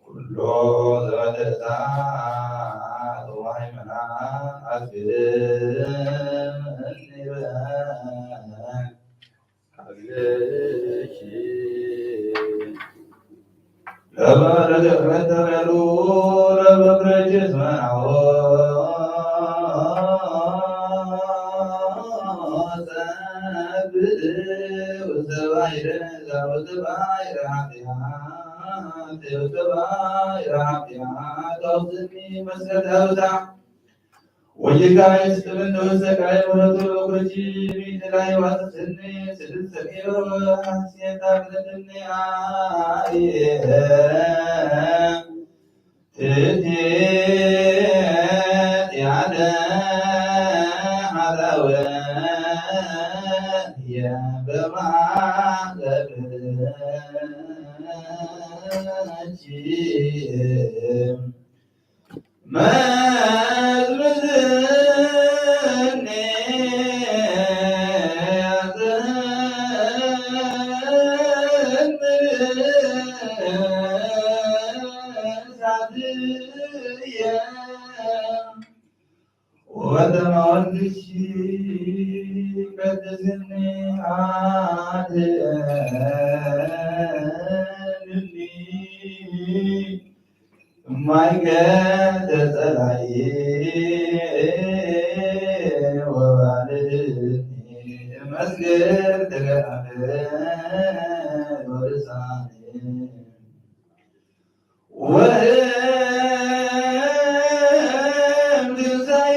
ኩሎ ዘበለ እሳት ወሃይመና ኣስግድኒ በል። ወጅጋ ይስጥምን ንውሰቃይ ምሕረቱ በኩርጂ ሚድላይ ዋስስኒ ስድስት ሰቂሮ ሐሴታ ብለትኒ ኣየ ትቴት ያለ ሐላወ የበማለብነች ማይ ገጸ ጸላኢ ወባልኒ መስገን ተገኣለ ወርሳኒ ወህም ትንሳኤ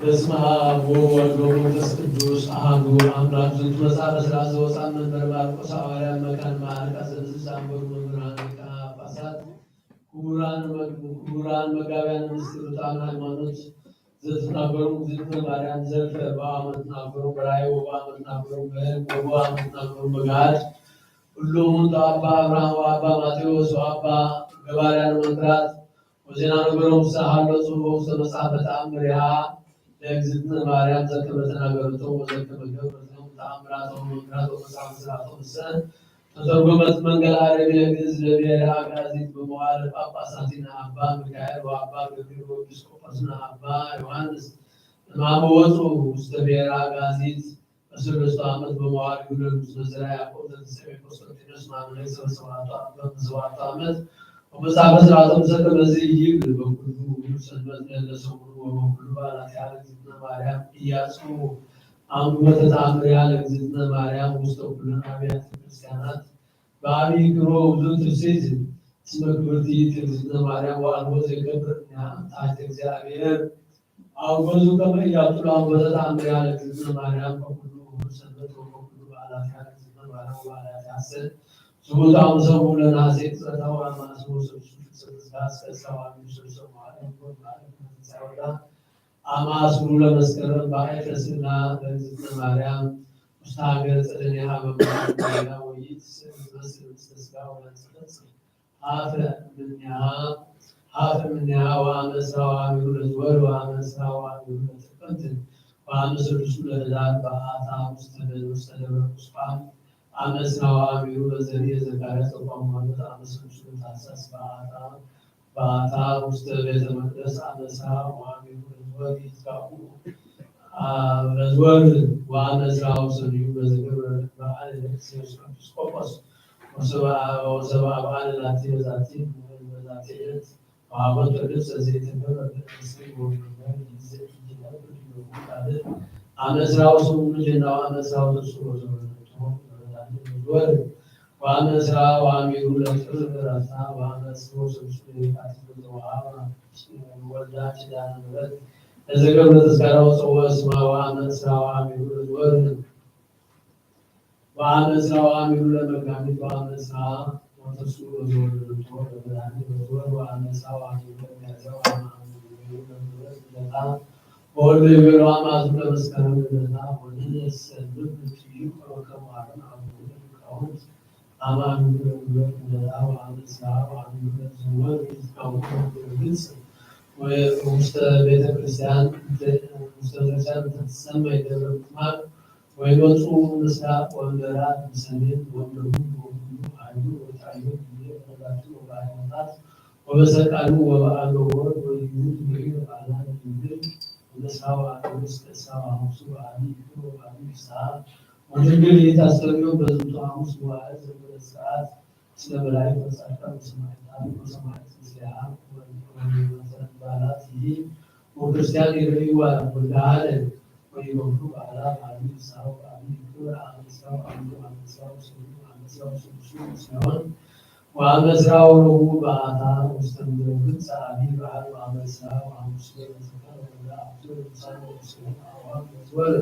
በስመ አብ ወወልድ ወመንፈስ ቅዱስ አሐዱ አምላክ። ዝንቱ መጽሐፈ ሥርዓት ዘወፅአ መንበረ ማርቆስ ሐዋርያ መካን ማዕረቃ ዘንዝዝ አንበሩ መምህራን ሊቃነ ጳጳሳት ክቡራን መጋቢያን ምስጢር ርቱዓን ሃይማኖት ዘትናገሩ እግዝእትነ ማርያም ዘልፈ በአመት ናገሩ በራእይ ወበአመት ናገሩ በህልም ወበአመት ናገሩ በገሃድ እሎሙ እንተ አባ አብርሃም ወአባ ማቴዎስ ወአባ ገባርያን መንክራት ወዜና ነገሮም ውስተ ሀሎ ጽሑፍ ውስተ መጽሐፈ ተአምሪሃ ለእግዝእትነ ማርያም ዘከመ ተናገረቶም ወዘከመ ገብረቶም ተአምራቶም መንክራት ወመጽሐፈ ሥርዓቶም ውስተ ተተርጎመት መንገል አረቢ ለግእዝ ለብሔረ አግአዚት በመዋዕለ ጳጳሳቲነ አባ ሚካኤል ወአባ ገብርኤል ወኤጲስቆጶስነ አባ ዮሐንስ እማመ ወፁ ውስተ ብሔረ አግአዚት በሰለስቱ ዓመት በመዋዕለ ጊዮርጊስ መዘራ ያዕቆብ ዘተሰሜ ቆስጠንጢኖስ ማመለክ ሰበሰባቱ ዓመት በሰባቱ ዓመት ወመጽሐፈ ሥርዓቶም ዘከመ ይብል በኩሉ ሰንበት ለለሰሙኑ ወበኩሉ በዓላቲሃ ለእግዝእትነ ማርያም ኢያጽኡ አንብቦተ ተአምሪሃ ለእግዝእትነ ማርያም ውስተ ኩለን አብያተ ክርስቲያናት በአብይ ክብሮ ውእቱ ትፍስሕት እስመ ክብርቲ ይእቲ እግዝእትነ ማርያም ወአልቦ ዘይከብር እምኔሃ እምታሕተ እግዚአብሔር አውገዙ ከመ ኢያብጥሉ አንጎተ ተአምሪሃ ለእግዝእትነ ማርያም በኩሉ እሁድ ሰንበት ወበኩሉ በዓላቲሃ ለእግዝእትነ ማርያም ወበዓላቲሃ ሰ ዝቡት አምሰው ለነሐሴ ቅጽበታ ወአማስቦ ሰብሱ ፍቅሰ ተስፋ እስከ እሳው አሚሩ ሰብሰው መዋዕለ ይኩን በዓለ ትንሳኤ ወልዳ አማስሩ ለመስከረም በአይተ ስና ለእግዝእትነ ማርያም ውስተ ሀገር ጸደኒሃ በመንግስት ወይት ስዕል ትመስል ምስለ ስጋ ወለትፈጽም ሀፈ እምኔሃ ሀፈ እምኔሃ ወአመ እስራ ወአሚሩ ለዝወር ወአመ እስራ ወአሚሩ ለጥቅምት ወአመ ስሉሱ ለህዳር በአታ ውስተ ደብረ ውስተ ደብረ ቁስቋም አመ እስራ ወአሚሩ ለዘርየ ዘካርያስ ወቋም ማለት አመ ስሉሱ ለታህሳስ በአታ በአታ ውስተ ቤተ መቅደስ አመ እስራ ወአሚሩ ለዝወር ይትካኡ ለዝወር ወአመ እስራ ወሰኑዩ በዘገብረ በዓለ ለቅዱስ ኤጲስቆጶስ ወሰብአ በዓለ ላቲ በዛቲ በዛቲ ዕለት ወሀበቶ ልብሰ ዘይተገብረ በእንስት ወመንበር ጊዜ ኢይነብር ዲበ ካልእ አመ እስራ ወሰሙኑ ጀናው አመ እስራ ወተስዑ ወዘወረደቶ ወረዳኒ ወዝወር ወአመ እስራ ወአሚሩ ለጥር ዕረፍታ ወአመ እስራ ወሰሉሱ ለየካቲት ወዘወሀበ ወልዳ ኪዳነ ምሕረት ለዘገብረ ተስካራ ወፀወ ስማ ወአመ እስራ ወአሚሩ ለዝወር ወአመ እስራ ወአሚሩ ለመጋቢት ወአመ እስራ ወተስዑ ወዘወለደቶ ለመድኃኒት ወትወር ወአመ እስራ ወአሚሩ ለሚያዝያ ወአመ አሚሩ ለምሕረት ልደታ ወወልደ ይቤሎ አማቱ ለመስከረም ልደታ ወንሕነሰ ልብ ትዩ ከመ አሮን አበዊነ ሊቃውንት አማኑኤል ወእንበረም ለታ ወአመ እስራ ወአሚሩ ለዝወር ይትካወ ግብጽ ውስተ ቤተ ክርስቲያን ውስተ ቤተ ክርስቲያን እንተ ትሰመይ ደብረ ምጥማቅ ወይወፁ ምስራቅ ወምዕራብ ብሰሜን ወደቡብ ወኩሉ ኃይሉ ወጣዩ ጊዜ በነጋቱ ወበሃይማኖታት ወበሰቃሉ ወበአገቦር ወይሁድ ወኢበዓላ ድንግል ወመስራ ወአገቦር እስከ እስራ ወሐሙሱ ወአቢ ይክብር ወአቢ ፍስሐ ወድንግል ይታስተብዮ በዝንቱ ሐሙስ መዋዕል ዘበለ ስርዓት ስለ መላእክት ወጻድቃን ወሰማዕታት ወሰማዕት ምስሌሃ ወመሰረት በዓላት ይሂ ወክርስቲያን ይርእይዋ ወልደሃለ ወይገብሩ በዓላ በአቢ ፍስሐ ወበአቢ ክብር አመ እስራ ወአሚሩ አመ እስራ ወሰሙኑ አመ እስራ ወሰሉሱ ሲሆን ወአመ እስራ ወረቡዕ በአታ ውስተ ምድረ ግብጽ አቢ በዓል ወአመ እስራ ወሐሙሱ ለመዘከር ወልደ አብቱ ቅዱሳን ወቅዱሳን አዋም ወዝወር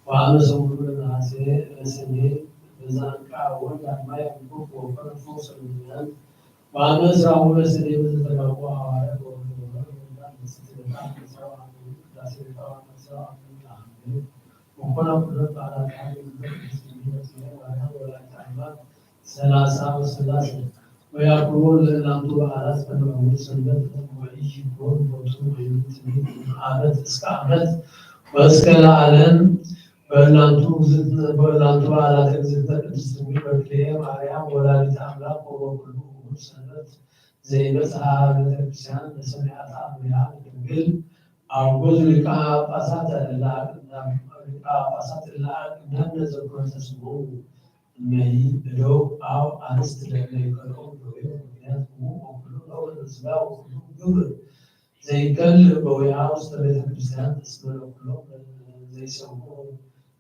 ወአመ ሰሙኑ ለነሐሴ ለሰኔ በዛንቃ ወልድ አማይ አንኮፍ ወኮነ ፈውሰ ለምድያን ወአመ እስራሁ ለሰኔ በዘተጋቡ ሐዋርያት ወወልድ ወመንፈስ ቅዱስ ለታ አመ እስራ ወአሚሩ ቅዳሴ ለታ ወአመ እስራ ወአሚሩ ለሐምሌ ወኮነ ኩለት በዓላት ሐምሌ ቅድስት ድንግል በስመ ማርያም ወላዲተ አምላክ ሠላሳ ወሥላሴ ወያዕቆብ ለእላንቱ በዓላት ከመ እሁድ ሰንበት ወኢይኩን ቦቱ ወይም ትንቢት ዓመት እስከ ዓመት ወእስከ ለዓለም በእላንቱ በእላንቱ በዓላት እግዝእትነ ቅድስት ድንግል በክልኤ ማርያም ወላዲተ አምላክ ወበኩሉ እሁድ ሰንበት ዘይበጽሐ ቤተ ክርስቲያን ለሰሚዐ ተአምሪሃ ለድንግል አውጎዝ ሊቃነ ጳጳሳት እለ አቅዳም ሊቃነ ጳጳሳት እለ አቅዳም ለዘኮነ ተስቦሙ እመሂ እደው አው አንስት ለእለ ይከልኦም ደዌ ምክንያት ሙ ወኩሉ ነውር ስጋ ወኩሉ ግብር ዘይከል በዊዓ ውስተ ቤተ ክርስቲያን እስመ ለኩሎም ዘይሰምዑ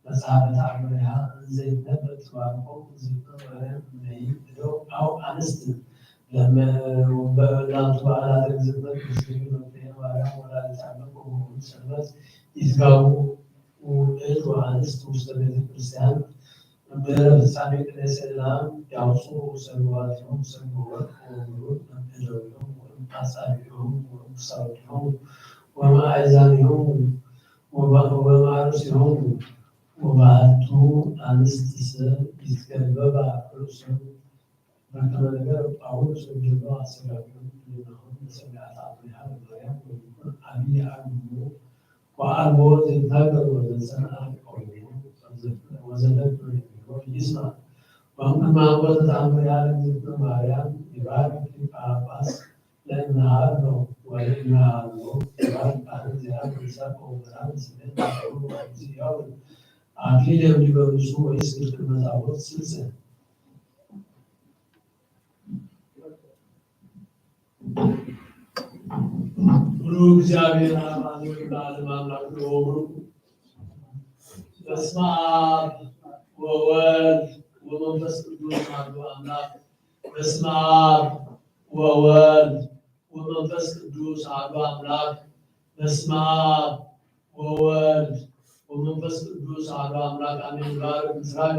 መጽሐፈ ተአምሪሃ እንዘ ይትነበብ ትባርኮም እግዝእትነ ማርያም እመሂ እደው አው አንስት ለመ በእላንቱ በዓላት እግዝእትነ ቅድስት ድንግል በክልኤ ማርያም ወላዲተ አምላክ ወበኩሉ ሰንበት ይትጋቡ። ውዕል ወኣንስት ውስተ ቤተ ክርስቲያን እምድህረ ፍጻሜ ቅኔ ሴላ ያውፅኡ ሰልዋቲሆሙ ሰልወ ወርቅ ወብሩር እምእደዊሆሙ ወእምአጻብዒሆሙ ወእምክሳውዲሆሙ ወመአእዛኒሆሙ ወመአሩሲሆሙ ወባህቱ ኣንስትሰ ይትገልበባ ርእሶም በከመ ነገረ ጳውሎስ ወንጌሉ አሰጋቢሆሙ ህሊናሆሙ ለሰሚዐ ተአምሪሃ ለማርያም ወይኩን አብይ አግብሩ ወአልቦ ዘይታገር ወዘጸንዐ ቀዊሙ ወዘደብር ይስማ። ወእምቅድመ አቦተ ተአምሪሃ ለእግዝእትነ ማርያም ይባርክ ሊቀ ጳጳስ ለእምነሃሎ ወለእምነሃሎ ይባርክ ካህን ዚሃብ ይስሐቅ ወመርሃን ስሜት ወአቡነ ወአቡነ ያውን አክሊል የሚበርሱ ወይስ ግልቅል መዛሙርት ስልሰ? ብሩክ እግዚኣብሔር አብ አዘዙ ለዓለም አምላክ ወብሩክ። በስመ አብ ወወልድ ወመንፈስ ቅዱስ አሐዱ አምላክ። በስመ አብ ወወልድ ወመንፈስ ቅዱስ አሐዱ አምላክ። በስመ አብ ወወልድ ወመንፈስ ቅዱስ አሐዱ አምላክ አሜን። ባርክ ምስራቀ።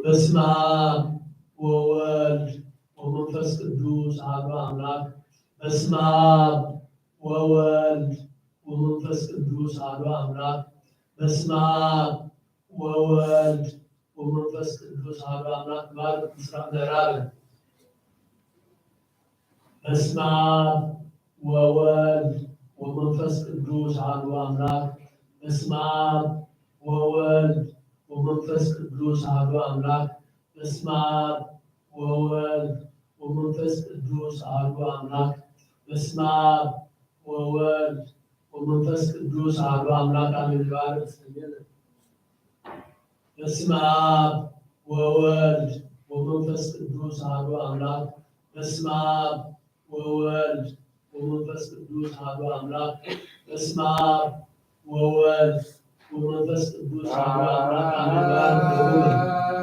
በስመ አብ ወወልድ ወመንፈስ ቅዱስ አሐዱ አምላክ። በስመ አብ ወወልድ ወመንፈስ ቅዱስ አሐዱ አምላክ። በስመ አብ ወወልድ ወመንፈስ ቅዱስ አሐዱ አምላክ። ባርክ ምስራቅ ምዕራብ። በስመ አብ ወወልድ ወመንፈስ ቅዱስ አሐዱ አምላክ። በስመ አብ ወወልድ ወመንፈስ ቅዱስ አሐዱ አምላክ። በስመ አብ ወወልድ ወመንፈስ ቅዱስ አሐዱ አምላክ። በስመ አብ ወወልድ ወመንፈስ ቅዱስ አሐዱ አምላክ አሜን። ይባርክ ይጸልየን። በስመ አብ ወወልድ ወመንፈስ ቅዱስ አሐዱ አምላክ። በስመ አብ ወወልድ ወመንፈስ ቅዱስ አሐዱ አምላክ። በስመ አብ ወወልድ ወመንፈስ ቅዱስ አሐዱ አምላክ አሜን። ባርክ።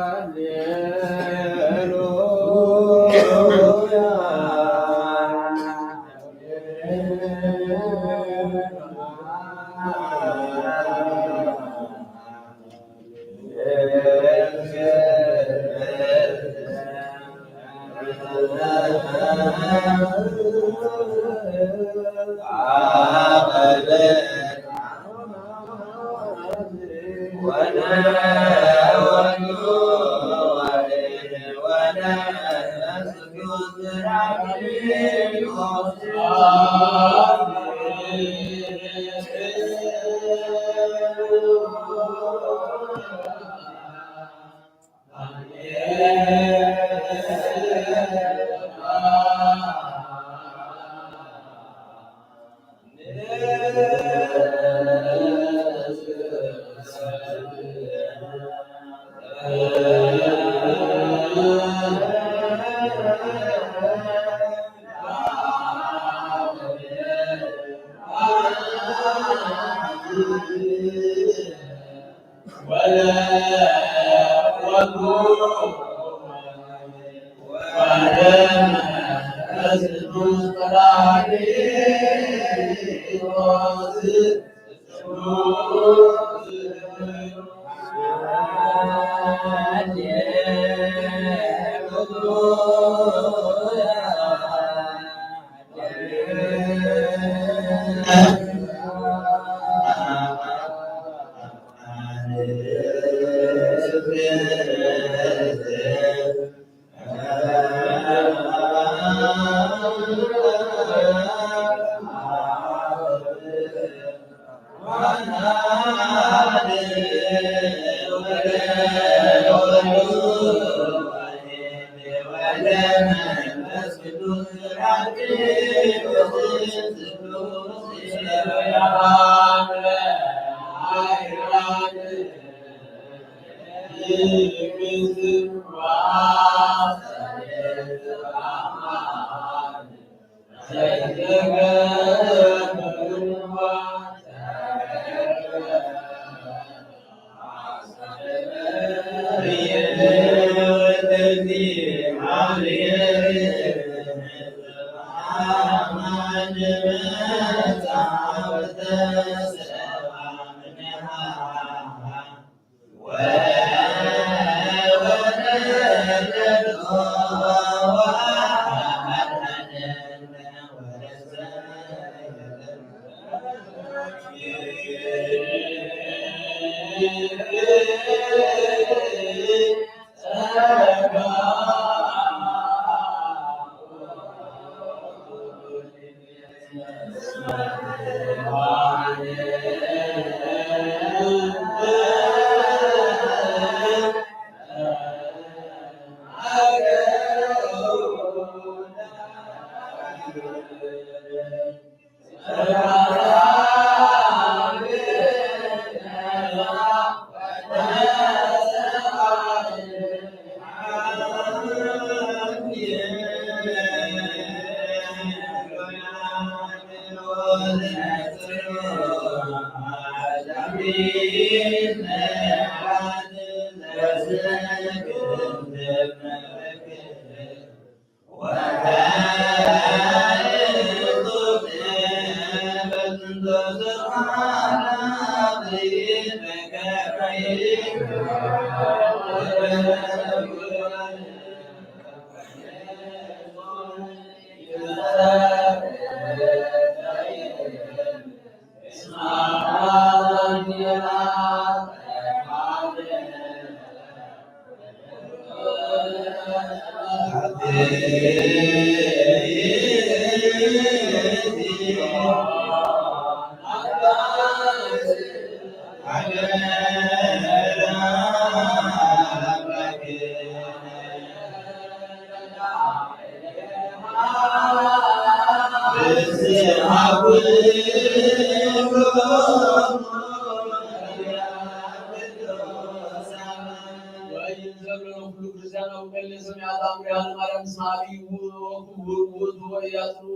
ወይንዘምር ኩሉ ክርስቲያን ኣብ ቅድሚ ሰሚዓ ተኣምር ያለ ማርያም ስማ ኣብይ ውእቱ ወክቡር ውእቱ ወኢያጥሩ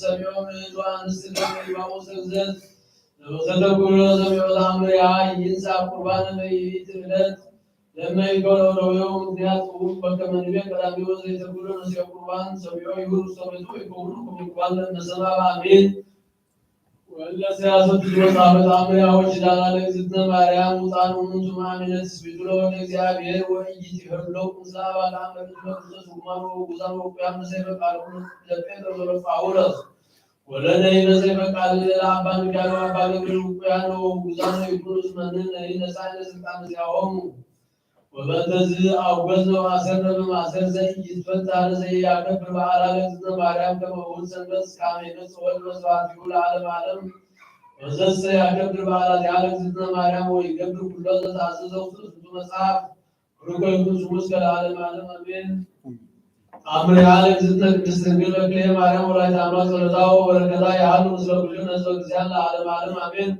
ሰሚዖም እቱ ኣንስት ደቂ ባቆስ ዘግዘት ዘተኩሎ ሰሚዖ ተኣምር ያ ይንሳ ቁርባን መይት እለት ለመይከሎ ደውዮ ምክንያት ውቅ በከመ ንቤ ቀዳሚ ወዘይተኩሎ ነስዮ ቁርባን ሰሚዖ ይሁር ውስተ ቤቱ ይከውኑ ክቡር ቁርባን ለመሰባ አሜን። ወለሰያሰቱ መጽሐፈ ተአምር ያዎች ዳና ለእግዝእትነ ማርያም ውጣን ውእቱ ማሚነ ትስቢቱ ለወልደ እግዚአብሔር ወኢይትሄሉ ምስለ አባላ መቅድመ ክርስቶስ ውማን ወጉዛን ወቁያን መሰይፈ ቃሉ ለጴጥሮስ ወለጳውሎስ ወለነይ መሰይፈ ቃል ለአባ ሚካኤል ወአባ ገብርኤል ውቁያን ወጉዛን ይኩኑ ዝመንን ነይ ነሳይነ ስልጣን ዚያሆሙ ወበእንተዝ አውገዝነ ወአሰርነ በማእሰር ዘኢይትፈታ ለዘኢያከብር በዓላ ለእግዝእትነ ማርያም ከመ እሁድ ሰንበት እስከ አመ ይመጽእ ወልድ በስብሐቲሁ ለዓለመ ዓለም። ወዘሰ ያከብር በዓላቲሃ ለእግዝእትነ ማርያም ወይገብር ኩሎ ዘተአዘዘ ውስተ ዝንቱ መጽሐፍ ብሩክ ይኩን ስሙ እስከ ለዓለመ ዓለም አሜን። አምሪሃ ለእግዝእትነ ቅድስት ድንግል በክልኤ ማርያም ወላዲተ አምላክ ጸሎታ ወበረከታ ይሃሉ ምስለ ኩልነ ህዝበ ክርስቲያን ለዓለመ ዓለም አሜን።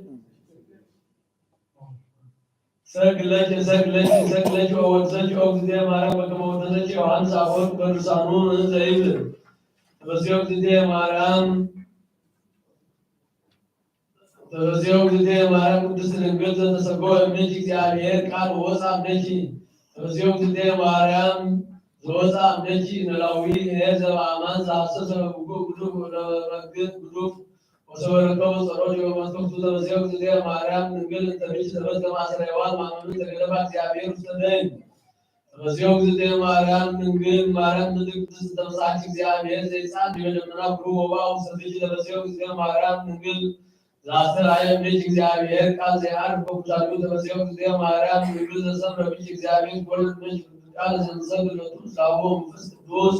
ሰግለኪ ሰግለኪ ሰግለኪ ወወድሰኪ ኦ እግዝእትየ ማርያም በከመ ወደሰኪ ዮሐንስ አፈወርቅ በድርሳኑ እንዘ ይብል ተፈስዮ እግዝእትየ ማርያም ተፈስዮ እግዝእትየ ማርያም ቅድስት ድንግል ዘተሰገወ እምኔኪ እግዚአብሔር ቃል ወወፅአ እምኔኪ። ተፈስዮ እግዝእትየ ማርያም ዘወፅአ እምኔኪ ኖላዊ ኄር ዘበአማን ዘሐሰሰ ለብጉዕ ግዱፍ ወለረግጥ ግዱፍ ወሰበረከቡ ጸሎት ወመንፈስ ቅዱስ ተመሲያው ጊዜ ማርያም ድንግል እንተ ብእሲ ተፈትለ ማእሰረ ሔዋን ማመኑ ተገደፋ እግዚአብሔር ውስተ ደይን። ተመሲያው ጊዜ ማርያም ድንግል ማርያም ምድር ቅድስት ተመጻች እግዚአብሔር ዘይጻን ዲበ ደመና ብሩ ወባ ውስተ ፍጅ ተመሲያው ጊዜ ማርያም ድንግል ዛስተርአየ ምጅ እግዚአብሔር ቃል ዘይዓርፍ በኩታሉ ተመሲያው ጊዜ ማርያም ድንግል ዘሰምረ ምጅ እግዚአብሔር ወልድ ምጅ ቃል ዘንሰብ ለቱ ዛቦ መንፈስ ቅዱስ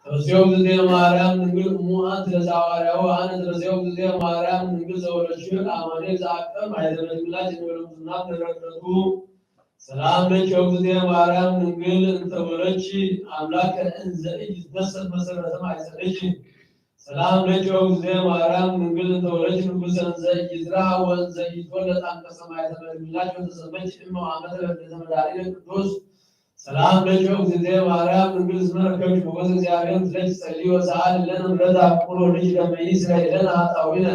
ተመሲያው ጊዜ ማርያም ድንግል እሙ አንቲ ለዘሐዋርያው አነ ተመሲያው ጊዜ ማርያም ድንግል ዘወለድሽው ለአማኑኤል ዘአቅም አይደረግላች የሚወለጉትና ተረድረቱ ሰላም ለኪ ጊዜ ማርያም ድንግል እንተወለድሽ አምላክ እንዘ ኢይትነሰት መሰረተ ማይጸንሽ ሰላም ለኪ ጊዜ ማርያም ድንግል እንተወለድሽ ንጉሰ እንዘ ኢይዝራ ወእንዘ ኢይትወለድ አንቀጸ ማይተመልምላች ወተሰመች እመ አመተ ለልደተ መድኃኒነ ቅዱስ ሰላም ለኪ ጊዜ ማርያም ድንግል እስመ ረከብኪ ሞገስ እግዚአብሔር ምስሌኪ ጸልዪ ወሰአሊ ለነ ምሕረተ አፍቅሮ ልጅ ከመ ይስረይ ለነ ኃጣውኢነ።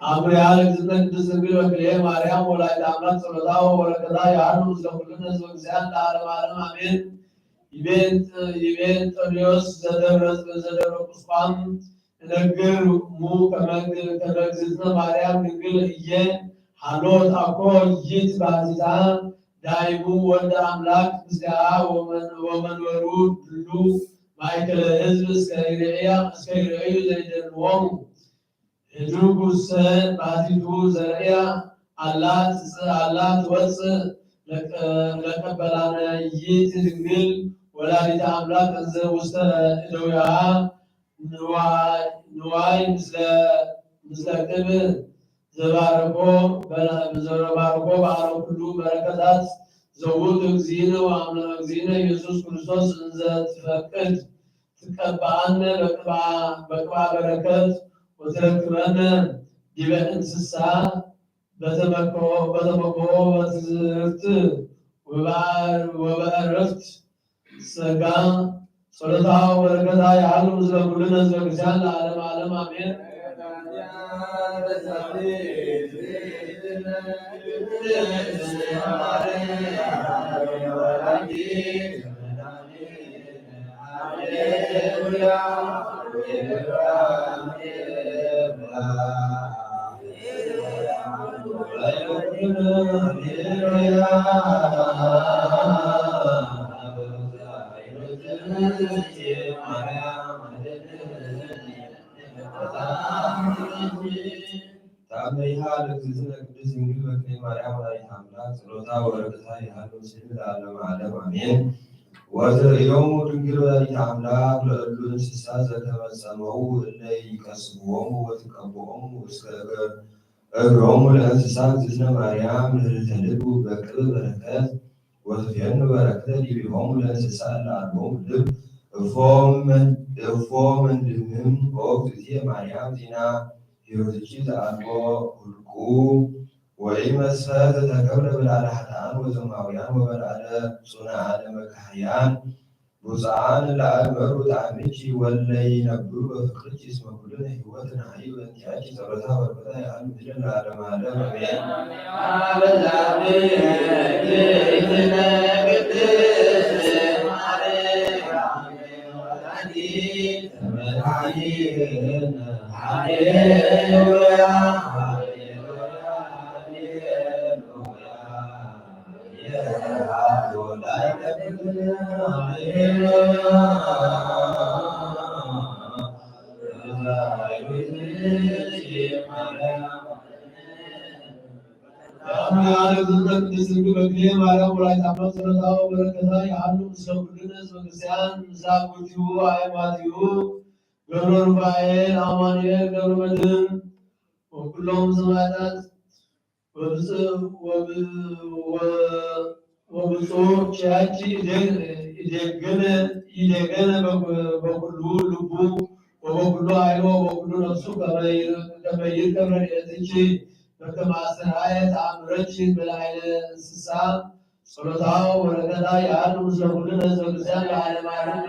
አምሪሃ ለእግዝእትነ ቅድስት ድንግል በክልኤ ማርያም ወላዲተ አምላክ ጸሎታ ወበረከታ ያህሉ ምስለ ኩልነ ህዝበ ክርስቲያን ለዓለመ ዓለም አሜን። ይቤን ይቤን ጠርዮስ ዘደብረ ዘደብረ ቁስቋም እነግር እሙ ከመ-፣ ከመ እግዝእትነ ማርያም ድንግል እየ ሃሎት አኮ ይት ባሕቲታ ዳይሙ ወልደ አምላክ ምስሌሃ ወመን-፣ ወመንበሩ ድሉ ማእከለ ሕዝብ እስከ ይርእያ፣ እስከ ይርእዩ ዘይደልዎሙ። ህዱጉሰ ባሕቲቱ ዘርእያ አላ ትጽእ አላ ትወጽእ ለቀ-፣ ለቀበላነ ይት ድንግል ወላዲተ አምላክ እንዘ ውስተ እደዊሃ ንዋይ፣ ንዋይ ምስለ፣ ምስለ ቅብ ዘባረኮ በ-፣ ዘባረኮ በዓለ ኩሉ በረከታት ዘውቱ እግዚእነ ወአምላክ እግዚእነ ኢየሱስ ክርስቶስ እንዘ ትፈቅድ ትቀብኣነ በቅብኣ፣ በቅብኣ በረከት ወትረክበነ ዲበ እንስሳ በተመኮ-፣ በተመኮ በትዝርት ወበ-፣ ወበእረፍት ጸጋ ጸሎታ ወበረከታ ይሃሉ ምስለ ኩልነ ህዝበ ክርስቲያን ለዓለመ ዓለም አሜን። ተአምሪሃ ለእግዝእትነ ቅድስት ድንግል በክሌ ማርያም ወላዲተ አምላክ ጸሎታ ወበረከታ ይሃሉ ምስሌነ ለዓለመ ዓለም አሜን። ወትርእዮሙ ድንግል ወላዲተ አምላክ ለእሉ እንስሳ ዘተመጸመዉ እለ ይቀስፍዎሙ ወትቀብኦሙ እስከ እግር-፣ እግሮሙ ለእንስሳ እግዝእትነ ማርያም ምህርተ ልብ በቅብ በረከት ወትፌኑ በረከተ ዲቢሆሙ ለእንስሳ እለ አልቦሙ ልብ እፎ መን-፣ እፎ መንድህም ኦ እግዝእትየ ማርያም ዜና ሄሮድኪ ዘአልቦ ሁልቁ ወኢመስፈ ዘተገብረ በልዓለ ኃጥኣን ወዘማውያን ወበልዓለ ጽኑዓነ መካሕያን ብፁዓን ለአእመሩ ጣዕምኪ ወለይነብሩ በፍቅርኪ እስመ ኩልነ ሕይወት ነሐዩ በእንቲአኪ ጸሎታ ወበረከታ ይሃሉ ምስለ ለዓለመ ዓለም አሜን። ቅድስት ድንግል በክሌ ማርያም ወላዲተ አምላክ ጸሎታ ወበረከታ ይሃሉ ምስለ ኩልነ ህዝበ ክርስቲያን ምስለ አበዊሁ አእማዲሁ ገብረ ሩፋኤል አማኑኤል ገብረ መድህን ወኩሎም ሰማዕታት ወብፁዕ ወብ-፣ ወ-፣ ወብፁዕ ኪያኪ ኢዴ-፣ ኢዴግነ፣ ኢዴገነ በኩ-፣ በኩሉ ልቡ ወበኩሉ ኃይሉ ወበኩሉ ነፍሱ ከመ ይር-፣ ከመ ይርከብ ረድኤትኪ በከመ አስተርአየ ተአምረኪ በላዕለ እንስሳ ጸሎታ ወበረከታ ይሃሉ ምስለ ኩልነ ህዝበ ክርስቲያን ለዓለመ ዓለም።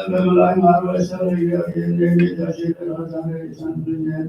በመላእክት ማርያም ሰው የእግዚአብሔር ጌታችን ራዛነ ይሰንብኛል።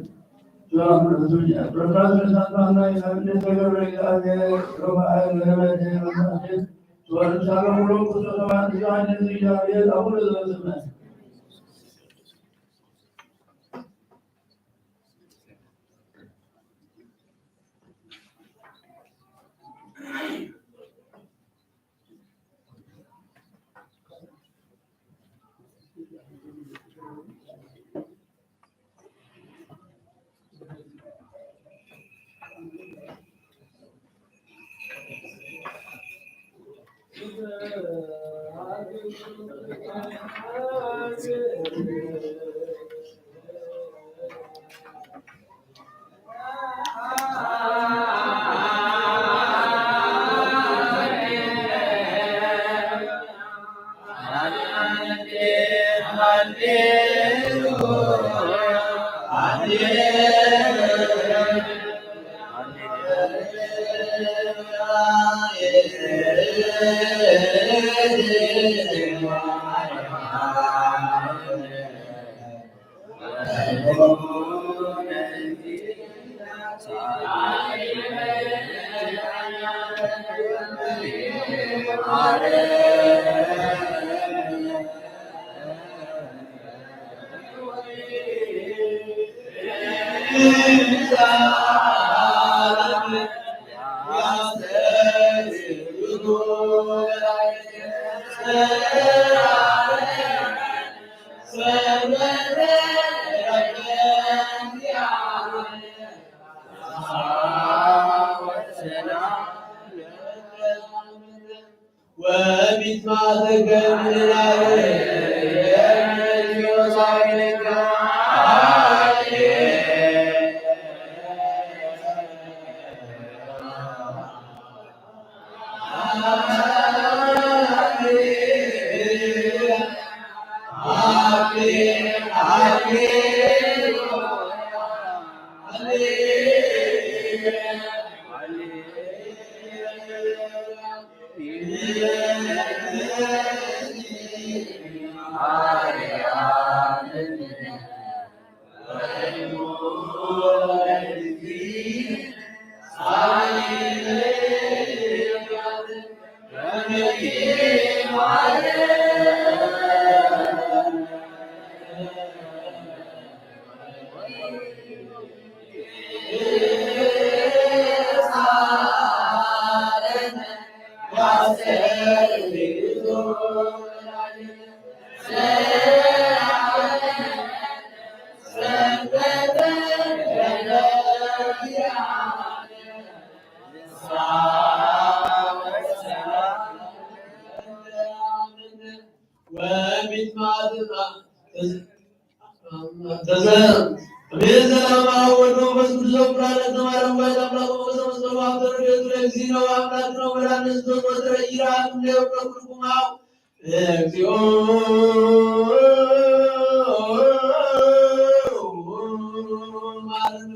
ወሚት ማዕድና ተዘ እቤት ዘላለማዊ ወልድ መንፈስ ቅዱስ ዘኩራነ ተማረም ባይ አምላክ ወሰ መስቀሉ አብተር ቤቱ ለእግዚእነ ወአምላክነ ወመድኃኒነ ኢየሱስ ወትረ ኢራን ለየብረኩልኩም አብ እግዚኦ ማረነ።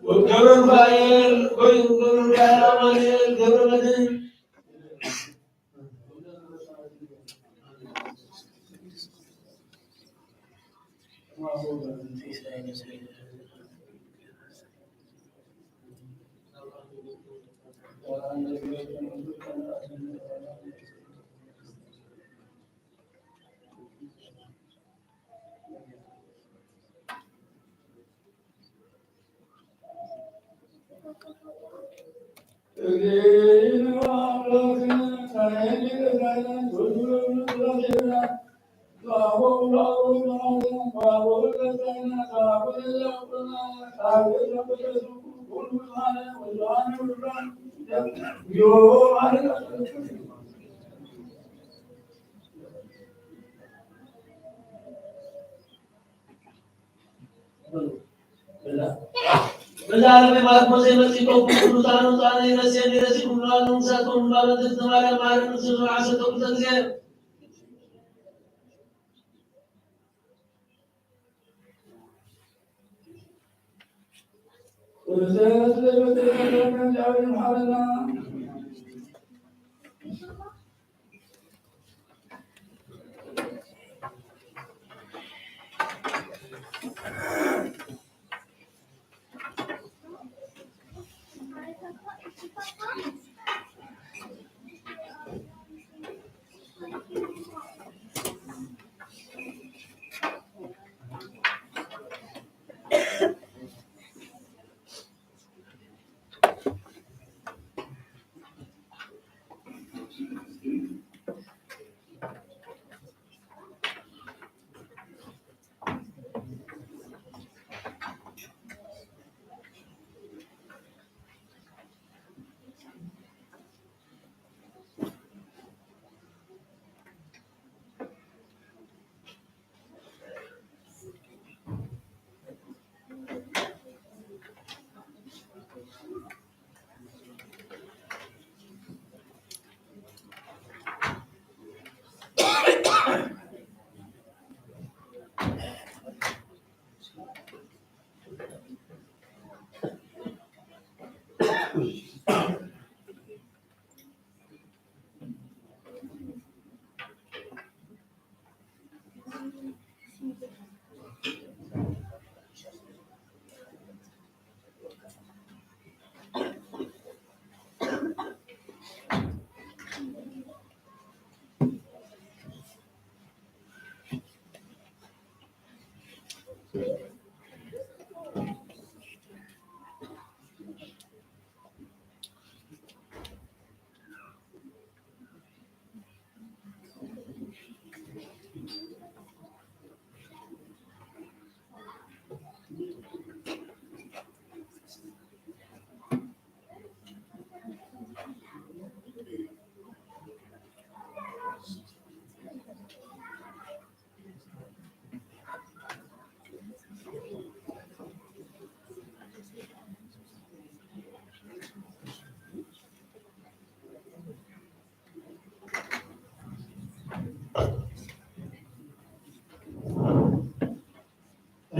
ወገብረ ሩፋኤል ኮይኑ፣ ገብረ ሩፋኤል ኣማኑኤል ገብረ መድህን። በዛ ዓለም ማርቆስ የመጽእ ቅዱሳን ውጻነ ይረስየን ይረስይኩም ብለዋል። ንሳቶም ባለትት ማርያም ማርያም ንስሉ ዓሰርተ ክልተ ግዜ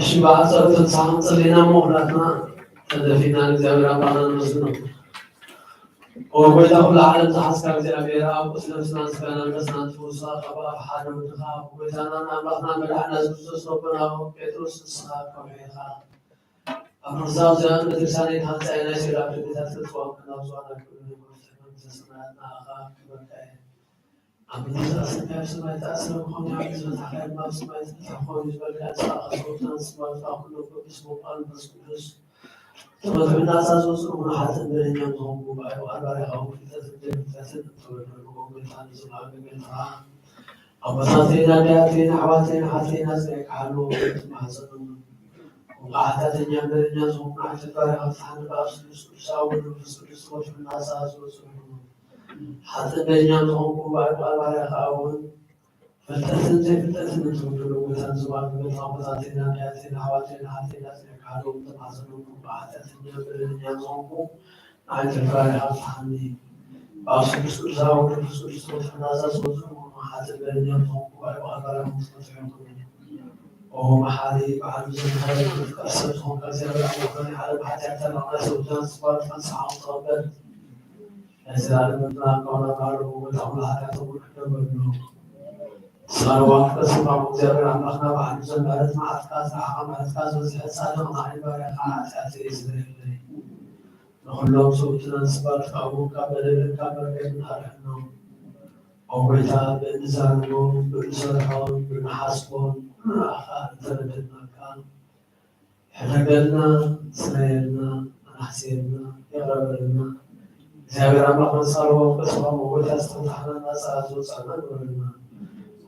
እሺ፣ ብኣጸሎተ ንስሓ ክንጽሊ ኢና እሞ፣ ኩላትና ተደፊእና ንእግዚኣብሔር ኣምላኽና ነመስግኖ። ኦ ጎይታ፣ ኩሉ ዓለም ዝሓዝካ እግዚኣብሔር፣ ኣብ ቁስሊ ነብስና፣ ስጋና፣ መንፈስና ትፈውስኻ፣ ካብ ኣፍ ሓደ ወድኻ፣ ጎይታናን ኣምላኽናን መድሓኒና የሱስ ክርስቶስ፣ ረቦና ጴጥሮስ፣ ንስኻ ከውሒ ኢኻ። ኣብ ርዛው ዘመን ቤተክርስትያን ተሃንጻ ናይ ስዕል ኣብ ደገታት ተጽዋም ናብ ዝዋና ክብሪ ንጉስ መንግስተ ሰማያት ንኣኻ ክበልካ እየ። ኣብ ምድሪ ዝኣሰርካዮ ኣብ ሰማይ ዝተኣሰረ ክኸውን፣ ኣብ ምድሪ ዝፈታሕካዮ ድማ ኣብ ሰማይ ዝተፈትሐ ክኸውን እዩ ዝበልካ፣ ንስኻ ከስቦታን ስማልካ ኩሎም ቅዱስ ምዃን መንፈስ ቅዱስ ተመትዑ ናጻ ዝወፅኡ ምኑሓትን በደኛን ዝኾንኩ ባዕሉ ኣርባሪኻ ፍልጠትን ዘይፍልጠትን እትወደሉ ጎይታ ንዝም ኣገልገልትኻ ኣቦታተይን ኣደያተይን ኣሕዋተይን ሓተይን ኣጽኒዕካ ሓልዎ ትማሕፀኑ። እሞ ሓጢኣተኛ በደለኛ ዝኾንኩ ንዓይ ባሪኻ ፍትሓኒ ብኣብ ስሉስ ቅዱስ ኣብ ወልድ መንፈስ ቅዱስ ተወልሑ ናጻ ዝወፅኡ ሓጥን በደለኛ ዝኾንኩ ባዕሉ ባሪኻ እውን ፍልጠትን ዘይፍልጠትን እትውድሉ ጎይታ ንዝም ኣገልገልትኻ ኣቦታተይን ኣደያተይን ኣሕዋተይን ሓተይን ኣጽኒዕካ ሓልዎ ትማሕፀኑ። እሞ ሓጢኣተኛ በደለኛ ዝኾንኩ ንዓይ ባሪኻ ፍትሓኒ ብኣብ ስሉስ ቅዱስ ኣብ ወልድ መንፈስ ቅዱስ ተወልሑ ናጻ ዝወፅኡ ሓጥን በደለኛ ዝኾንኩ ባዕሉ ባሪኻ ፍትሓኒ። ኦ መሓሪ፣ በዓል ብዙሕ ምሕረት፣ ፍቅር ሰብ ዝኾንካ እግዚኣብሔር ኣምላኽ፣ ናይ ዓለም ሓጢኣት ተናቕና፣ ሰውዳን ስባልካን ሰሓቕ ተቐበል። ናይ ዘላለም መምህር ኣምላኽና፣ በዓል ሞገት፣ ኣምላኽ ሓጢኣቶም እውን ክደበሉ። ሳልዋት ከስፋም እግዚኣብሔር ኣምላኽና፣ በዓል ብዙሕ ምሕረት፣ መዓልትካ ዝረሓቐ፣ ምሕረትካ ዝበዝሐ፣ ጻድቕ ንዓይ ባርያኻ፣ ሓጢኣተይ ይስረየለይ። ንኹሎም ሰውትናን ስባልካ እውን ካብ በደልን ካብ መርገምን ኣድሕኖም። ኦ ጎይታ፣ ብእንዛረቦን ብእንሰርሖን ብእንሓስቦን ኩሉ ንዓኻ እንተበደልናካ፣ ሕደገልና፣ ስረየልና፣ ኣናሕስየልና፣ ይቕረ በለልና። እግዚኣብሔር ኣምላኽ፣ መጻልዎ ቅስፎም ጎይታ ዝተፈታሕና ናጻ ዝወጻና ግበረልና።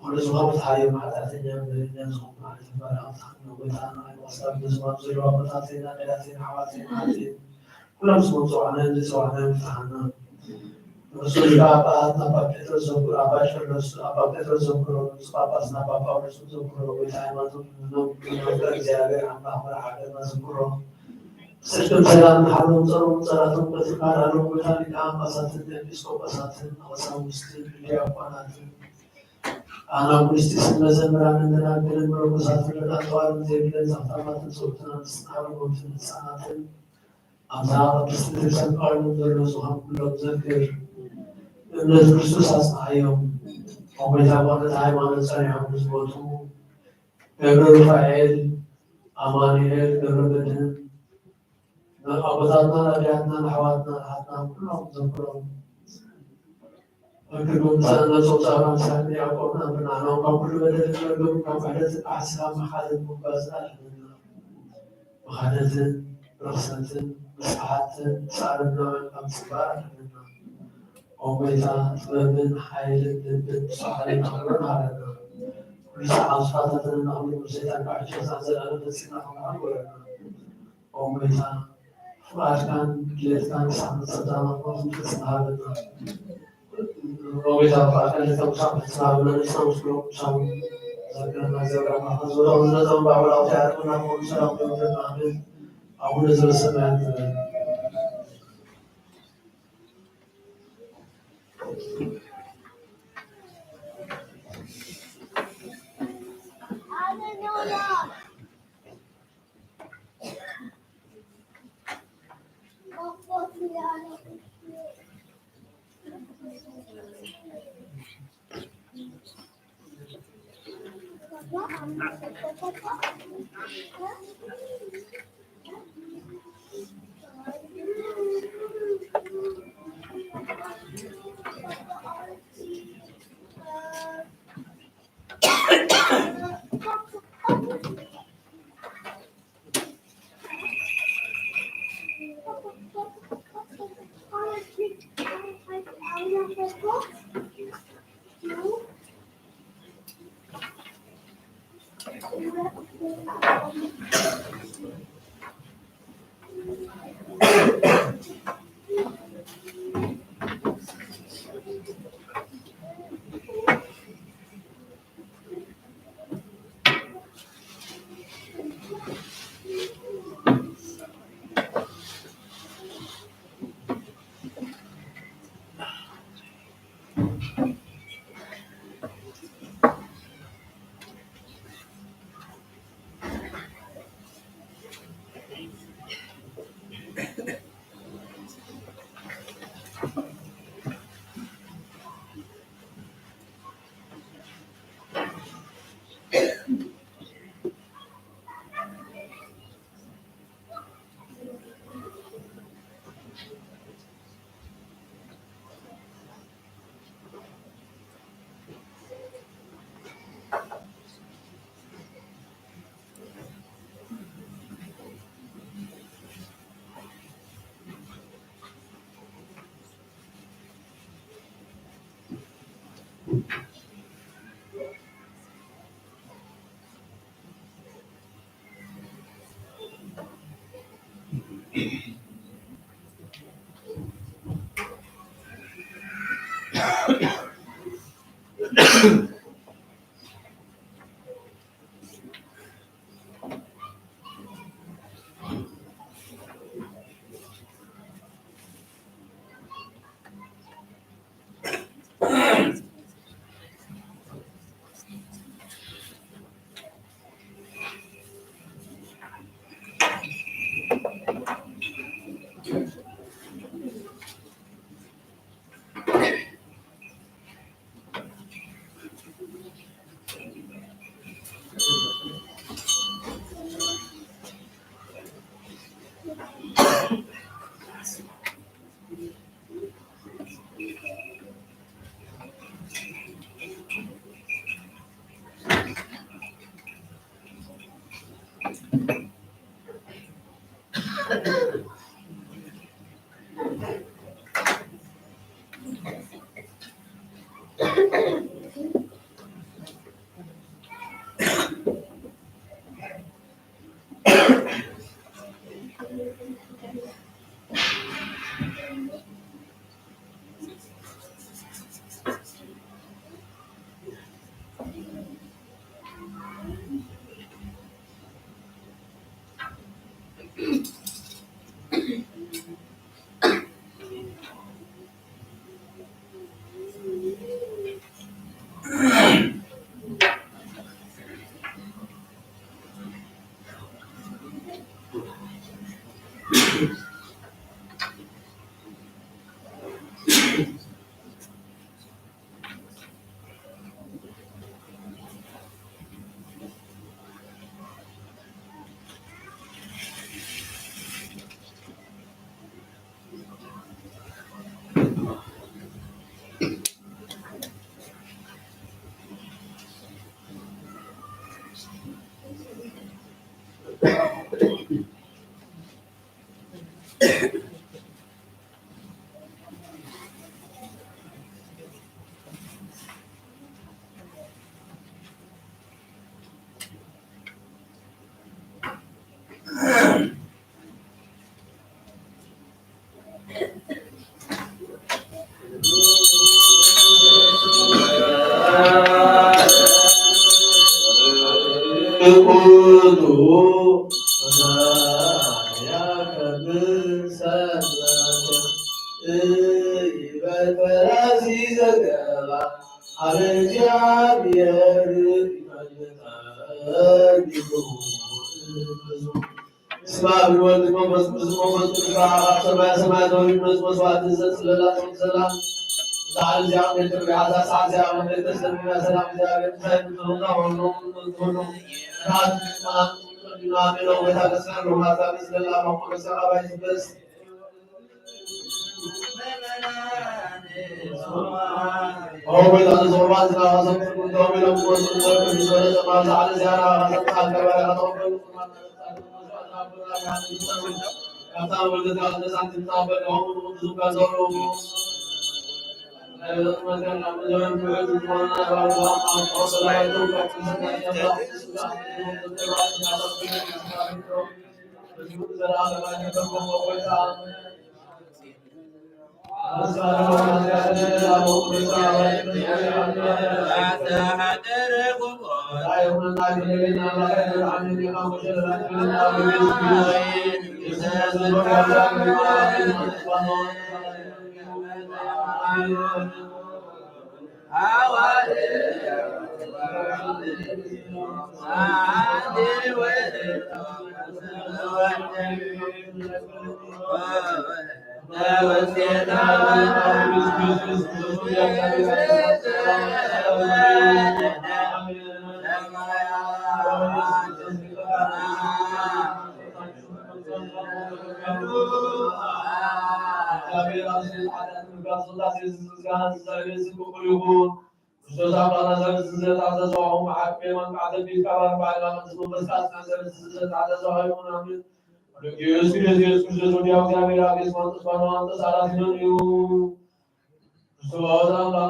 ኩሉ ዝኾነ ፍትሓዮም ሓጢኣተኛ በደለኛ ዝኾንኩ ማለት ባርያ ኣፍታሕና ጎይታ ንዓይ ክሳብ ነዞም ኣብ ዘለዋ ኣቦታተይን ኣደያተይን ኣሕዋተይን ኣሓተይን ኩሎም ዝመጹ ኣነ ዝጸዋዕና ይፍትሓና። ንሱ ኢሉ ኣባ ኣባ ጴጥሮስ ዘኩሮ፣ ኣባ ጨርሎስ ኣባ ጴጥሮስ ዘኩሮ፣ ንሱ ጳጳስና ኣባ ጳውሎስ ዘኩሮ፣ ጎይታ ሃይማኖቶም ንነብር እግዚኣብሔር ኣምላኽ መርዓ ሃገርና ዘኩሮ። ጽድቅን ሰላምን ሓሎም ጸሮም ጸራቶም በቲ ካልኣሎም ጎይታ ሊቃነ ጳጳሳትን ኤጲስቆጶሳትን ቀሳውስትን ዲያቆናትን ኣናጉንስጢስን መዘምራንን ደናግልን መነኮሳትን ደቂ ኣጽዋርን ዘይብለን ጸብጻባትን ሰውትን ኣንስትን ኣረጋውትን ህጻናትን ኣብዛ ቅድስቲ ቤተክርስትያን ቆይሞም ዘለዉ ዝኾኑ ኩሎም ዘክር። እምነት ክርስቶስ ኣጽንዓዮም። ኣብ ጎይታ ብቕንዕቲ ሃይማኖት ጸኒሖም ንዝሞቱ ገብረ ሩፋኤል፣ ኣማኑኤል፣ ገብረ መድህን፣ ንኣቦታትና፣ ንኣዴታትና፣ ንኣሕዋትና፣ ንኣሓትና ኩሎም ዘክሮም። ኣክብሮም ምሳና ጾም ሳባ ምሳና ያዕቆብና ብንዓና ካብ ኩሉ በደልን መርገምን ካብ ምሕረትን ካሕስኻ መሓርን ምጓዝና ኣድሕነና። ብኽሕደትን ብርኽሰትን ብስሓትን ሰኣልና ካብ ምጽባር ኣድሕነና። ኦ ጎይታ፣ ጥበብን ሓይልን ልብን ምስትውዓልን ኣኽብሮን ሃበና። ኩሉ ሰዓት ዙፋታትን ኣኽብሮን ሰይጣን ካብ ሕጂ ክሳዕ ዘላለም ፈጺምና ክንምሃር ግበረና። ኦ ጎይታ፣ ፍቓድካን ድሌትካን ክሳብ መወዳእታ ክንፍጽም ሃበና። ኦ ጎይታ፣ ፍቓድካን ድሌትካን ክሳብ መወዳእታ ክንፍጽም ሃበና። ንስና ምስ ኩሎም ቅዱሳን ዘክረና፣ እግዚኣብሔር ኣምላኽና፣ ዝወደቑ ዝነጸሩ ባዕሉ ኣውትያርና፣ ኩሉ ሰላም ይውደድና። ኣሜን። ኣቡነ ዘበሰማያት ንበል። በስመ አብ ወወልድ ወመንፈስ ቅዱስ። መንፈስ ቅዱስ አብ ሰማየ ሰማያት ወሪድ መጽ መስዋዕት ዘጽለላ ትምዘላ ዛዕል ዚያ ምድር ቢያዛ ሳዕ ዚያ ምድር ተሰሚያ ሰላም ዚያ ቤት ሳይ ምትሩና ሆኖ ምትሩና ታት ና ሜሎ ወታ ተሰሩ ማታ ስለላ መቆ ሰራባይ ዝበስ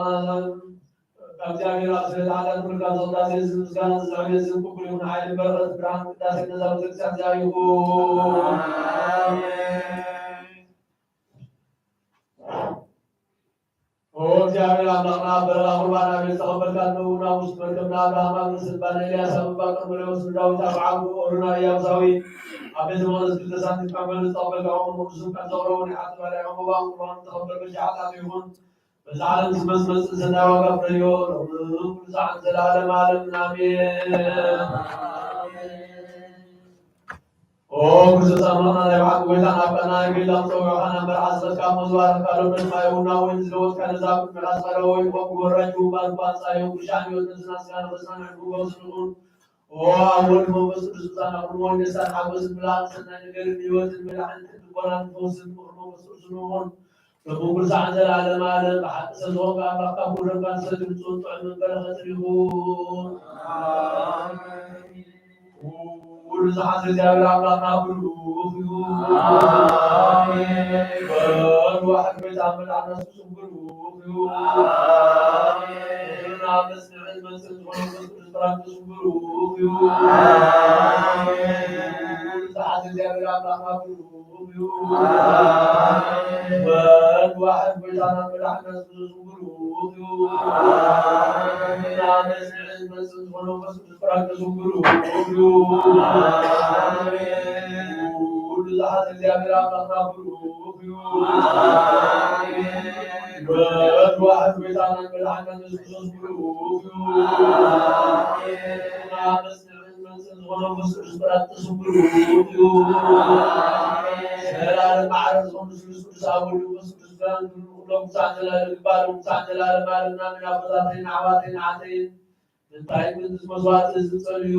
ካብ እግዚኣብሔር ኣብ ስለ ጻዕዳ ምርካብ ዝቕዳሴ እዚ ምስጋና ዝስዕብ እዚ ቅቡል ይኹን። ሓይሊ በረኸት ብርሃን ቅዳሴ ነዛ ቤተክርስትያን እዚኣ ይኹን። ኣሜን። ኦ እግዚኣብሔር ኣምላኽና፣ በረኻ ቁርባን ኣቤል ዝተቐበልካ፣ ንእውና ውስጥ መርከብና፣ ኣብርሃም ኣብ ርእሲ እምባን ኤልያስ ኣብ እምባ ቀርሜሎስ፣ ንዳዊት ኣብ ዓንቁ፣ ኦርዮን ኣብ ኢያቡሳዊ ኣብ ቤተ መቕደስ ክልተ ሳንቲም ካብ መሬት ዝተቐበልካ፣ ከምኡ ቅዱስ ቃል ዘቕረቡ ናይ ሓጥእ ባርያኻ፣ መባእን ቁርባን ተቐበል፣ በጃ ሓጥኣት ይኹን። በዛ ዓለም ዝመጽእ ሰናይ ዋጋ ፍረዮ፣ ሎምን ኩሉ ሰዓት ዘላለም ዓለምን ኣሜን። ኦ ክርስቶስ ኣምላኽና ናይ ብሓቂ ጎይታና፣ ኣብ ቃና ገሊላ ክጸውዑኻ ናብ መርዓ ዝኸድካ እሞ ዝባረኽካ፣ ሎሚ ድማ ይሁንና ወይን ዝለወጥካ ነዛ ኣብ ቅድሜኻ ዝቐረበ ወይን ኮፍ ግበሮ፣ ሕጂ እውን ባርኮ ኣንጻዮ፣ ጉሻን ህይወት ነፍስና ስጋና ፈስና ንዕድጉ ፈውስን ይኹን። ኦ ኣብ ወልድ መንፈስ ቅዱስ ምሳና ኩሉ ወንጌል ሓጎስን ምላእን ሰናይ ነገርን ህይወትን መድሓኒትን ልቦናን ፈውስን ምኽሪ መንፈስ ቅዱስ ንኹን። ሎሚ ኩሉ ሰዓት ዘላለም ዓለም ብሓቂ ሰብ ዝኾንካ ኣምላኽ ካብ ኩሉ ረብካ ንሰቲ ንጹህን ጥዑምን በረኸትን ይኹን። ኩሉ ሰዓት እግዚኣብሔር ኣምላኽና ብሩኽ እዩ። ኣሜን። ወልድ ዋሕድ ጎይታ መድሓኒና ንሱ ብሩኽ እዩ። ኣሜን። ንሕና መስምዕን መንጽን ዝኾነ መንፈስ ቅዱስ በራክቱ ብሩኽ እዩ። ኣሜን። ኩሉ ሰዓት እግዚኣብሔር ኣምላኽና ብሩኽ እዩ። ኣሜን። ወልድ ዋሕድ ጎይታና መድሓኒና ንሱ ብሩኽ እዩ። ኣሜን። ንሕና መስምዕን መንጽን ዝኾነ መንፈስ ቅዱስ በራክቱ ብሩኽ እዩ። ኣሜን። ኩሉ ሰዓት እግዚኣብሔር ኣምላኽና ብሩኽ እዩ። ኣሜን። ወልድ ዋሕድ ጎይታና መድሓኒና ንሱ ብሩኽ እዩ። ኣሜን። ንሕና መስምዕን መንጽን ዝኾነ መንፈስ ቅዱስ በራክቱ ብሩኽ እዩ። ዘላለም ማዕረ ዝኾኑ ስሉስ ቅዱስ ኣብ ወልድ መንፈስ ቅዱስ ብርሃን ክብሪ ንኹሎም ክሳዕ ዘላለም ይግባእ፣ ክሳዕ ዘላለም ዓለምና ኣሜን። ኣቦታተይን ኣሕዋተይን ኣሓተይን፣ እንታይ ግን መስዋዕቲ ዝጸልዩ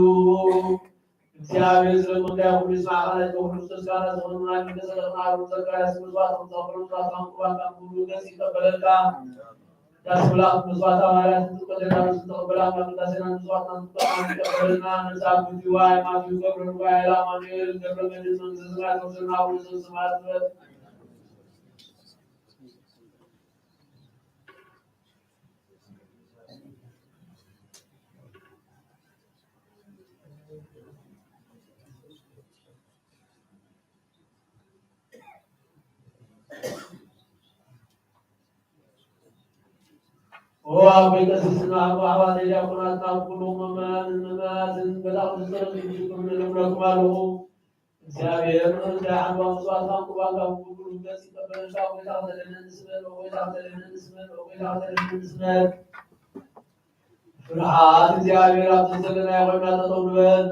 እግዚኣብሔር ዝለመንካዮ ኩሉ ይስማዕካ። ናይ ኩሉ ክርስቶስ ካህናት ዝኾኑ ናይ መንፈስ ቅዱስ ኣቡነ ዘካርያስ መስዋዕቶም ተቐበሉ። መስዋዕትካን ቁርባንካን ክብሉ ገጽ ይቀበለልካ። ቅዳሴ መልኣክ መስዋዕት ሃዋርያት ጽድቀ ዜና ዝተቐበለ ኣምላክ ቅዳሴና መስዋዕትና ጽድቀና ይቀበለልና። ነብሳ ጉቲዋይ ማቲው ገብረ ንዋይ ኣማኑኤል ገብረ መድህን መንግስተ ሰማያት ወሰና ወሰን ሰማያት በል። ኦ ኣቦይ ቀሲስና፣ ኣቦ ኣሕዋተይ ዲያቆናትና፣ ኩሉ ምእመናንን ምእመናትን፣ በታ ቅዱስ ጸሎት ይሽኩር ንለምነኩም ኣለኹ። እግዚኣብሔር ምእንቲ ሓንዋ መስዋዕትካን ቁርባንካን ብብሩህ ገጽ ይቀበለልካ። ጎይታ ክተድሕነኒ ስመር፣ ኦ ጎይታ ክተድሕነኒ ስመር፣ ኦ ጎይታ ክተድሕነኒ ስመር። ፍርሃት እግዚኣብሔር ኣብዚ ዘለናዮ ኮይንና ጠጠው ንበል።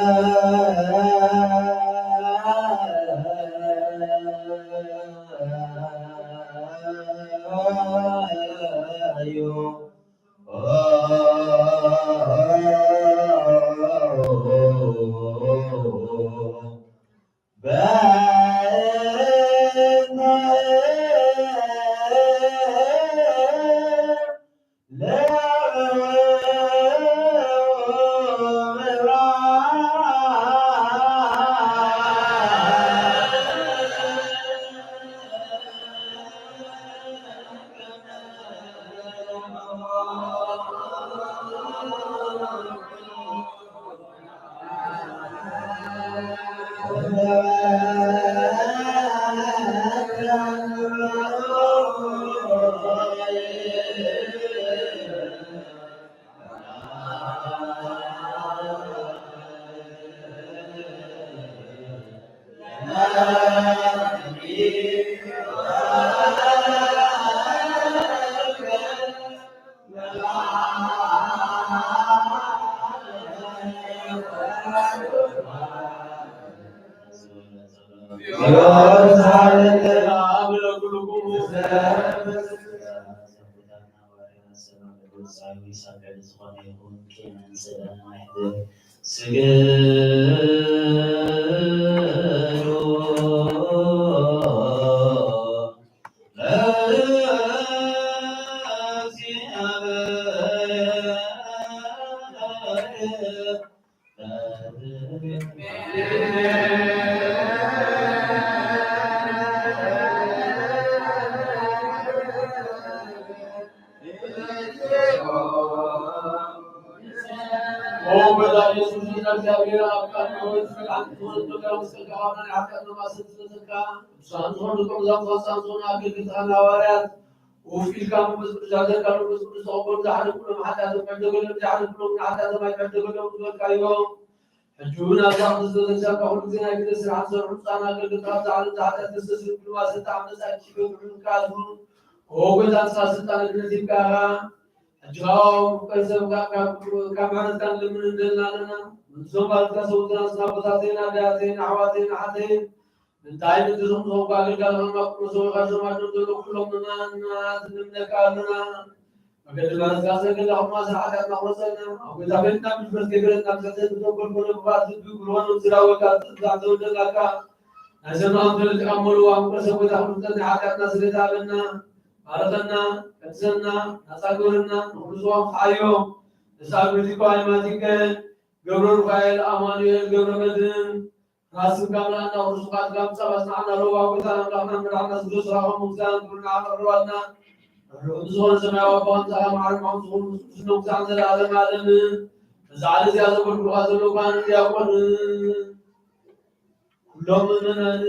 ስግዱ ለእግዚአብሔር። ኦ ጎይታ ኢየሱስ፣ እግዚኣብሔር ኣብ ቃል ሕይወት ስጋን ትወልድ ጸጋ ወመን ሓጢኣት መማሰል ስለዘካ፣ ቅዱሳን ዝኾኑ ደቀ መዛሙርትኻ፣ ቅዱሳን ዝኾኑ ኣገልግልትኻ ሃዋርያት፣ ውፍ ኢልካ መንፈስ ቅዱስ ኣዘካ፣ መንፈስ ቅዱስ ተቐበሉ፣ ዝሓለፉሎም ሓጢኣቶም ይሕደገሎም፣ ዘይሓለፉሎም ንሓጢኣቶም ኣይትሕደገሎም ዝበልካዮ፣ ሕጂ እውን ኣብዛ ቅድስቲ ቤተክርስትያን ካብ ኩሉ ግዜ ናይ ግደ ስራሕ ዝሰርሑ ብፁዓን ኣገልገልትኻ፣ ኣብዛ ዓለም ዝሓጢኣት ዘስተስርዩ ብልማስ እቲ ዓመፃ ኪበብዑን ክኣዝኑ፣ ኦ ጎይታ፣ ንስኻ ስልጣን ክህነት ይብቃኻ። ሕጂ ኸዓ ፍቅር ሰብ ካብ፣ ካብ፣ ካብ ምሕረትካ ንልምን እንደልና ኣለና። ምስዞም ባልትካ ሰውትና፣ ስና ኣቦታተይን ኣደያተይን ኣሕዋተይን ኣሓተይን፣ እንታይ ምድሪ ዝኾንኩ ኣገልጋሊ ኸማ ቅዱስ ሆይ፣ ኻብ ዞም ኣዶም ዘለዉ ኩሎም ምእመናን ንልምነካ ኣለና። መገዲ ምሕረትካ ዘገላ ኹማ ስለ ሓጢኣትና ቁረጸልና። ኣብ ጎይታ ቤትና ብድፍረት ከይፈለጥና ብትሕተት ብተንኮል ኮነ ብኽፍኣት ልቢ ብልኾነ ምስላ ወልካ ብትእዛዝ ተወደላካ። ናይ ዘመናት ፈለጥካ እሞ ልዋም ቅዱስ ጎይታ ፍልጠት ናይ ሓጢኣትና ስሌታ ሃበና። ባርኸና፣ ቀድሰና፣ ናጻ ግበረና፣ ንኹሉ ዝዋም ተዓዮ። ንስኣል ብልኮ ኣይማቲከ፣ ገብረ ሩፋኤል፣ ኣማኑኤል፣ ገብረ መድህን፣ ራስን ካምላና ርሱኻት ካብ ጸባ ጽናዕና ረዋ ጎይታ ኣምላኽና መድሓና ስግዶ ስራሖም ሙግዛን ክብርና ኣቐርባልና። ርሑቕ ዝኾነ ሰማያዊ ኣቦ ኣንጻራ ማዕረግ ማዕረግ ዝኾኑ ምስ ቅዱስ ነጉዛን ዘለዓለም ዓለም። እዛ ዓለ እዚኣ ዘገልግሉኻ ዘለዉ ካህንን ዲያቆንን ኩሎም ምእመናን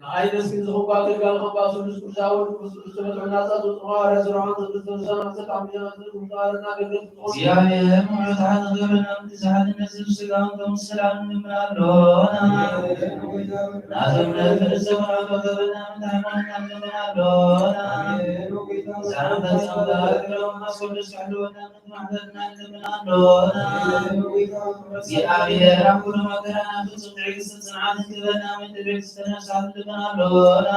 ንኣይ መስኪን ዝኾንኩ ኣገልጋሊ ኸም ባሱሉስ ቅዱስ ኣወል ቅዱስ ቅዱስ ተመትዑ ናጻ ዘውፅኡ ሃዋርያ ስርሖም ዘብዝተውሳን ኣብ ዘቃም ጀመት ምተዋረና ኣገልገልቲ ዝኾኑ እግዚኣብሔር ምሕረት ሓዘ ገብረና ምትስሓት ነስብ ስጋውን ከም ሰላም ንምን ኣሎና። ናዘምነት ፍልሰ መራቶ ገብረና ምንታይ ሃይማኖት ናዘምን ኣሎና። ሳዕንፈት ጸምታ እግረው ማስወልስ ሕልወና ማሕበርና ንልምን ኣሎና። እግዚኣብሔር ኣብ ኩሉ መከራና ፍጹም ትዕግስትን ጽንዓትን ክህበና ምእንቲ ትዕግስቲ ነፍሳት ንልምን ኣሎና።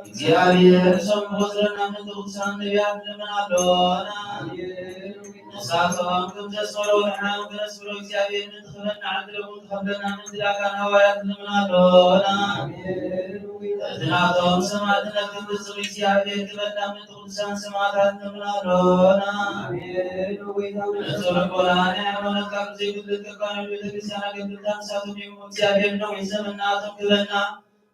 እግዚኣብሔር ንሶም ንኸስረና ምእንቲ ቅዱሳን ነቢያት ንልምን ኣሎና። ንሳቶም ከም ዘስመሮ ንሕና እውን ክነስምሮ እግዚኣብሔር ምእንቲ ክህበና ዕድል እውን ክኸፍለና ምእንቲ ላካን ሃዋርያት ንልምን ኣሎና። እቲ ናቶም ሰማዕትነት ክንፍጽም እግዚኣብሔር ክህበና ምእንቲ ቅዱሳን ሰማዕታት ንምን ኣሎና። ኣሜን። ነቲ ልቦና ናይ ሃይማኖት ካብ ዘይብሉ ከካኑ ቤተክርስትያን ኣገልግልታ ንሳቶም እዮም። እግዚኣብሔር ነዊሕ ዘመን ንኣቶም ክህበና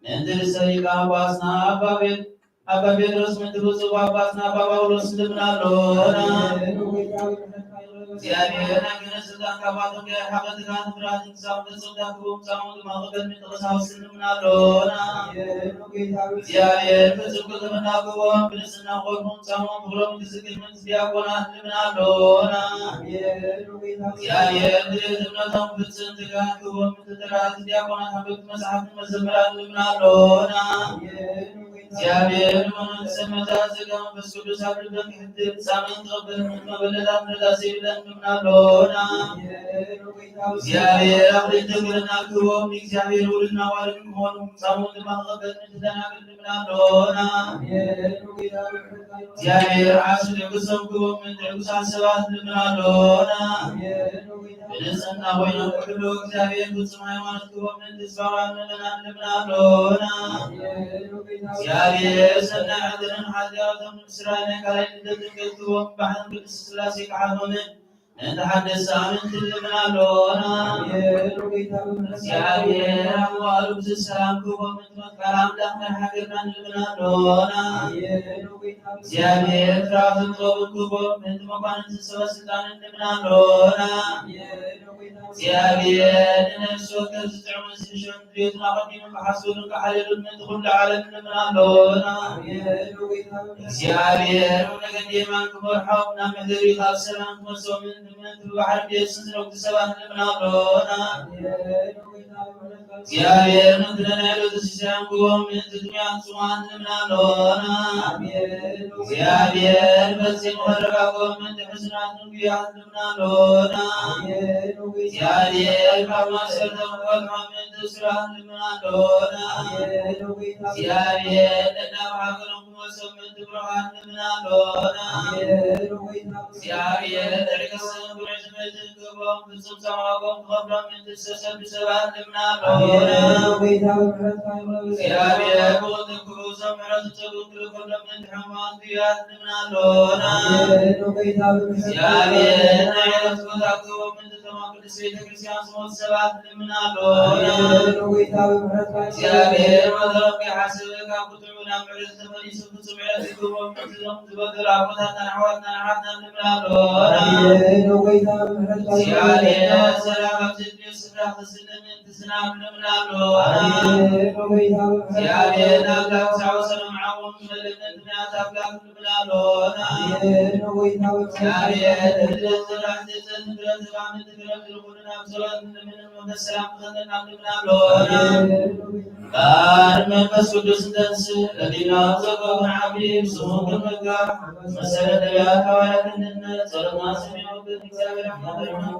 ምእንቲ ርእሰ ሊቃነ ጳጳስና ኣባ ቤት-፣ ኣባ ጴጥሮስ ምእንቲ ብፁዕ ጳጳስና ኣባ ጳውሎስ ንምን ኣሎና። ኣሜን። እግዚኣብሔር ናይ ክህነት ስልጣን ካባቶም ከይርሓቐ ትግሃትን ፍርሃትን ክሳብ ፍጽምታ ክህቦም ጻሞም ድማ ክብል ምእንቲ ቀሳውስት ንምን ኣሎና። ኣሜን። እግዚኣብሔር ፍጹም ቅልጥፍና ክህቦም፣ ብንጽህና ክቖርቡን ጻሞም ክብሮም ክዝክር ምእንቲ ዲያቆናት ንምን ኣሎና። ኣሜን። እግዚኣብሔር ድሌት እምነቶም ፍጽም ትግሃት ክህቦም፣ ምእንቲ ተጋሃቲ ዲያቆናት፣ ኣንበብቲ መጽሓፍትን መዘምራን ንምን ኣሎና። ኣሜን። እግዚኣብሔር ንመንፈስ መታን ጸጋ መንፈስ ቅዱስ ኣብ ልበን ክሕድር ሳምን ተቐበል። መበለታት ምሕረት ዘይብለን ንብና ኣሎና። እግዚኣብሔር ኣኽሊል ተክልና ክቦም ንእግዚኣብሔር ውሉድና ዋልን ክኾኑ ሳሙን ድማ ተቐበል። ንደናግል ንብና ኣሎና። እግዚኣብሔር ዓሱ ንዕጉሶም ክቦም ንዕጉሳት ሰባት ንብና ኣሎና። ብንጽህና ኮይኖም ክሕልዉ እግዚኣብሔር ፍጹም ሃይማኖት ክቦም ንተስፋ ምእመናን ንብና ኣሎና። እግዚኣብሔር ሰናይ ዕድልን ሓጢኣቶም ንምስራይ ናይ ካልኣይ ልደትን ገልጥዎም ብሓይሊ ቅድስት ሥላሴ ክሓልፎምን ንተሓደስ ኣመንቲ ንብና ኣሎና። እግዚኣብሔር ኣብ መዋእሉ ብዝሰላም ክቦም ምእንቲ መትካል ኣምላኽ ናይ ሃገርና ንብና ኣሎና። እግዚኣብሔር ትራፊ ክቦም ምእንቲ መኳንንቲ ሰበ ስልጣን ንብና ኣሎና። እግዚኣብሔር ንነፍሲ ወከፍ ዝጥዕሙ ዝሕሸን ድሌትና ኣቐዲሙ ክሓስቡን ክሓልዩን ምእንቲ ኩሉ ዓለም ንብና ኣሎና። እግዚኣብሔር ኣብ ነገድ የማን ክመርሖም ናብ መሕደሪ ካብ ሰላም ክመልሶምን ምእንቲ ብባሕሪ ደየስን ዝነግዱ ሰባት ንብና ኣሎና። እግዚኣብሔር ምእንቲ ነናይ ዕለቱ ሲሳዮም ክቦም ምእንቲ ድንያን ጽሙኣን ንብና ኣሎና። እግዚኣብሔር ፈጺሙ ከረጋግኦም ምእንቲ ሕሱናት ንጉያት ንብና ኣሎና። እግዚኣብሔር ካብ ማእሰርቶም ክፈትሖም ምእንቲ እሱራት ንብና ኣሎና። እግዚኣብሔር ደናብ ሃገሮም ክመልሶም ምእንቲ ብሩኻት ንብና ኣሎና። እግዚኣብሔር ጥዕቀ ሰብን ብሩዕ ትምህርትን ክህቦም ፍጹም ጸማኦም ክኸፍሎም ምእንቲ ዝተሰዱ ሰባት ንብና ኣሎና። እግዚኣብሔር ብቕልጥም ክፍውሶም ምሕረቱ ጸጉ ክልከሎም ምእንቲ ሕሙማት ጉያት ንብና ኣሎና። እግዚኣብሔር ናይ ዕረፍቲ ቦታ ክህቦም ምእንቲ እቶም ኣብ ቅድስት ቤተ ክርስቲያን ዝሞቱ ሰባት ንብና ኣሎና። እግዚኣብሔር መትረፍ ከይሓስብ ካብ ቁጥዑ ናብ ምሕረት ተመሊሱ ፍጹም ዕረፍቲ ክህቦም ምእንቲ እቶም ዝበደሉ ኣቦታትናን ኣሕዋትናን ኣሓትናን ንብና ኣሎና። እግዚኣብሔር ሰላም ኣብዚ ስፍራ ክስነ ምእንቲ ዝናብ ንብና ኣሎና። እግዚኣብሔር ኣምላኽ ሳዕ ሰላም ዓዎም ንመልእነት ምክንያት ኣምላኽ ንብና ኣሎና። እግዚኣብሔር ንልደት ዘራእቲ ዘንብረ ዘባምንቲ ክረምቲ ንኹልና ኣብ ጸሎት ንለምንን መንፈስ ሰላም ክኸነና ንብና ኣሎና። ቃል መንፈስ ቅዱስ እንተንስእ ለሊና ዘገብር ዓቢ ስሙ ክንመካ መሰለ ነቢያት ሃዋርያት እንድነት ጸሎትና ሰሚዑ ግን እግዚኣብሔር ኣምላኽ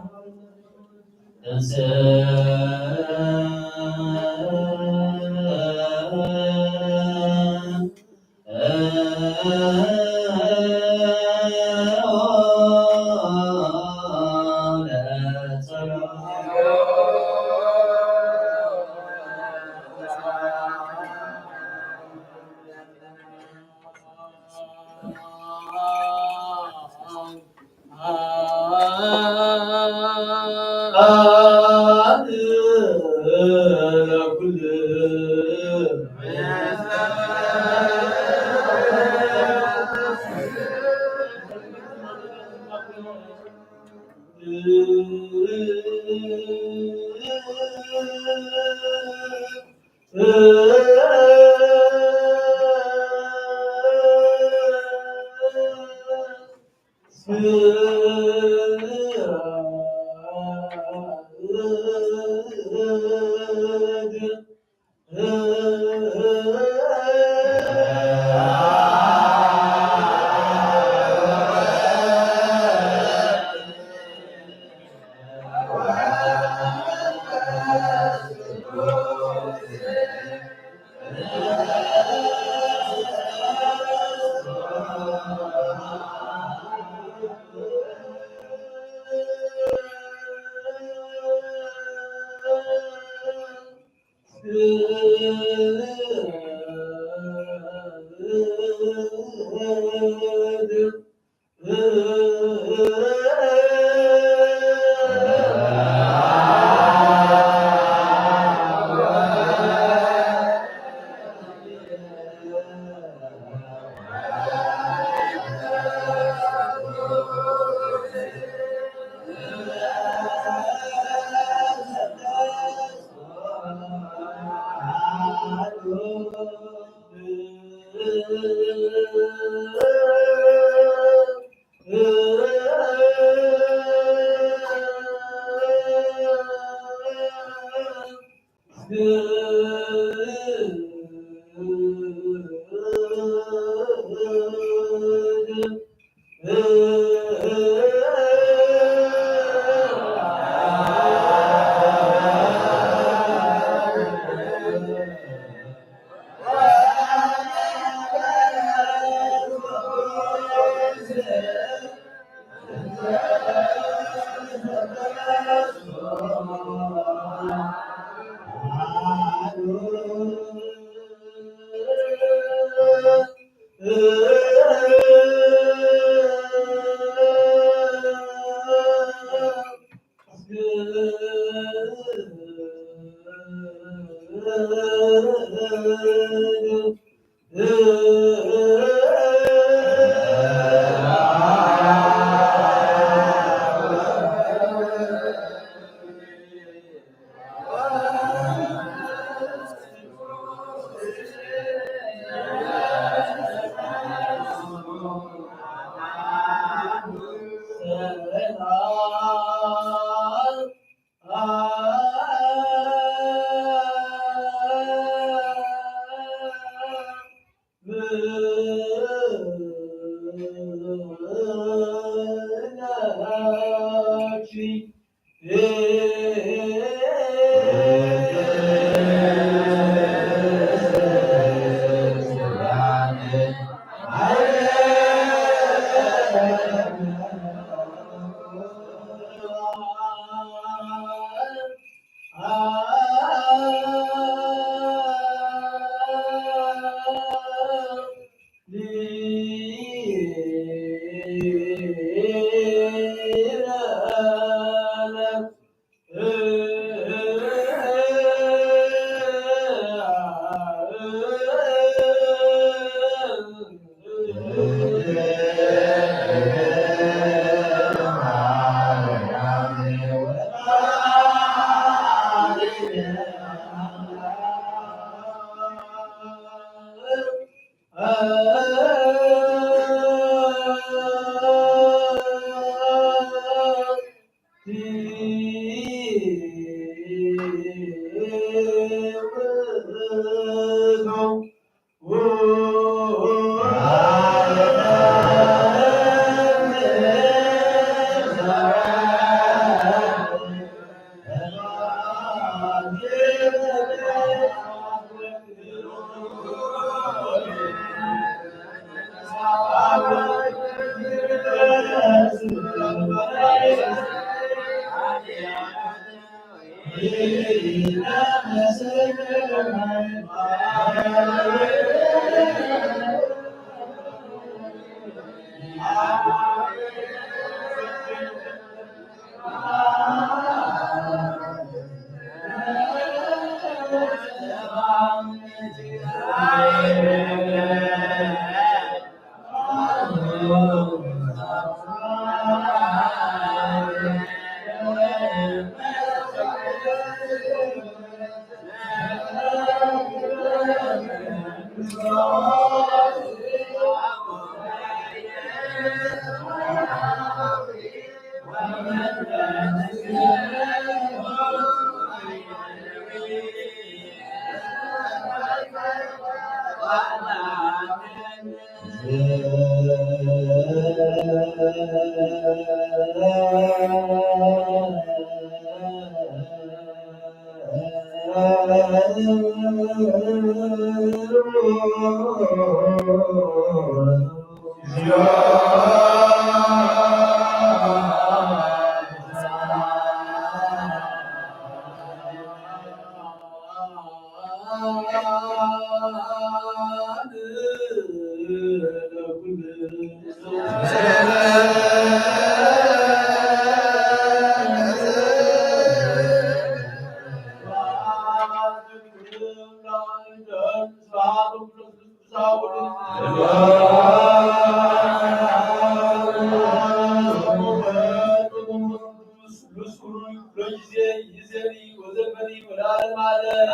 ስሉስ ርኡይ ኩሎ ግዜ ይእዜኒ ወዘልፈኒ ወለዓለመ ዓለም።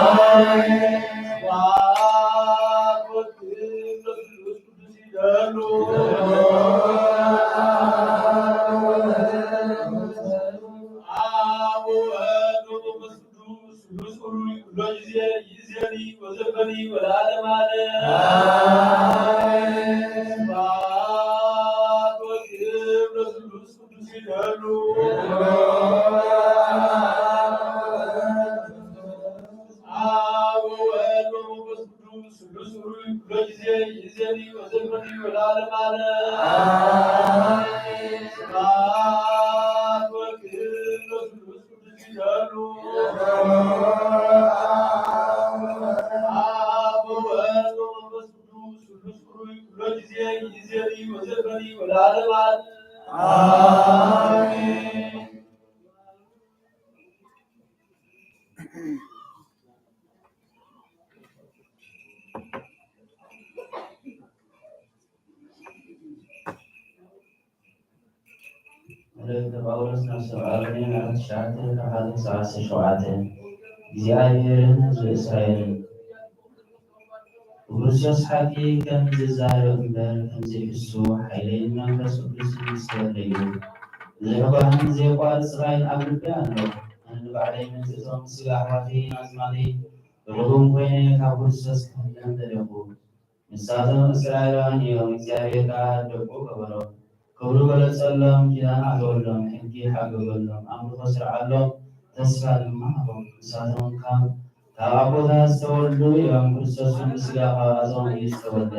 ኣሜን። ስብሐት ወክብር ለስሉስ ቅዱስ ይደሉ። አብ ወወልድ ወመንፈስ ቅዱስ ስሉስ ርኡይ ኩሎ ግዜ ይእዜኒ ወዘልፈኒ ወለዓለመ ዓለም። ኣሜን። ስብሐት ወክብር ለስሉስ መልእኽተ ጳውሎስ ናብ ሰብኣ ሮሜ ምዕራፍ ትሽዓተ ካብ ሓደ ክሳብ ዓሰርተ ሸውዓተ። እግዚኣብሔርን ህዝቢ እስራኤልን። ብክርስቶስ ሓቂ ከም ዝዛረብ እምበር ከም ዘይሕሱ ሓይለይን መንፈስ ቅዱስን ይስበለዩ። ብዙሕ ጓህን ዘየቋርጽ ስቓይን ኣብ ልቢ ኣሎ። ኣነ ንባዕለይ ምእንቲ እቶም ስጋ ኣሕዋተይን ኣዝማደይን ብርጉም ኮይነ ካብ ክርስቶስ ክፍለን ደለኹ። ንሳቶም እስራኤላውያን እዮም፣ እግዚኣብሔር ከኣ ደቁ ገበሮም። ክብሩ ገለጸሎም፣ ኪዳን ኣተወሎም፣ ሕጊ ሓገገሎም፣ ኣምልኾ ስርዓሎም፣ ተስፋ ድማ ሃቦም። ንሳቶም ካብ ካብ ኣቦታት ዝተወልዱ እዮም፣ ክርስቶስ እውን ብስጋ ካብኣቶም እዩ ዝተወልደ።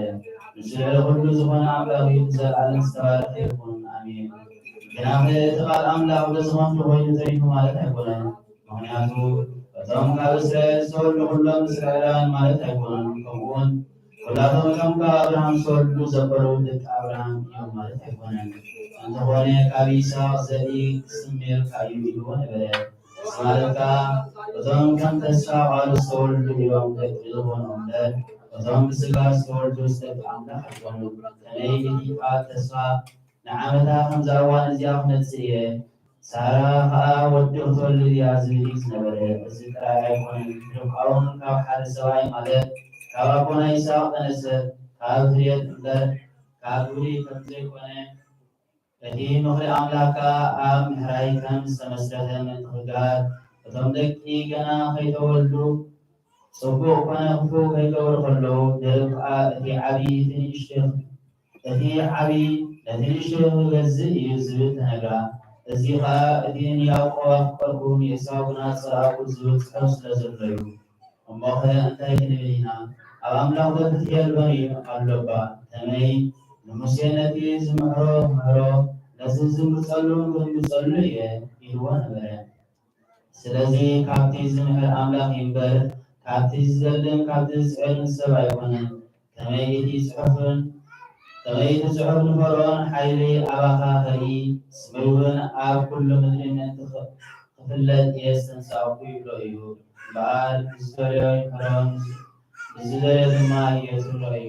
ንሱ ልዕሊ ኩሉ ዝኾነ ኣምላኽ እዩ፣ ንዘለኣለም ዝተባረኸ ይኹን። ኣሜን። ግናኸ እቲ ቃል ኣምላኽ በዚ ኸንቱ ኮይኑ ተሪፉ ማለት ኣይኮነን። ምኽንያቱ እቶም ካብ እስራኤል ዝተወልዱ ኩሎም እስራኤላውያን ማለት ኣይኮኑን። ከምኡውን ኩላቶም እቶም ካብ ኣብርሃም ዝተወልዱ ዘበሉ ደቂ ኣብርሃም እዮም ማለት ኣይኮነን። እንተኾነ ካብ ይስሐቅ ዘርኢ ክስሜርካ እዩ ኢልዎ ነበረ። እዚ ማለት ከኣ እቶም ከም ተስፋ ቃሉ ዝተወልዱ እዮም ደቂ ዝኾኑ እምበር እቶም ብስጋ ዝተወልዱስ ደቂ ኣምላኽ ኣይኮኑን። ከመይ እቲ ቃል ተስፋ ንዓመታ ከምዛ እዋን እዚኣ ክመጽእ እየ፣ ሳራ ኸኣ ወዲ ክትወልድ እያ ዝብል እዩ ዝነበረ። እዚ ጥራይ ኣይኮነን፣ ርብቃ እውን ካብ ሓደ ሰብኣይ ማለት ካብ ኣቦና ይስሐቅ ተነሰት፣ ካብ ህርየት እምበር ካብ ግብሪ ከም ዘይኮነ፣ እቲ ምኽሪ ኣምላኽ ከኣ ኣብ ምሕራይ ከም ዝተመስረተ ምእንቲ ክግሃድ፣ እቶም ደቂ ገና ከይተወልዱ ጽቡቕ ኮነ ክፉእ ከይገበሩ ከለዉ፣ ንርብቃ እቲ ዓቢ እቲ ንእሽቶ እቲ ዓቢ ነቲ ንእሽቶ ክገዝእ እዩ ዝብል ተነግራ። እዚ ኸኣ እቲ ንያዕቆብ ኣፍቀርኩ ንኤሳው ግና ጸላእኩ ዝብል ጽሑፍ ስለ ዘሎ እዩ። እሞኸ እንታይ ክንብል ኢና? ኣብ ኣምላኽ ዶ ፍትሒ የልቦን እዩ? ኣሎ እባ። ከመይ ንሙሴ ነቲ ዝምሕሮ ክምሕሮ፣ ነቲ ዝምርጸሉ ክምርጸሉ እየ ኢልዎ ነበረ። ስለዚ ካብቲ ዝምሕር ኣምላኽ እዩ እምበር፣ ካብቲ ዝዘልን ካብቲ ዝጽዕርን ሰብ ኣይኮነን። ከመይ እቲ ጽሑፍን፣ ከመይ እቲ ጽሑፍ ንፈርዖን ሓይለይ ኣባኻ ከርኢ፣ ስመይ እውን ኣብ ኩሉ ምድሪ ምእንቲ ኽ-፣ ክፍለጥ እየ ዝተንሳእኩ ይብሎ እዩ። እምበኣር ብዝደለዮ ይምሕሮን ብዝደለዮ ድማ የትርፎ እዩ።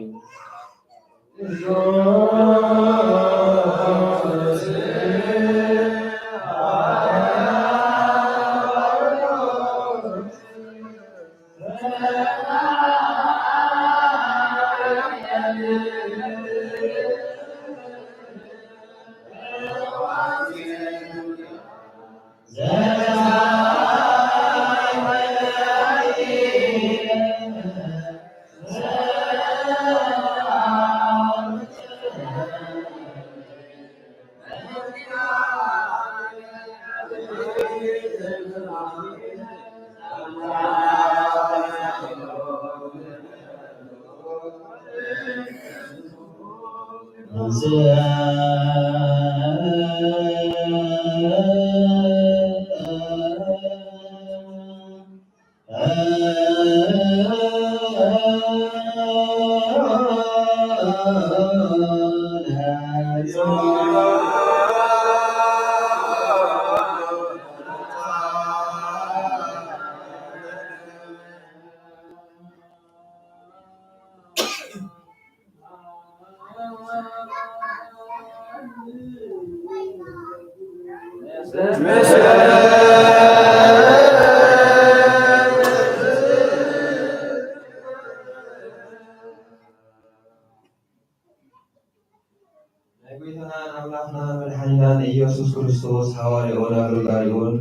ናይ ጎይታናን ኣምላኽና መድሓኒናን ኢየሱስ ክርስቶስ ሃዋርያኡን ኣገልጋሊኡን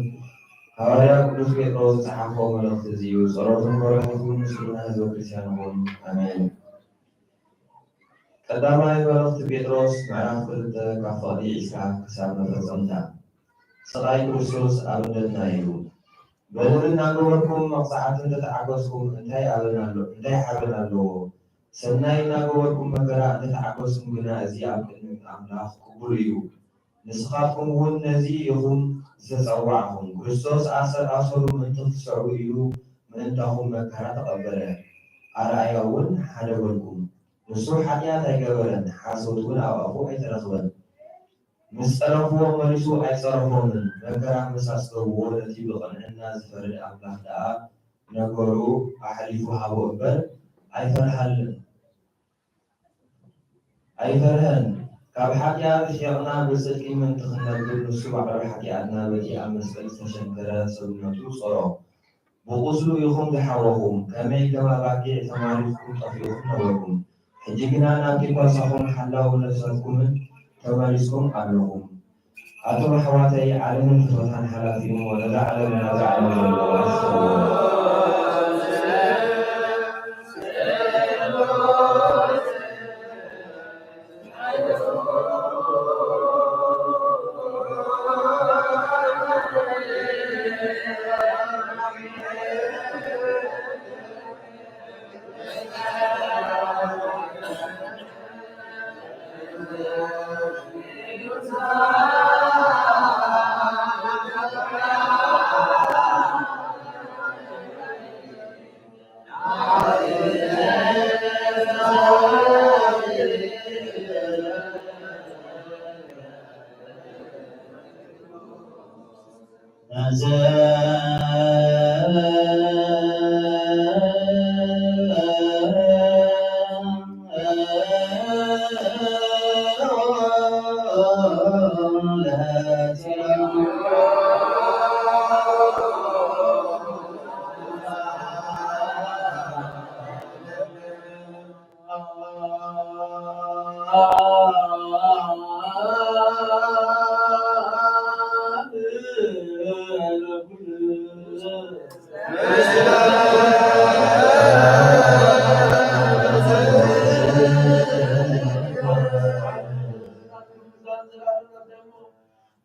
ሃዋርያ ቅዱስ ጴጥሮስ ዝጸሓፎ መልእኽቲ እዚ እዩ። ጸሎቱን በረኸቱን ምስ ኩልና ህዝበ ክርስቲያን ይኹን። ኣሜን። ቀዳማይ መልእኽቲ ጴጥሮስ ምዕራፍ ክልተ ካብ ፍቕዲ ዒስራ ክሳብ መፈጸምታ። ስቓይ ክርስቶስ ኣብነትና እዩ። በደል እናገበርኩም መቕጻዕቲ እንተተዓገስኩም እንታይ ኣበን ኣሎ-፣ እንታይ ሓበን ኣለዎ? ሰናይ እናገበርኩም መከራ እንተተዓገስኩም ግና እዚ ኣብ ቅድሚ ኣምላኽ ቅቡል እዩ። ንስኻትኩም እውን ነዚ ኢኹም ዝተጸዋዕኹም። ክርስቶስ ኣሰር ኣሰሩ ምእንቲ ክትስዕቡ ኢሉ ምእንታኹም መከራ ተቐበለ። ኣርኣያ እውን ሓደ በልኩም። ንሱ ሓጢኣት ኣይገበረን፣ ሓሶት እውን ኣብ ኣፉ ኣይተረኽበን። ምስ ጸረፍዎ መሊሱ ኣይጸረፎምን። መከራ ምስ ኣስገብዎ ነቲ ብቕንዕና ዝፈርድ ኣምላኽ ደኣ ነገሩ ኣሕሊፉ ሃቦ እምበር ኣይፈርሃልን። ኣይፈርሀን። ካብ ሓጢኣት ርሒቕና ብጽድቂ ምእንቲ ክንነብር ንሱ ባዕሉ ሓጢኣትና በቲ ኣብ መስቀል ዝተሸንከረ ሰብነቱ ጾሮ። ብቑስሉ ኢኹም ዝሓወኹም፣ ከመይ ከም ኣባጊዕ ተማሪኽኩም ጠፊእኹም ነበርኩም። ሕጂ ግና ናብቲ ኳሳኹም ሓላው ነፍሳትኩምን ተመሊስኩም ኣለኹም። ኣቶም ኣሕዋተይ፣ ዓለምን ፍትወታን ሓላፊ እሞ፣ ነዛ ዓለም ናብዛ ዓለም ዘለዋ ትኸውን።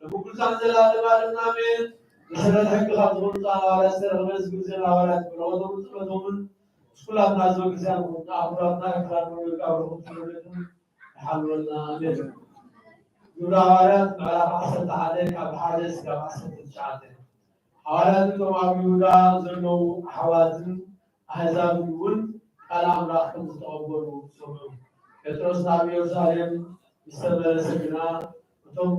ንጉጉዛን ዘላለማልን ኣሜን። መሰረት ሕግኻ ዝኾኑ ጻን ሃዋርያት ዝተረኽበ ዝግዜ ሃዋርያት ብረኸቶምን ጸሎቶምን ምስ ኩላትና ህዝበ ክርስቲያን ይኹን። ንኣኽብራትና ኤርትራን መመቃብርኹም ትውልድን ይሓልወልና። ኣሜን። ግብረ ሃዋርያት ምዕራፍ ዓሰርተ ሓደ ካብ ሓደ እስካብ ዓሰርተ ትሽዓተ። ሃዋርያት እቶም ኣብ ይሁዳ ዘለዉ ኣሕዋትን ኣህዛብን እውን ቃል ኣምላኽ ከም ዝተቐበሉ ሰምዑ። ጴጥሮስ ናብ ኢየሩሳሌም ምስ ተመለሰ ግና፣ እቶም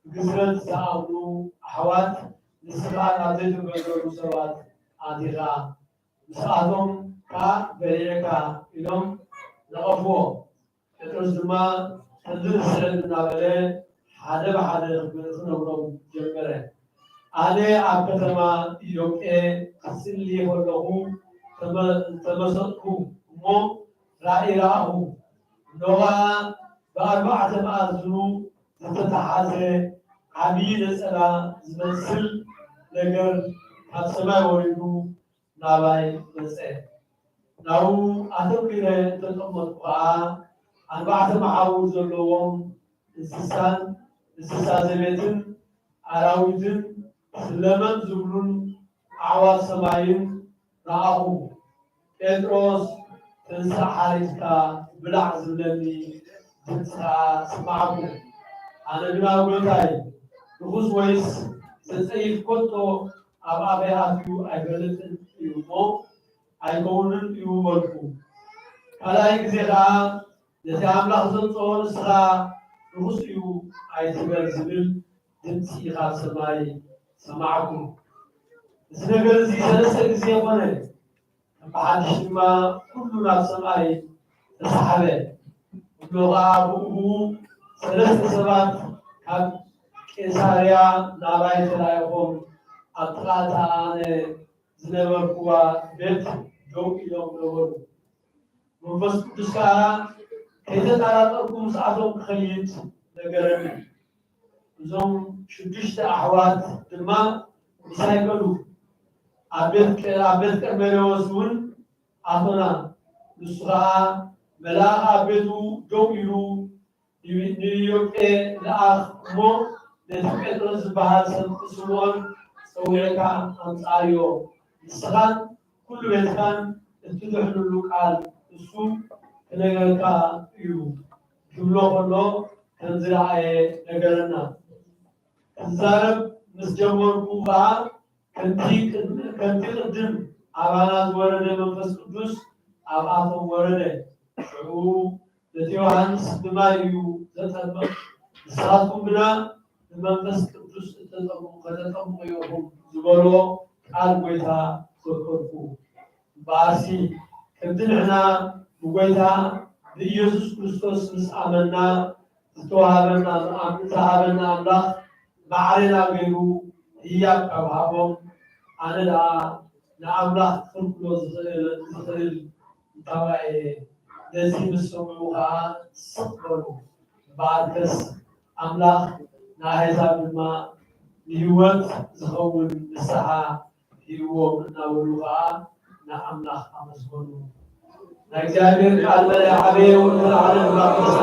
ብግዝረት ዝኣምኑ ኣሕዋት፣ "ንስኻ ናብ ዘይተገዘሩ ሰባት ኣቲኻ፣ ምስኣቶም ከኣ በሊዕካ" ኢሎም ነቐፍዎ። ጴጥሮስ ድማ ከምዚ ዝስዕብ እናበለ ሓደ ብሓደ ክነግሮም ጀመረ። ኣነ ኣብ ከተማ ኢዮጴ ክጽሊ ከለኹ ተመ-፣ ተመሰጥኩ እሞ ራእይ ረኣኹ። እንሆ ኸኣ ብኣርባዕተ መኣዝኑ ዝተተሓዘ ዓብዪ ነጸላ ዝመስል ነገር ካብ ሰማይ ወሪዱ ናባይ መጸ። ናብኡ ኣተኲረ እንተጠመትኩ ኸኣ፣ ኣርባዕተ መሓውር ዘለዎም እንስሳን እንስሳ ዘቤትን ኣራዊትን ስለመን ዝብሉን ኣዕዋፍ ሰማይን ረኣኹ። "ጴጥሮስ፣ ተንሳእ፣ ሓሪድካ ብላዕ" ዝብለኒ ድምጺ ኸኣ ሰማዕኩ። ኣነ ግና፣ "ጐይታይ፣ ርኹስ ወይስ ዘጸይፍ ከቶ ኣብ ኣፈይ ኣትዩ ኣይፈልጥን እዩ እሞ ኣይከውንን እዩ" በልኩ። ካልኣይ ግዜ ኸኣ፣ "ነቲ ኣምላኽ ዘምጽኦ ንስኻ ርኹስ እዩ ኣይትበል" ዝብል ድምጺ ካብ ሰማይ ሰማዕኩ። እዚ ነገር እዚ ሰለስተ ግዜ ኾነ። ከም ብሓድሽ ድማ ኩሉ ናብ ሰማይ ተሳሕበ። እንሆ ኸኣ ብኡ ሰለስተ ሰባት ካብ ቄሳርያ ናባይ ተላኢኾም ኣብ ጥቓ እታ ኣነ ዝነበርኩዋ ቤት ደው ኢሎም ነበሩ። መንፈስ ቅዱስ ከኣ ከይተጠራጠርኩ ምስኣቶም ክኸይድ ነገረኒ። እዞም ሽዱሽተ ኣሕዋት ድማ ምሳይ ከዱ። ኣብ ቤት ቀ-፣ ኣብ ቤት ቀርሜሌዎስ እውን ኣቶና። ንሱ ኸኣ መልኣኽ ኣብ ቤቱ ደው ኢሉ፣ "ንኢዮጴ ለኣኽ እሞ ነቲ ጴጥሮስ ዝበሃል ስምዒ ስምዖን ጸዊዕካ ኣምጽኣዮ። ንስኻን ኩሉ ቤትካን እትድሕንሉ ቃል እሱ ክነግረካ እዩ" ክብሎ ከሎ ከም ዝረኣየ ነገረና። ክዛረብ ምስ ጀመርኩ ኸኣ ከምቲ ቅድም-፣ ከምቲ ቅድም ኣባና ዝወረደ መንፈስ ቅዱስ ኣብኣቶም ወረደ። ሽዑ ነቲ ዮሃንስ ብማይ እዩ ዘጠምቕ፣ ንስኻትኩም ግና ብመንፈስ ቅዱስ እተጠምቑ፣ ከተጠምቑ ኢኹም ዝበሎ ቃል ጐይታ ዘከርኩ። እምበኣርሲ ከምቲ ንሕና ብጎይታ ብኢየሱስ ክርስቶስ ምስ ኣመንና ዝተዋህበና፣ ዝኣም-፣ ዝሃበና ኣምላኽ ማዕሬና ገይሩ ህያብ ካብ ሃቦም፣ ኣነ ደኣ ንኣምላኽ ክኽልክሎ ዝኽእል፣ ዝኽእል እንታዋይ እየ? ነዚ ምስ ሰምዑ ኸኣ ስቕ በሉ። እምበኣርከስ ኣምላኽ ንኣህዛብ ድማ ንህይወት ዝኸውን ንስሓ ሂብዎም እናበሉ ኸዓ ንኣምላኽ ኣመስገኑ። ናይ እግዚኣብሔር ቃል መለ ዓበየ ወንጌል ዓለም ባክስ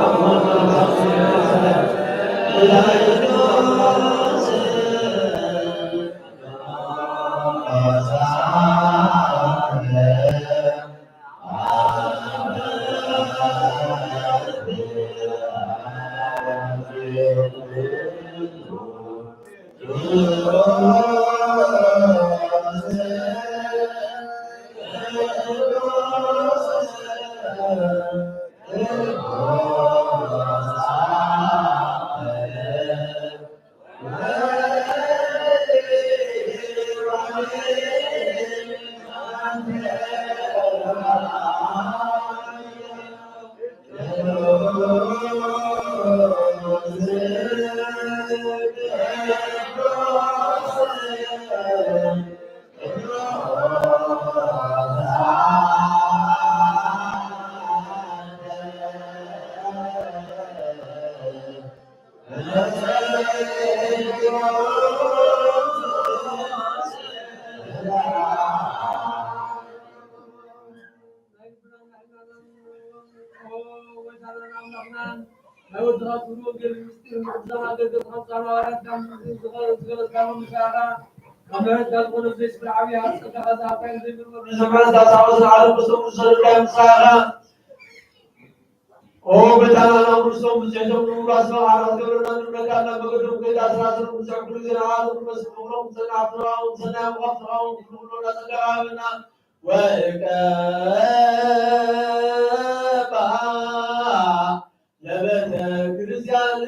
ኦ ጎይታና፣ ናብ ርስቶም ብፅሒቶም ንምውራስ መባዕር ክትገብረና ንምነካ፣ ናብ መገዶም ከይዳ ስራስር ብፅሑፍ ኩሉ ግዜ ንዓኻትኩም ንመስል ፍቕሮም ክሰናዕ ፍቕሮም ሰናይ ምዃን ፍቕሮም ክፍልፍሎ እናፀጋባበና ወይቀባ ለቤተ ክርስቲያን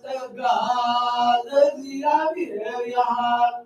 ጸጋ ዘእግዚኣብሔር ይሃሉ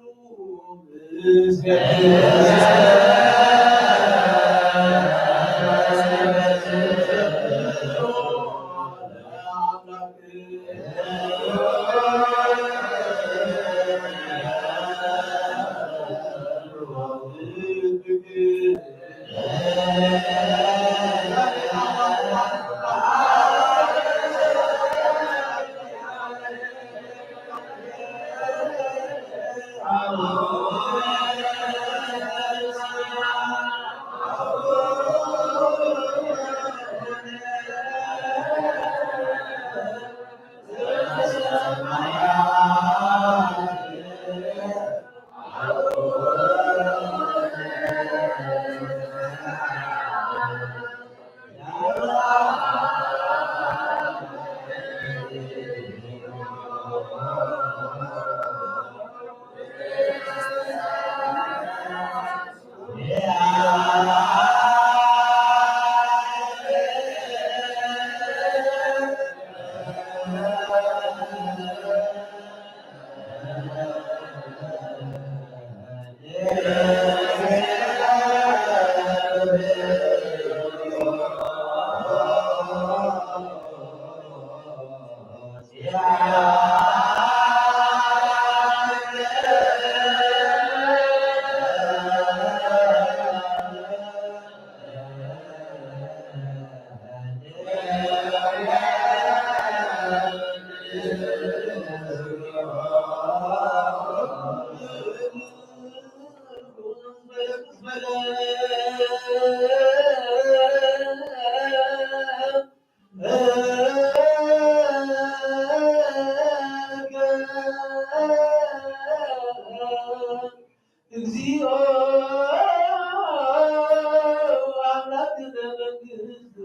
እግዚኦ አምላክነ መንግስት።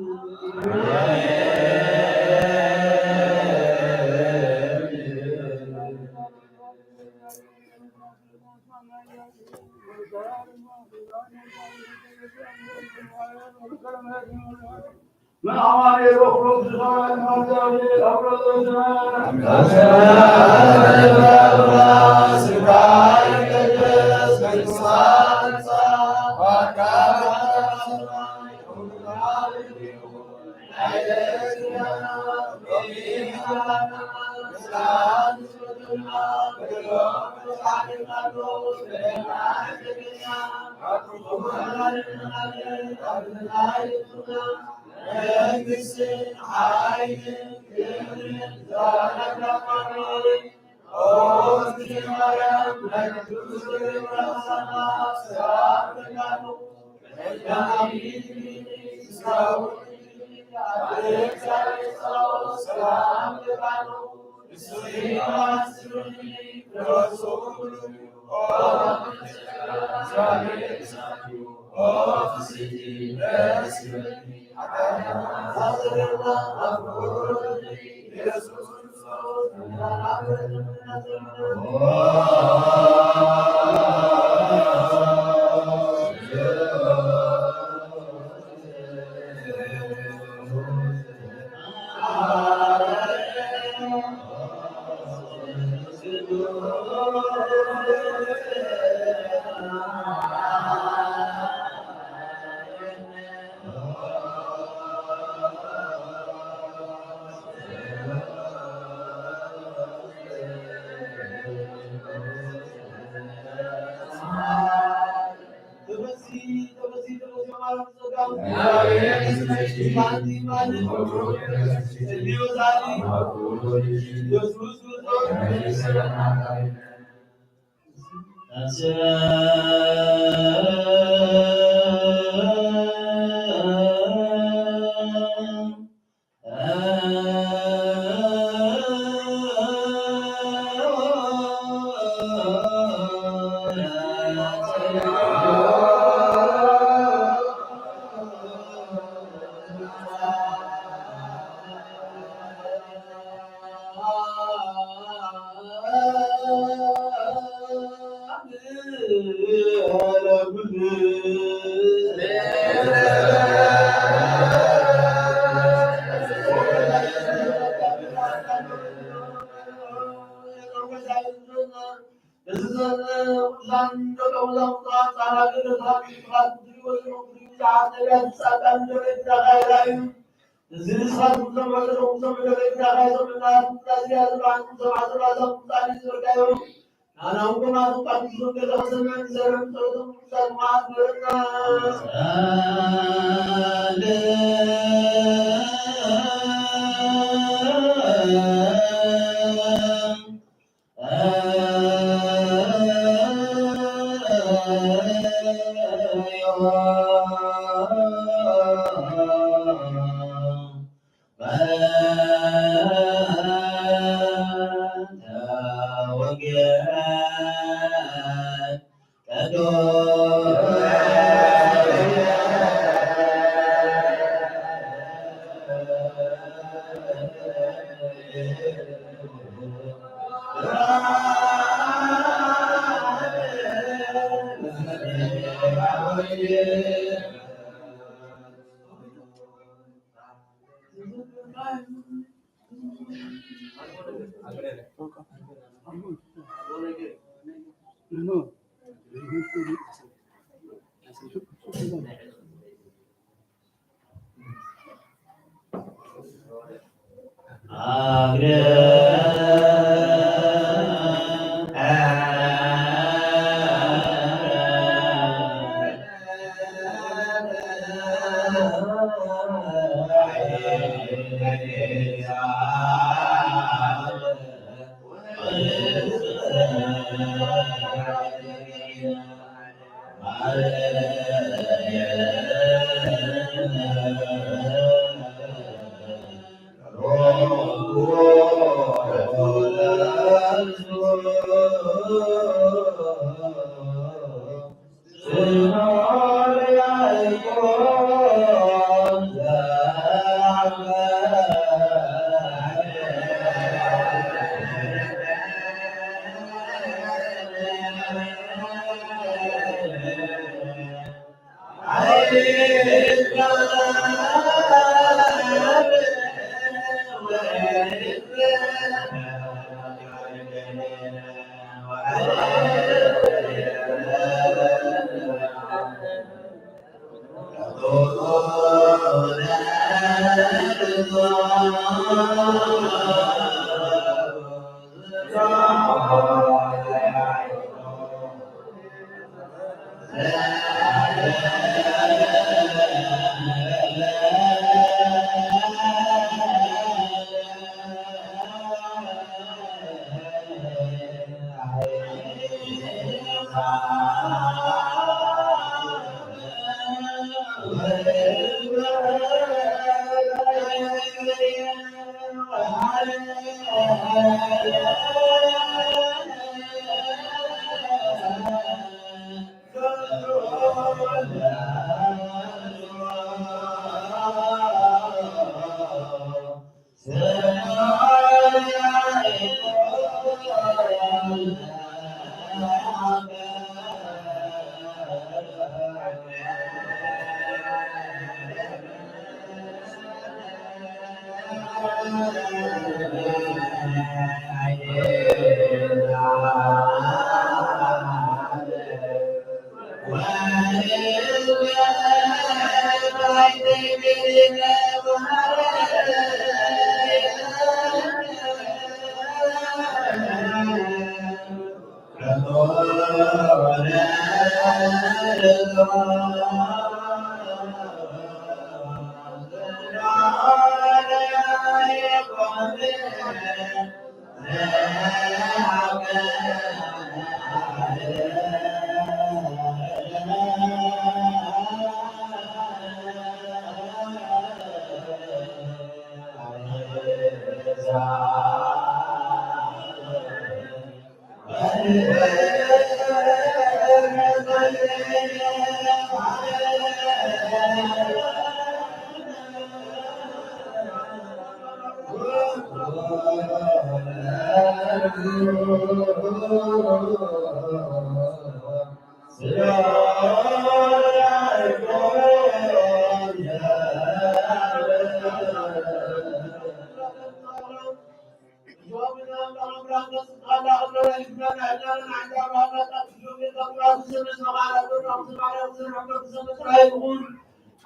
ምን አማኑኤል ወኩሎም ዝሰማይ መርዛዊ አብረዘ መንግስትን ሓይልን ክብርን ዘላለማዊ። ኦ እግዝእትነ ማርያም ናይ ቅዱስ ገብርኤል ሰላምታ ሰላም እልካሉ። ቀዳማዊት ክብርት ስጋው ሰላም እልካሉ።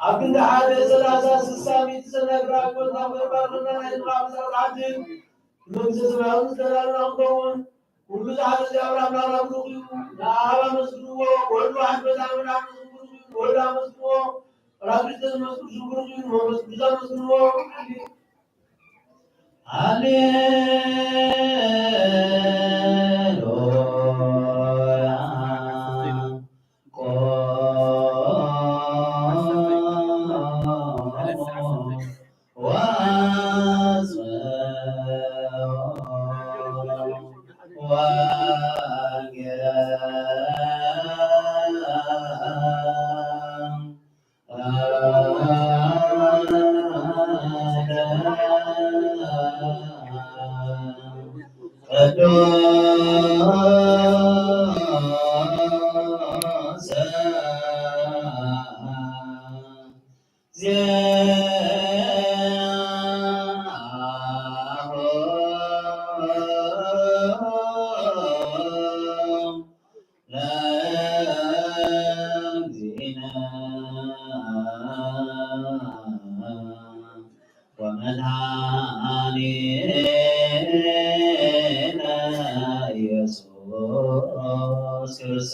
ኣብ ክንዲ ሓደ ሰላሳ ስሳ ሚእቲ ሰነ ብራክ ወልዳ ምእባር ናይ ምዕራብ ምስራቅ ዓድን መንግስቲ ሰማያዊ ዝተዳለወ ክኸውን ኩሉ ዝሓዘ እግዚኣብሔር ኣምላኽ ብሩኽ እዩ። ንኣብ ኣመስግንዎ፣ ወልድ ዋሕድ መድኃኔ ዓለም ብሩኽ እዩ፣ ወልድ ኣመስግንዎ፣ ራብሪተ ዝመስሉ ብሩኽ እዩ፣ መንፈስ ቅዱስ ኣመስግንዎ። ሃሌ ወመድኃኒነ ኢየሱስ ክርስቶስ።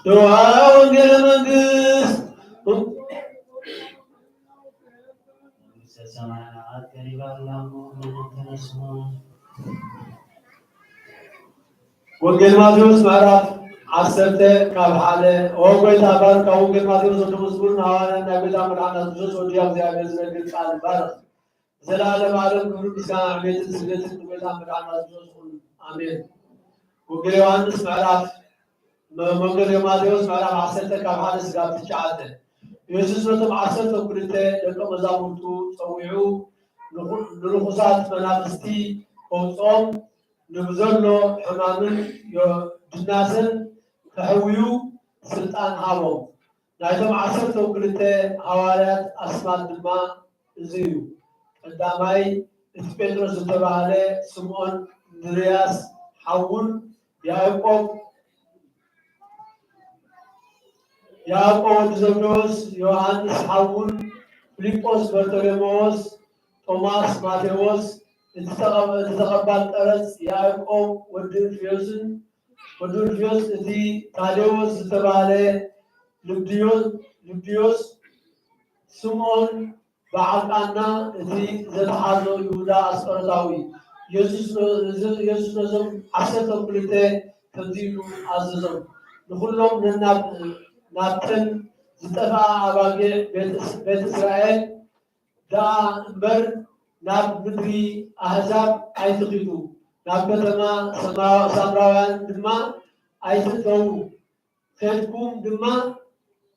ንዋ ወንጌለ መንግስት። መንግስተ ሰማያት ቀሪባ ኣላ እሞ ተነስሑ። ወንጌል ማቴዎስ ምዕራፍ ዓሰርተ ካብ ሓደ። ኦ ጎይታ፣ ባርካ ወንጌል ማቴዎስ ወዲ መስሙር ንሃዋርያን ናይ ጎይታ መድሓና ክርስቶስ ወዲ እግዚኣብሔር ዝነግር ቃል ባርክ። ዘላለም ዓለም ክብሪ ምስጋና ዕቤትን ስግደትን ንጎይታ መድሓና ክርስቶስ ይኹን። ኣሜን። ወንጌል ዮሃንስ ምዕራፍ መ-፣ ወንጌል ማቴዎስ ምዕራፍ ዓሰርተ ካብ ሓደ ስጋብ ትሽዓተ። የሱስ ነቶም ዓሰርተ ክልተ ደቀ መዛሙርቱ ጸዊዑ ንኹ-፣ ንርኹሳት መናፍስቲ ከውጽኦም ንብዘሎ ሕማምን ዮ-፣ ድናሰን ከሕውዩ ስልጣን ሃቦም። ናይቶም ዓሰርተ ክልተ ሃዋርያት ኣስማት ድማ እዚ እዩ። ቀዳማይ እቲ ጴጥሮስ ዝተባህለ ስምዖን፣ እንድርያስ ሓዉን ያዕቆብ፣ ያዕቆብ ወዲ ዘብዴዎስ፣ ዮሃንስ ሓዉን፣ ፊልጶስ፣ በርቶሎሜዎስ፣ ቶማስ፣ ማቴዎስ፣ እቲ ተቐ-፣ እቲ ተቐባል ቀረጽ ያዕቆብ ወዲ እልፍዮስን፣ ወዲ እልፍዮስ፣ እቲ ታዴዎስ ዝተባህለ ልብድዮ-፣ ልብድዮስ፣ ስምዖን፣ በዓል ቃና፣ እቲ ዘተሓዞ ይሁዳ ኣስቆሮታዊ። የሱስ ነ-፣ እዚ-፣ የሱስ ነዞም ዓሰርተ ክልተ ከምዚ ኢሉ ኣዘዞም፣ ንኹሎም ነናብ-፣ ናብተን ዝጠፍኣ ኣባጊዕ ቤት እስ-፣ ቤት እስራኤል ደኣ እምበር ናብ ምድሪ ኣህዛብ ኣይትኺዱ። ናብ ከተማ ሰማ-፣ ሳምራውያን ድማ ኣይትእተዉ። ኬድኩም ድማ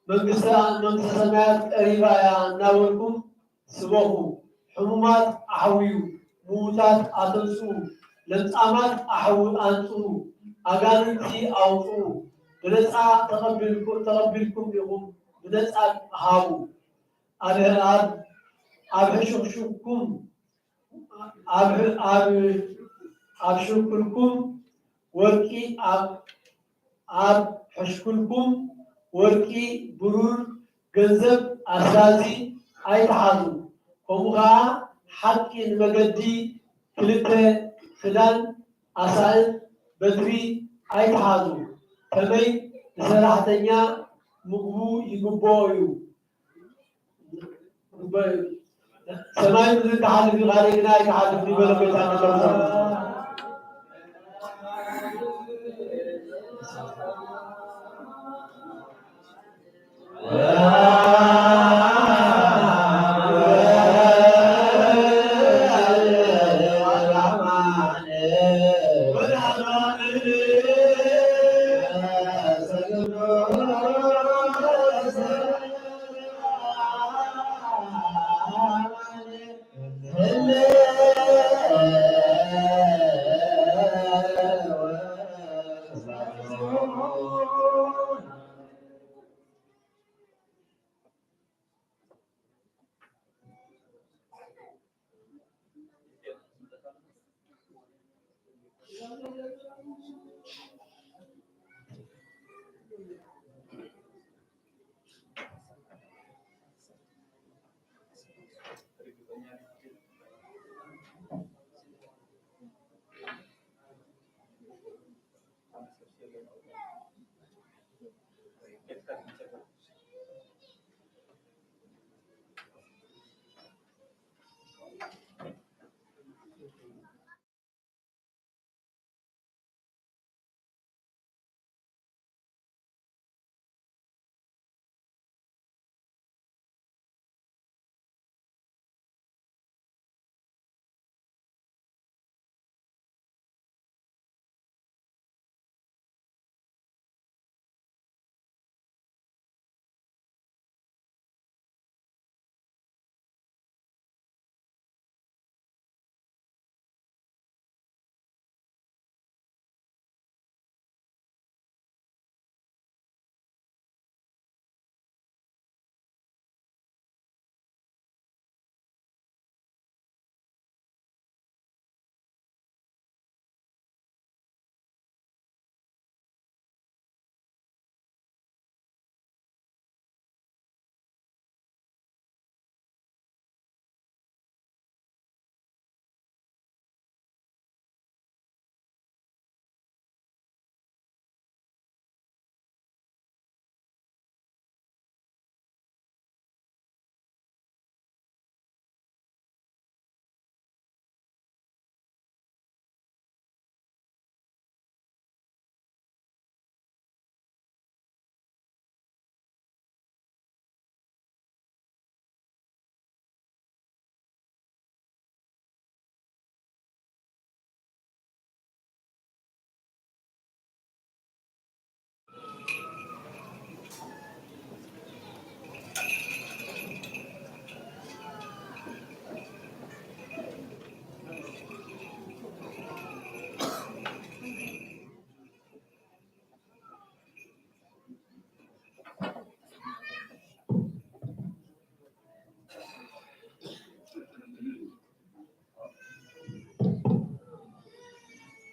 መንግስተ፣ መንግስተ ሰማያት ቀሪባ እያ እናበልኩም ስበኹ። ሕሙማት ኣሕውዩ፣ ምዉታት ኣተንስኡ፣ ለምጻማት ኣሕው-፣ ኣንጽሁ፣ ኣጋንንቲ ኣውጽኡ። ብነጻ ተቐቢልኩ-፣ ተቐቢልኩም ኢኹም፣ ብነጻ ሃቡ። ኣብ፣ ኣብ፣ ኣብ ሕሹኽሹኽኩም፣ ኣብ፣ ኣብ፣ ኣብ ሽኩልኩም ወርቂ፣ ኣብ፣ ኣብ ሕሽኩልኩም ወርቂ፣ ብሩር፣ ገንዘብ ኣስራዚ ኣይትሓዙ። ከምኡ ኸዓ ሓቂ ንመገዲ ክልተ ክዳን ኣሳእን በትሪ ኣይትሓዙ። ከመይ ንሰራሕተኛ ምግቡ ይግብኦ እዩ። ሰማይ ምድሪ ክሓልፍ እዩ፣ ካልእ ግና ኣይክሓልፍን እዩ በለ ጎይታ።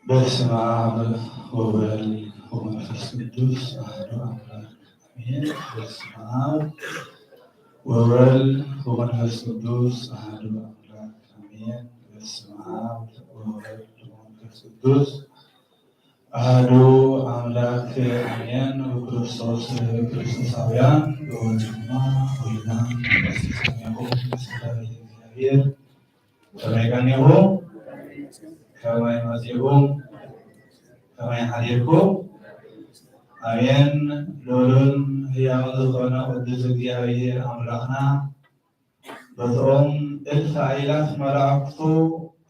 በስመ አብ ወወልድ ወመንፈስ ቅዱስ አሐዱ አምላክ አሜን። በስመ አብ ወወልድ ወመንፈስ ቅዱስ አሐዱ አምላክ አሜን። በስመ አብ ወወልድ ወመንፈስ ቅዱስ አሐዱ አምላክ አሜን። በክርስቶስ ክርስቶሳውያን በወልድና ወይና በስመ አብ እግዚአብሔር ከመይ ቀኒኹም? ከመይ መጺኹም? ከመይ ሓዲርኩም? ኣሜን። ልዑልን ህያውን ዝኾነ ቅዱስ እግዚኣብሔር ኣምላኽና በቶም እልፍ ኣእላፍ መላእኽቱ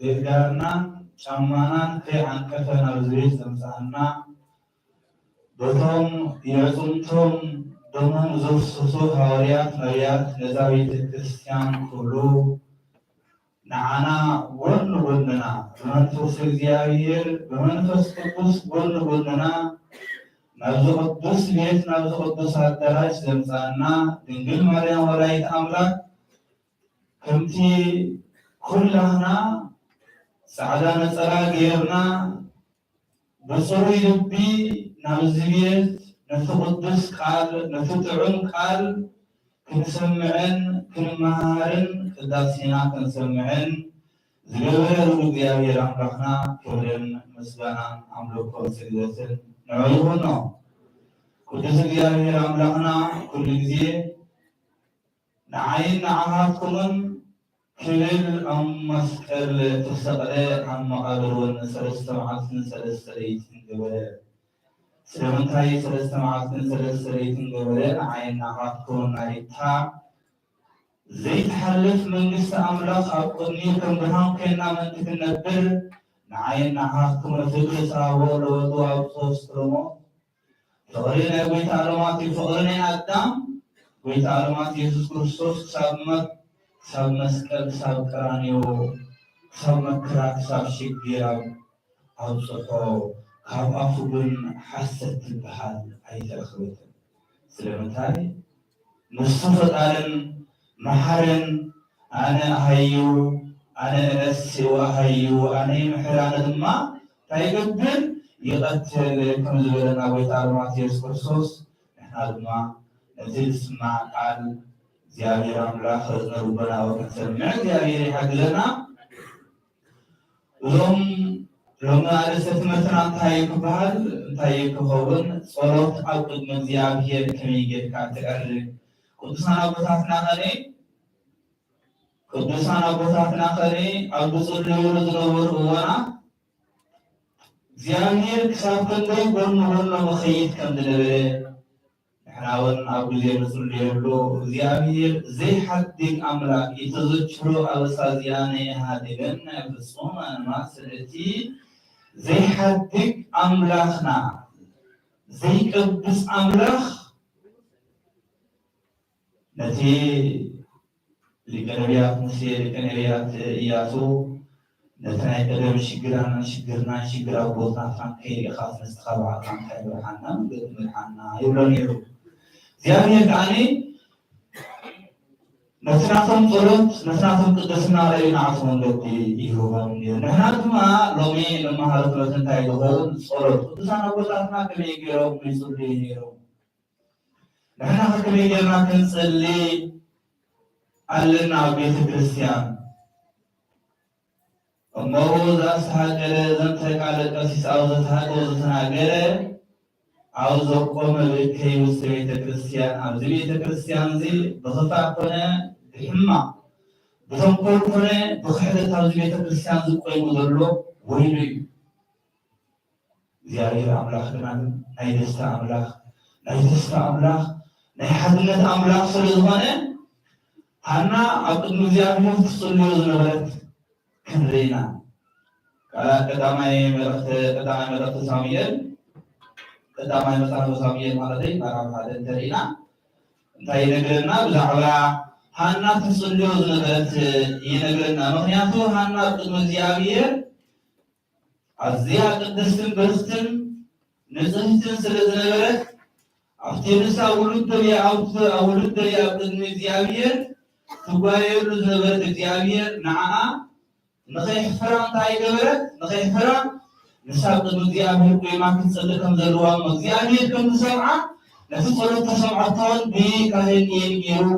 እግርናን ጫማናን ከይዓንቀፈ ናብዚ ቤት ዘምጽኣና፣ በቶም የዕጽምቶም ደሞም ዘፍሰሱ ሃዋርያት፣ ነቢያት ነዛ ቤተ ክርስቲያን ክብሉ ንዓና ጎን ንጎንና ብመንፈስ እግዚኣብሔር ብመንፈስ ቅዱስ ጎን ንጎንና ናብዚ ቅዱስ ቤት ናብዚ ቅዱስ ኣዳራሽ ዘምጻና ድንግል ማርያም ወላዲት ኣምላክ ከምቲ ኩላህና ጻዕዳ ነጸላ ገይርና ብጽሩይ ልቢ ናብዚ ቤት ነቲ ቅዱስ ቃል ነቲ ጥዑም ቃል ክንሰምዕን ክንመሃርን ቅዳሴና ክንሰምዕን ዝገበረ ልዑል እግዚኣብሔር ኣምላኽና ክብርን ምስጋናን ኣምልኾን ስግደትን ንዑ ይኹኖ። ቅዱስ እግዚኣብሔር ኣምላኽና ኩሉ ግዜ ንዓይን ንዓኻትኩምን ክብል ኣብ መስቀል ተሰቕለ፣ ኣብ መቓብር እውን ሰለስተ መዓልትን ሰለስተ ለይትን ገበረ። ስለምንታይ ሰለስተ መዓልትን ሰለስተ ለይትን ገበረ? ንዓይን ንዓኻትኩምን ናይታ ዘይትሓልፍ መንግስቲ ኣምላኽ ኣብ ቅድሚኡ ከም ብርሃን ኮይና ምእንቲ ክንነብር፣ ንዓይን ንዓኻትኩምን ፍቅሪ ዝተሃብኦ ለወጡ ኣብ ሶስት ሮሞ ፍቕሪ ናይ ጎይታ ዓለማት እዩ። ፍቕሪ ናይ ኣዳም ጎይታ ዓለማት የሱስ ክርስቶስ ክሳብ መ-፣ ክሳብ መስቀል፣ ክሳብ ቀራንዮ፣ ክሳብ መከራ፣ ክሳብ ሽግር ኣብ-፣ ኣብጽሖ። ካብ ኣፉ ግን ሓሰት ትበሃል ኣይተረኽበትን። ስለምንታይ? ንሱ ፈጣርን መሓርን ኣነ ኣሃዩ ኣነ እነስእ ወኣሃዩ ኣነ ይምሕር ኣነ ድማ እንታይ ይገብር ይቐትል ከም ዝበለና ጎይታ ኣርማት የሱስ ክርስቶስ ንሕና ድማ ነቲ ዝስማዕ ቃል እግዚኣብሔር ኣምላኽ እዝነ ልቦናዊ ክንሰምዕ እግዚኣብሔር ይሓግዘና። እዞም ሎሚ ኣርእስተ ትምህርትና እንታይ ክበሃል እንታይ ክኸውን ጸሎት ኣብ ቅድሚ እግዚኣብሔር ከመይ ጌርካ ትቀርብ? ቅዱሳን ኣቦታትና ኸነ ቅዱሳን ኣቦታትና ኸነ ኣብ ዝጽልዩሉ ዝነበሩ እዋናት እግዚኣብሔር ክሳብ ክንደይ ጎኒ ጎኖም ይኸይድ ከም ዝነበረ ንሕና እውን ኣብ ግዜ ንጽልየሉ እግዚኣብሔር ዘይሓድግ ኣምላኽ ኢተዘችሮ ኣበሳ እዚኣ ነይሃድገን ፍጹም ኣንማስል እቲ ዘይሓድግ ኣምላኽና ዘይቀብስ ኣምላኽ ነቲ ሊቀ ነቢያት ሙሴ ሊቀ ነቢያት ኢያሱ ነቲ ናይ ቀደም ሽግራናን ሽግርናን ሽግር ኣቦታትናን ከይሪእኻስ ንስኻ ባዕልካ እንታይ ምርሓና መንገዲ ምርሓና ይብሎ ነይሩ። እግዚኣብሔር ከዓኒ ነቲ ናቶም ጸሎት ነቲ ናቶም ቅድስና ርእዩ ንዓቱ መንገዲ ይህቦም ነይሩ። ንሕና ድማ ሎሚ ንመሃሮ ትምህርቲ እንታይ ዝኸውን ጸሎት ቅዱሳን ኣቦታትና ከመይ ገይሮም ይጽልዩ ነይሮም? ንሕና ከመይ ጌርና ክንጽሊ ኣለና ኣብ ቤተ ክርስቲያን? እሞ እዛ ዝተሃገረ ዘንተ ቃለ ቀሲስ ኣብ ዝተሃገረ ዝተናገረ ኣብ ዘቆመ ብእከይ ውስተ ቤተ ክርስቲያን ኣብዚ ቤተ ክርስቲያን እዚ ብኽፋእ ኮነ ብሕማቕ ብተንኮል ኮነ ብክሕደት ኣብዚ ቤተ ክርስቲያን ዝቆይሙ ዘሎ ወይሉ እዩ። እግዚኣብሔር ኣምላኽ ግና ናይ ደስታ ኣምላኽ ናይ ተስፋ ኣምላኽ ናይ ሓድነት ኣምላኽ ስለ ዝኾነ ሃና ኣብ ቅድሚ እግዚኣብሔር ትጽልዮ ዝነበረት ክንርኢ ኢና። ቃላት ቀዳማይ መልእኽቲ ቀዳማይ መልእኽቲ ሳሙኤል ቀዳማይ መጽሓፍ ሳሙኤል ማለተይ ምዕራፍ ሓደ እንተርኢና እንታይ ይነግረና ብዛዕባ ሃና ትጽልዮ ዝነበረት ይነግረና። ምክንያቱ ሃና ኣብ ቅድሚ እግዚኣብሔር ኣዝያ ቅድስትን ብርክትን ንጽህትን ስለ ዝነበረት ኣብቲ ንሳ ውሉድ ደልያ ኣብቲ ውሉድ ደልያ ኣብ ቅድሚ እግዚኣብሔር ትጓየሉ ዝነበረት እግዚኣብሔር ንዓኣ ንኸይሕፍራ እንታይ ገበረት ንኸይሕፍራ ንሳ ቅድሚ እግዚኣብሔር ቆይማ ክትጸሊ ከም ዘለዋ እሞ እግዚኣብሔር ከም ዝሰምዓ ነቲ ጸሎት ተሰምዐቶን ብካህን ኤሊ ገይሩ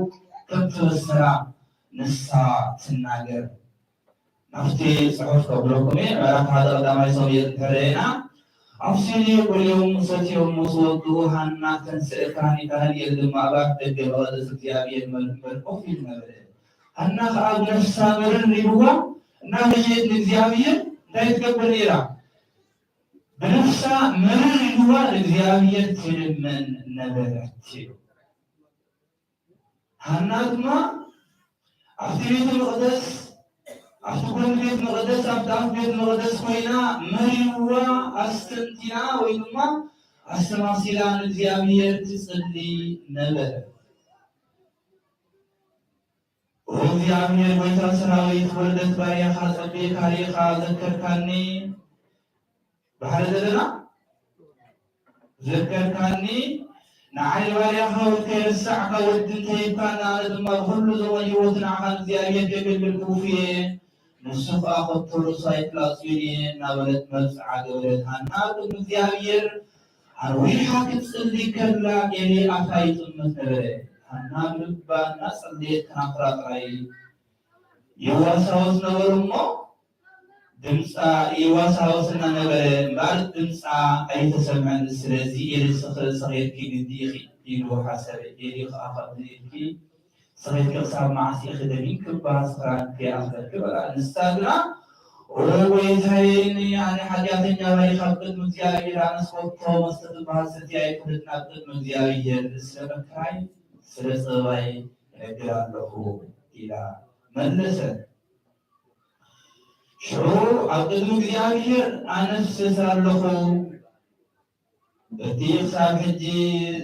ከም ተበሰራ ንሳ ትናገር። ናብቲ ጽሑፍ ከብለኩም እየ። ምዕራፍ ሓደ ቀዳማይ ሳሙኤል እንተረኤና ኣብ ሴሎ በልዮም ሰትዮም ምስ ወድኡ ሃና ተንስእ ካህን ካህን ኤሊ ድማ ኣብ ኣፍ ደገ መቐደስ እግዚኣብሔር እምበር ኮፍ ኢሉ ነበረ። ሃና ኸዓ ብነፍሳ መርር ኢልዋ እናበሸየት ንእግዚኣብሔር እንታይ ትገብር ነይራ? ብነፍሳ መርር ኢልዋ ንእግዚኣብሔር ትልምን ነበረት። ሃና ድማ ኣብቲ ቤተ መቕደስ ኣብቲ ጎኒ ቤት መቕደስ ኣብቲ ኣፍ ቤት መቐደስ ኮይና መሪዋ ኣስተንቲና ወይ ድማ ኣስተማሲላ ንእግዚኣብሔር ትጽሊ ነበረ። ኦ እግዚኣብሔር ጐይታ ሰራዊት፣ ውርደት ባርያኻ ጸቢእካ ርኢኻ ዘከርካኒ። ባሕሪ ዘለና ዘከርካኒ። ንዓይ ባርያኻ ወድ ከይረሳዕካ ወዲ እንተሂብካኒ፣ ኣነ ድማ ብኹሉ ዘመን ህይወት ንዓኻ ንእግዚኣብሔር ከገልግል ክውፍ እየ። ንሱ ኸኣ ከቶ ርእሱ ኣይትላጽዩን እየ እናበለት መብጽዓ ገበረት። ሃና ቅድሚ እግዚኣብሔር ኣርዊሓ ክትጽሊ ከላ ኤሊ ኣፋ ይጥምት ነበረ። ሃና ብልባ እናጸለየት ከናፍራ ጥራይ ይዋሳወስ ነበሩ እሞ ድምጻ ይዋሳወስ እናነበረ እምበኣር ድምጻ ኣይተሰምዐን። ስለዚ ኤሊ ስኽ-፣ ሰኺርኪ ግዲ ኢኺ ኢሉ ሓሰበ። ኤሊ ኸኣ ከምዚ ኢልኪ ሰኺርኪ ክሳብ መዓስ ኢኺ ደኒንኪ እባ ስኽራንኪ ይኣኽለኪ በላ። ንሳ ግና ኦ ጐይታየ፣ ኣነ ሓጢኣተኛ ባሪኻ ኣብ ቅድሚ እግዚኣብሔር ኣነስ ኮቶ መስተ ትበሃል ሰትየ ኣይፈልጥን፣ ኣብ ቅድሚ እግዚኣብሔር ስለ መከራይ ስለ ጸበባይ እነግር ኣለኹ ኢላ መለሰት። ሽዑ ኣብ ቅድሚ እግዚኣብሔር ኣነ እፍስስ ኣለኹ። እቲ ክሳብ ሕጂ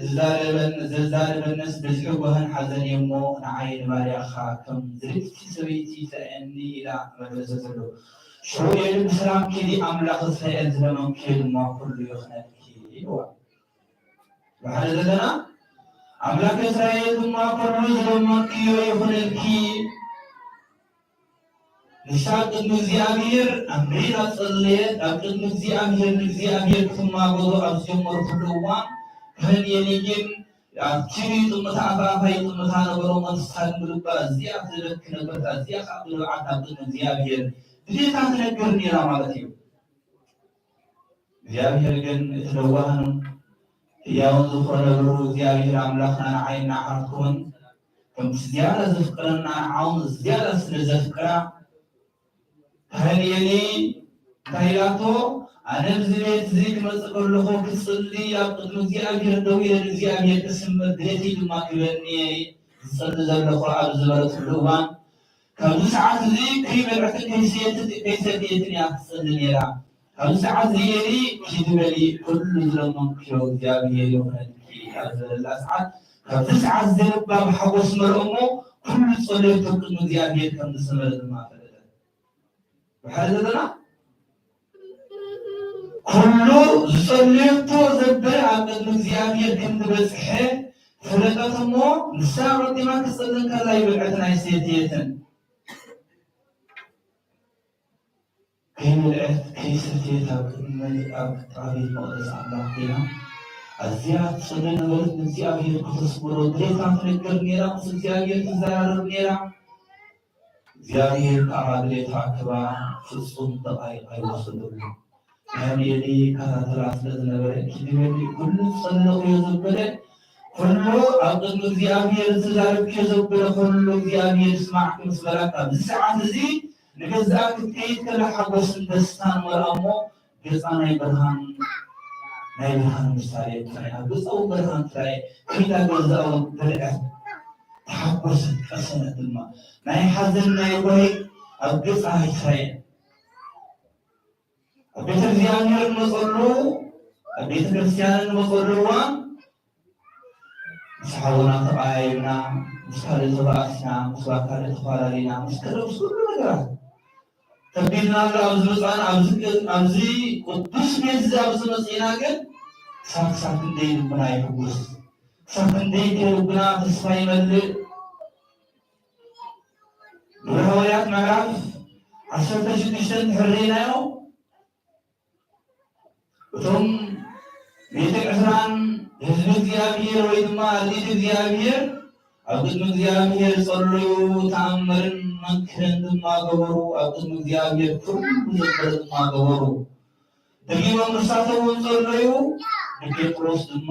ዝዛረበን ዘዛርበንስ ብዝሒ ጓህን ሓዘን እዩ እሞ፣ ንዓይ ንባርያኻ ከም ዝርግቲ ሰበይቲ ስርዐኒ ኢላ መለሰትሉ። ሽዑ ኤሊ ብሰላም ኪዲ፣ ኣምላኽ እስራኤል ዝለመንክዮ ድማ ኩሉ ይኹነልኪ ኢልዋ። ብሓደ ዘለና ኣምላክ እስራኤል ድማ ኩሉ ዝለመንክዮ ይኹነልኪ። ንሳ ቅድሚ እግዚኣብሔር ኣምሪራ ጸለየት፣ ኣብ ቅድሚ እግዚኣብሔር ንእግዚኣብሔር ክትማጎቶ ኣብ ዝጀመርኩሉ እዋን፣ ካህን ኤሊ ግን ኣብቲ ጥምታ ኣፋ ኣፋ ይጥምታ ነበሮ። ንሳ ግን ብልባ እዚኣ ትደኪ ነበረት፣ እዚኣ ከዓ ብንብዓት ናብ ቅድሚ እግዚኣብሔር ድሌታ ትነግር ነይራ ማለት እዩ። እግዚኣብሔር ግን እቲ ለዋህን ህያውን ዝኾነ ብሩህ እግዚኣብሔር ኣምላኽና ንዓይን ንዓኻትኩምን ከምቲ ዝያዳ ዘፍቅረና ንዓውን ዝያዳ ስለ ዘፍቅራ፣ ካህን ኤሊ እንታይ ኢላቶ? ኣነ ኣብዚ ቤት እዚ ክመጽእ ከለኹ ክጽሊ ኣብ ቅድሚ እግዚኣብሔር ደው ኢለ ንእግዚኣብሔር ክስምር ድሌተይ ድማ ክህበኒ እየ ዝጸሊ ዘለኹ ኣብ ዝበለትሉ እዋን፣ ካብዚ ሰዓት እዚ ከይበልዐትን ከይሰየትን ከይሰተየትን እያ ትጸሊ ነይራ። ካብዚ ሰዓት እዚ ኤሊ ኪዲ በሊ፣ ኩሉ ዝለመንክዮ እግዚኣብሔር ይኹነልኪ ኣብ ዝበለላ ሰዓት፣ ካብዚ ሰዓት እዚ ልባ ብሓጎስ መልኦ እሞ፣ ኩሉ ጸሎት ኣብ ቅድሚ እግዚኣብሔር ከም ዝሰመረ ድማ ፈለጠት። ብሓደ ዘለና ኩሉ ዝጸለየቶ ዘበለ ኣብ ቅድሚ እግዚኣብሔር ከም ዝበጽሐ ፈለጠት እሞ፣ ንሳ ኣቐዲማ ክትጽሊ እንከላ ኣይበልዐትን ኣይሰተየትን። ከይበልዐት ከይሰተየት ኣብ ቅድሚ ኣብ ጥቓ ቤት መቕደስ ኣምላኽ ኮይና ኣዝያ ትጽሊ ነበረት። ንእግዚኣብሔር ከተስምሮ ድሌታ ትነግር ነይራ፣ ምስ እግዚኣብሔር ትዘራረብ ነይራ። እግዚኣብሔር ከዓ ድሌታ ክባ ፍጹም ጥቓይ ኣይወሰደሉ። ካህን ኤሊ ይከታተላ ስለ ዝነበረ፣ ኪዲ በሊ፣ ኩሉ ዝጸለኽዮ ዘበለ ኩሉ ኣብ ቅድሚ እግዚኣብሔር ዝተዛረብክዮ ዘበለ ኩሉ እግዚኣብሔር ይስማዕኪ ምስ በላ፣ ኣብዚ ሰዓት እዚ ንገዛእ ክትከይድ ከላ ሓጎስን ደስታን መርኣ እሞ፣ ገጻ ናይ ብርሃን፣ ናይ ብርሃን ምሳሌ ጥራይ፣ ኣብ ገጻ እውን ብርሃን ጥራይ፣ ከይዳ ገዛኣ እውን በልዐት፣ ተሓጎሰት፣ ቀሰነት ድማ። ናይ ሓዘን ናይ ጓሂ ኣብ ገጻ ኣይትራየን። ኣብ ቤተ እግዚኣብሔር እንመጸሉ፣ ኣብ ቤተ ክርስቲያን እንመጸሉ እዋን ምስ ሓውና ተቐያይምና፣ ምስ ካልእ ተባእስና፣ ምስ ካልእ ተፈላለና፣ ምስ ካልእ ምስ ኩሉ ነገራት ከቢድና ኣሎ። ኣብዚ መጻና፣ ኣብዚ ቅ-፣ ኣብዚ ቅዱስ ቤት እዚ ኣብዚ መጺና ግን ክሳብ፣ ክሳብ ክንደይ ልብና ይሕጉስ፣ ክሳብ ክንደይ ከ ልብና ተስፋ ይመልእ። ግብረ ሃዋርያት ምዕራፍ ዓሰርተ ሽዱሽተ እንድሕር ርኢናዮ፣ እቶም ሚእትን ዕስራን ህዝቢ እግዚኣብሔር ወይ ድማ ኣርድእቲ እግዚኣብሔር ኣብ ቅድሚ እግዚኣብሔር ጸለዩ፣ ተኣምርን መንክርን ድማ ገበሩ። ኣብ ቅድሚ እግዚኣብሔር ኩሉ ዘበረ ድማ ገበሩ። ደጊሞም ንሳቶም እውን ጸለዩ፣ ንጴጥሮስ ድማ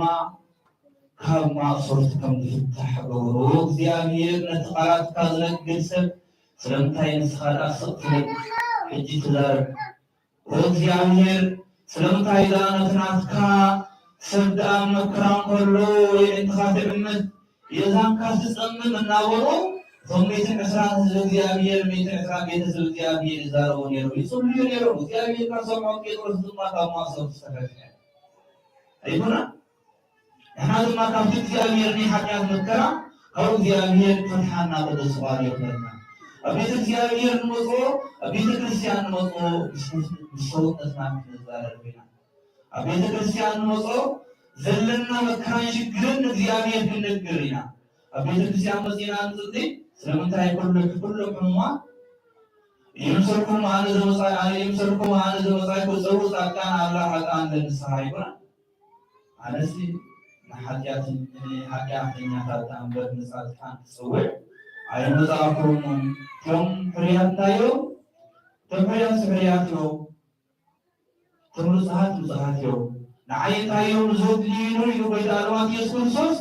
ካብ ማእሰርቲ ከም ዝፍታሕ ገበሩ። እግዚኣብሔር ነቲ ቃላትካ ዝነግር ሰብ ስለምንታይ ንስኻ ደኣ ስቕ ትብል? ሕጂ ተዛረብ። ኦ እግዚኣብሔር፣ ስለምንታይ ደኣ ነቲ ናትካ ሰብ ደኣ መከራ እንከሎ የዒንትኻ ትዕምት፣ የእዛንካ ትጸምም እናበሉ እቶም ሚእትን ዕስራን ህዝቢ እግዚኣብሔር፣ ሚእትን ዕስራን ቤተሰብ እግዚኣብሔር ይዛረቡ ነይሮም፣ ይጽልዩ ነይሮም። እግዚኣብሔር ካብ ሰምዖም ጴጥሮስ ድማ ካብ ማእሰርቲ ዝተፈትሐ ኣይኮነን? ንሕና ድማ ካብቲ እግዚኣብሔር ናይ ሓጢኣት መከራ ካብኡ እግዚኣብሔር ክፈትሓና ቅዱስ ፍቓዱ ይኹነልና። ኣብ ቤተ እግዚኣብሔር ንመጽኦ፣ ኣብ ቤተ ክርስቲያን ንመጽኦ ምስ ሰውነትና ክንዛረብ ኢና። ኣብ ቤተ ክርስቲያን ንመጽኦ ዘለና መከራን ሽግርን ንእግዚኣብሔር ክንነግር ኢና። ኣብ ቤተ ክርስቲያን መጺና ንጽሊ ስለምንታይ ኩሉ ኩሎም ሕሙማት ይምሰልኩም ኣነ ዘመጻይ ኣነ ይምሰልኩም ኣነ ዘመጻይኩ ጸሩ ጻድቃን ኣላ ሓጥኣን ለንስሓ ይኮና ኣነሲ ንሓጢኣትን ንሓጢኣተኛታት እምበር ንጻድቃን ክጽውዕ ኣይመጻእኩምን። እቶም ሕርያት እንታይ እዮም? እቶም ሕርያት ሕርያት እዮም። እቶም ንጹሃት ንጹሃት እዮም። ንዓይ እንታይ እዮም ዘድልዩኒ ኢሉ ጎይታ ኣልማት ኢየሱስ ክርስቶስ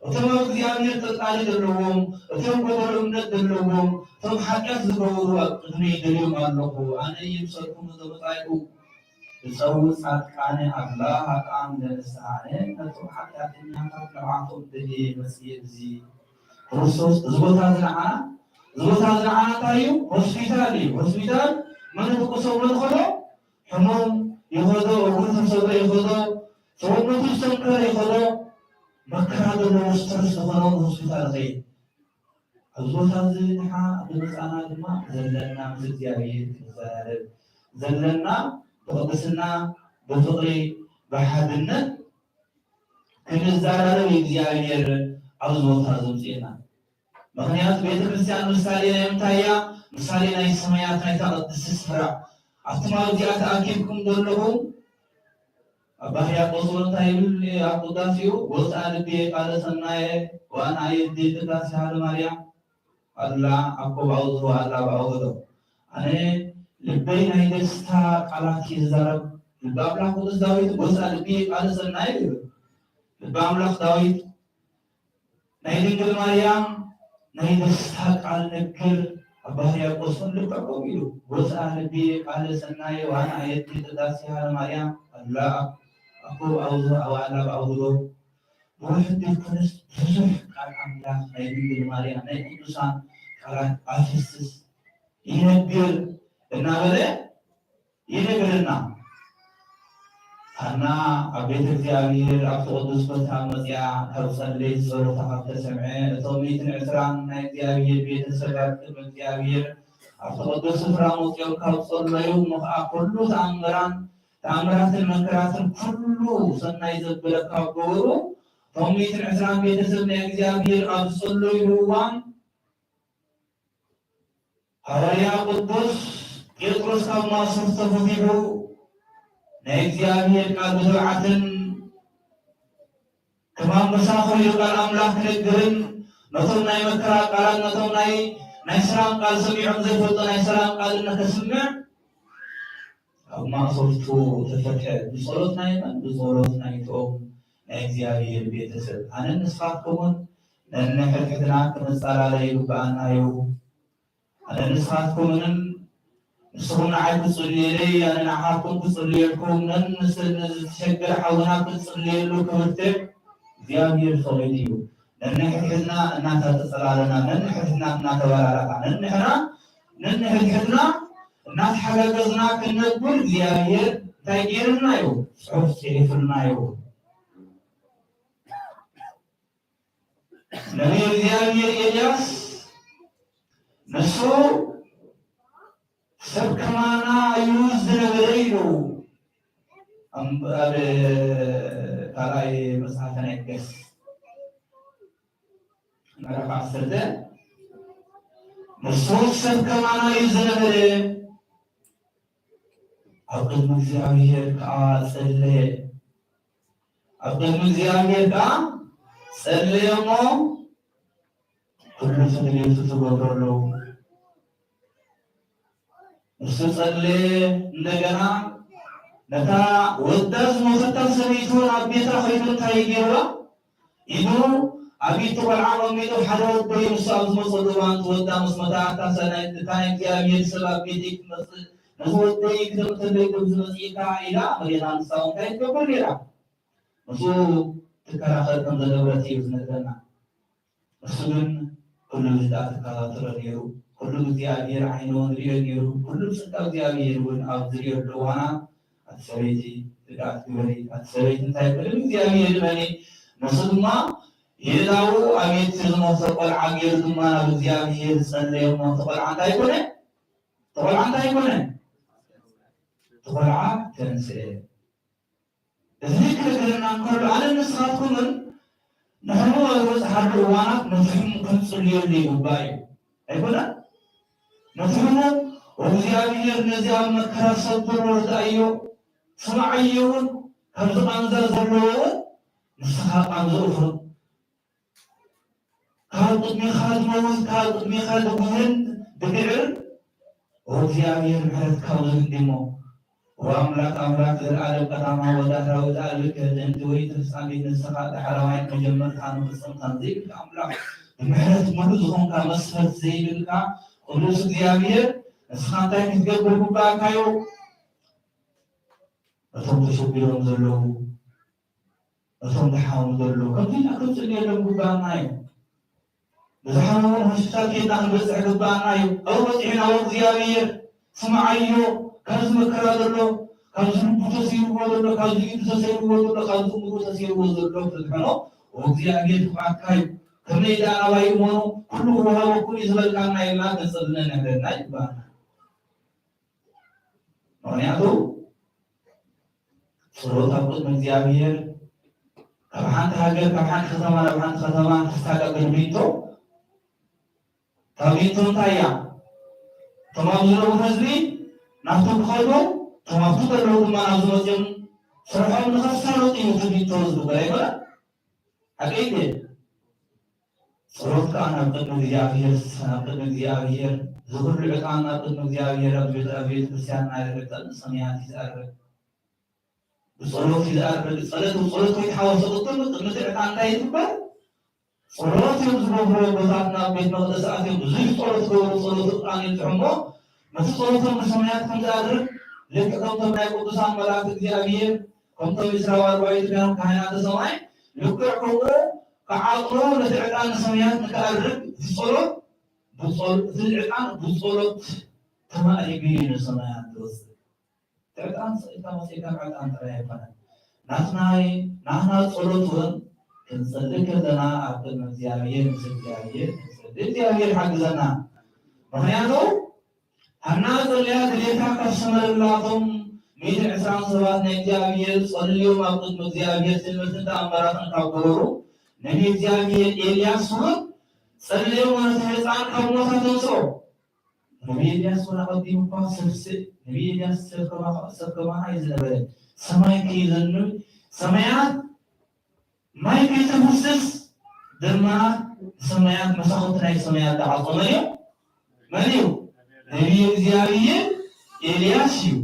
እቶም ኣብ እግዚኣብሔር ጥርጣሬ ዘለዎም፣ እቶም ጎደሎ እምነት ዘለዎም፣ እቶም ሓጢኣት ዝገበሩ ኣብ ቅድመይ ደልዮም ኣለኹ። ኣነ ይምሰልኩም ዘመጻእኩ እጸውዕ ጻድቃነ ኣላ ኃጥኣን ለንስሓ ኣነ ነቶም ሓጢኣተኛታት ንብዓቶም ደልየ መጽየ እዚ ክርስቶስ እዚ ቦታ እዚ ንዓና እዚ ቦታ እዚ ንዓና እንታይ እዩ? ሆስፒታል እዩ። ሆስፒታል መን ዝድቅሶ መን ኸዶ? ሕሙም ይኸዶ፣ እግሩ ተሰብረ ይኸዶ፣ ሰውነቱ ዝተንከረ ይኸዶ፣ መከራ ዘለዎ ስትረስ ዝኾነውን ሆስፒታል ይኸይድ። ኣብዚ ቦታ እዚ ንሓ ብመጻና ድማ ዘለና ምስ እግዚኣብሔር ክንዘራረብ ዘለና ብቅድስና ብፍቅሪ ብሓድነት ክንዘራረብ እግዚኣብሔር ኣብዚ ቦታ ዘምፅእና። ምክንያቱ ቤተክርስትያን ምሳሌ ናይ ምንታይ እያ? ምሳሌ ናይ ሰማያት ናይታ ቅድስቲ ስፍራ ኣብቲ ማብ እዚኣ ተኣኪብኩም ዘለኹም ኣባ ሕርያቆስ እውን እንታይ ይብል ኣብ ቅዳሴኡ? ወፅኣ ልብየ ቃለ ሰናየ ወአነ አየድየ ቅዳሴሃ ለማርያም ኣላ አኮ በአውዝሆ አላ በአውህዶ። ኣነ ልበይ ናይ ደስታ ቃላት ይዛረብ። ልበ ኣምላኽ ቅዱስ ዳዊት ወፅኣ ልብየ ቃለ ሰናየ ይብል። ልበ ኣምላኽ ዳዊት ናይ ድንግል ማርያም ናይ ደስታ ቃል ነግር ኣባ ሕርያቆስ እውን ልክዕ ከምኡ ኢሉ ወፅኣ ልብየ ቃለ ሰናየ ወአነ አየድየ ቅዳሴሃ ለማርያም ኣላ አኮ በአውዝሆ ወአላ በአውህዶ። ብውሕድ ዘይኮነስ ብዙሕ ቃል ኣምላኽ ናይ ድንግል ማርያም ናይ ቅዱሳን ቃላት ኣፍስስ ይነግር እናበለ ይነግረና። ሃና ኣብ ቤተ እግዚኣብሔር ኣብቲ ቅዱስ ቦታ መጽያ ካብ ጸለይቲ ጸሎታ ካብ ተሰምዐ እቶም ሚእትን ዕስራን ናይ እግዚኣብሔር ቤተሰብ ኣብ ቅድሚ እግዚኣብሔር ኣብቲ ቅዱስ ስፍራ መጽኦም ካብ ጸለዩ እሞ ኸኣ ኩሉ ተኣምራን ተኣምራትን መንክራትን ኩሉ ሰናይ ዘበለ ካብ ገበሩ እቶም ሚእትን ዕስራን ቤተሰብ ናይ እግዚኣብሔር ኣብ ዝጸለይሉ እዋን ሃዋርያ ቅዱስ ጴጥሮስ ካብ ማእሰርቲ ተፈቲሑ ናይ እግዚኣብሔር ቃል ብትብዓትን ከም ኣንበሳ ኮይኑ ቃል ኣምላኽ ክነግርን ነቶም ናይ መከራ ቃላት ነቶም ናይ ናይ ሰላም ቃል ሰሚዖም ዘይፈልጡ ናይ ሰላም ቃል ንከስምዕ ካብ ማእሰርቱ ተፈትሐ። ብጸሎት ናይ መን? ብጸሎት ናይቶም ናይ እግዚኣብሔር ቤተሰብ። ኣነን ንስኻትኩምን ነንሕድሕድና ክንጸላለይ ይግብኣና እዩ። ኣነን ንስኻትኩምንን ንስኹም ንዓይ ክትጽልዩለይ ኣነ ንዓኻትኩም ክጽልየልኩም ነን ንስ- ንዝተሸገረ ሓውና ክትጽልየሉ ክብርትዕ እግዚኣብሔር ፈቒዱ እዩ። ነንሕድሕድና እናተጸላለና ነንሕድሕድና እናተበራረኻ ነንሕና ነንሕድሕድና እናተሓጋገዝና ክንነብር እግዚኣብሔር እንታይ ገይርና እዩ? ጽሑፍ ጽሒፍልና እዩ። ነቢይ እግዚኣብሔር ኤልያስ ንሱ ሰብ ከማና እዩ ዝነበረ ኢሉ ኣብ ካልኣይ መጽሓፈ ነገስ ምዕራፍ ዓሰርተ ንሱ ሰብ ከማና እዩ ዝነበረ ኣብ ቅድሚ እግዚኣብሔር ከዓ ጸለየ። ኣብ ቅድሚ እግዚኣብሔር ከዓ ጸለየ እሞ ኩሉ ፍትሌቱ ተገብረሉ። እሱ ጸለየ። እንደገና ነታ ወዳ ዝሞተታ ሰበይቱ ናብ ቤታ ኸይዱ እንታይ ይገብራ? ኢዱ ኣብ ኢድ ቆልዓ ቀሚጡ ሓደ ወደይ ንሱ ኣብ ዝመጸሉ እዋን እቲ ወዳ ምስ መታ ኣታ ሰናይ እታ ናይ እግዚኣብሔር ሰብ ኣብ ቤተይ ክትመጽእ ነዚ ወደይ ክተምተለይ ከም ዝመጽእካ ኢላ መሪራ ንሳ እውን እንታይ ትገብር ነይራ? ምስኡ ትከራኸር ከም ዝነበረት እዩ ዝነግረና። እሱ ግን ኩሉ ግዜ ትከታተሎ ነይሩ። ኩሉ እግዚኣብሔር ዓይኑ እውን ሪኦ ነይሩ። ኩሉ ጸጋ እግዚኣብሔር እውን ኣብ ዝሪኦሉ እዋና ኣቲ ሰበይቲ ርግኣት ግበሪ፣ ኣቲ ሰበይቲ እንታይ ቅድሚ እግዚኣብሔር በሊ። ንሱ ድማ የእዳዉ ኣብ ኢድ ዝሞተ ቆልዓ ገይሩ ድማ ናብ እግዚኣብሔር ጸለየ እሞ እቲ ቆልዓ እንታይ ኮነ? እቲ ቆልዓ እንታይ ኮነ? እቲ ቆልዓ ተንስኤ። እዚ ክነግረና እንከሎ ኣነ ንስኻትኩምን ንሕሙም ኣብ ዝበጽሓሉ እዋናት ነቲ ሕሙም ክንጽልየሉ ይግባእ እዩ። ኣይኮነን? ነቲ ሕሙም እግዚኣብሔር ነዚ ኣብ መከራ ሰብ ዘሎ ርድኣዮ፣ ስምዓዮ እውን ካብዚ ቃንዛ ዘለዎ እውን ንስኻ ቃንዝኡ ፍርቕ። ካብ ቅድሜኻ ዝመውት፣ ካብ ቅድሜኻ ዝጉህን ዝግዕር፣ ኦ እግዚኣብሔር ምሕረትካ ብዙሕ እንዲሞ። ኦ ኣምላክ፣ ኣምላክ ዘለኣለም ቀዳማዊ ወዳታዊ፣ ዘለኣለም ክህልንዲ ወይ ፍጻሜ ንስኻ ዳሕረዋይን መጀመርታን መፈጸምታን ዘይብልካ ኣምላክ፣ ብምሕረት ምሉእ ዝኾንካ መስፈርት ዘይብልካ ቅዱስ እግዚኣብሔር፣ ንስኻ እንታይ ክትገብር ግባእካዮ? እቶም ተሸቢሮም ዘለዉ እቶም ዝሓሙ ዘለዉ ከምዚ ኢልና ክንጽልየሎም ግባኣና እዩ። ንዝሓሙ እውን ሆስፒታል ኬድና ክንበጽሕ ግባኣና እዩ። ኣብኡ በጺሕና፣ "ኦ እግዚኣብሔር ስምዓዮ፣ ካብዚ መከራ ዘሎ፣ ካብዚ ልቡ ተሰይርዎ ዘሎ፣ ካብዚ ኢዱ ተሰይርዎ ዘሎ፣ ካብዚ እምሩ ተሰይርዎ ዘሎ ክትድሕኖ፣ ኦ እግዚኣብሔር ክብዓትካ እዩ። ከመይ ደኣ ናባይ እመኑ፣ ኩሉ ክወሃበኩም እዩ ዝበልካና" ኢልና ክንጽሊ ነንሕደና ይግባኣና። ምኽንያቱ ጸሎት ኣብ ቅድሚ እግዚኣብሔር ካብ ሓንቲ ሃገር፣ ካብ ሓንቲ ከተማ ናብ ሓንቲ ከተማ ተሳጋግር ቢንቶ፣ እታ ቢንቶ እንታይ እያ? እቶም ኣብ ዝነብሩ ህዝቢ ናብቶም ክኸዱ፣ እቶም ኣብቲ ዘለዉ ድማ ናብዚ መፅዮም ስርሖም ንኸሳለጡ እዩ እቲ ቢንቶ ዝግበር ኣይኮነን? ሓቀይ ድየ? ጸሎት ከኣ ናብ ቅድሚ እግዚኣብሔር፣ ናብ ቅድሚ እግዚኣብሔር፣ እዚ ኩሉ ዕጣን ናብ ቅድሚ እግዚኣብሔር ኣብ ቤተ፣ ኣብ ቤተ ክርስቲያን ናይ ዕጣን ሰማያት እዩ ዝኣርግ። ብጸሎት እዩ ዝኣርግ። ጸሎት፣ ብጸሎት ከይተሓወሰ ቅድም፣ ቅድሚ እቲ ዕጣን እንታይ ይግበር? ጸሎት እዮም ዝገብሩ ኣቦታትና ኣብ ቤት መቕደስ ኣትዮም ብዙሕ ጸሎት ዝገብሩ፣ ጸሎት ዕጣን ይብጽሑ እሞ፣ ነቲ ጸሎቶም ንሰማያት ከም ዝኣርግ፣ ልክዕ ከምቶም ናይ ቅዱሳን መላእክት እግዚኣብሔር፣ ከምቶም ዕስራ ወኣርባዕቱ ካህናተ ሰማይ፣ ልክዕ ከምኡ ክዓጥሩ ነቲ ዕጣን ንሰማያት ንክኣርግ እቲ ጸሎት ብጸሎ-፣ እቲ ዕጣን ብጸሎት ተማእሪጉ እዩ ንሰማያት ዝወጽእ። እቲ ዕጣን ስኢልካ መጺእካ ዕጣን ጥራይ ኣይኮነን። ናትናይ፣ ናትና ጸሎት እውን ክንጸሊ ከለና ኣብ ቅድሚ እግዚኣብሔር ምስ እግዚኣብሔር ክንጸሊ እግዚኣብሔር ሓግዘና። ምኽንያቱ ሃና ጸልያ ድሌታ ካብ ሰመረላ እቶም ሚእትን ዕስራን ሰባት ናይ እግዚኣብሔር ጸልዮም ኣብ ቅድሚ እግዚኣብሔር ትምህርትን ተኣምራትን ካብ ገበሩ፣ ነቢይ እግዚኣብሔር ኤልያስ እውን ጸልዮም ነቲ ህጻን ካብ ሞት ኣተንስኦ። ነቢይ ኤልያስ እውን ኣቐዲሙ እኳ ሰብ ስ-፣ ነቢይ ኤልያስ ሰብ ከማ-፣ ሰብ ከማና እዩ ዝነበረ። ሰማይ ከይዘንብ፣ ሰማያት ማይ ከይተፍስስ ደመና ሰማያት፣ መሳኹቲ ናይ ሰማያት ዝዓጾ መን እዩ? መን እዩ? ነቢይ እግዚኣብሔር ኤልያስ እዩ።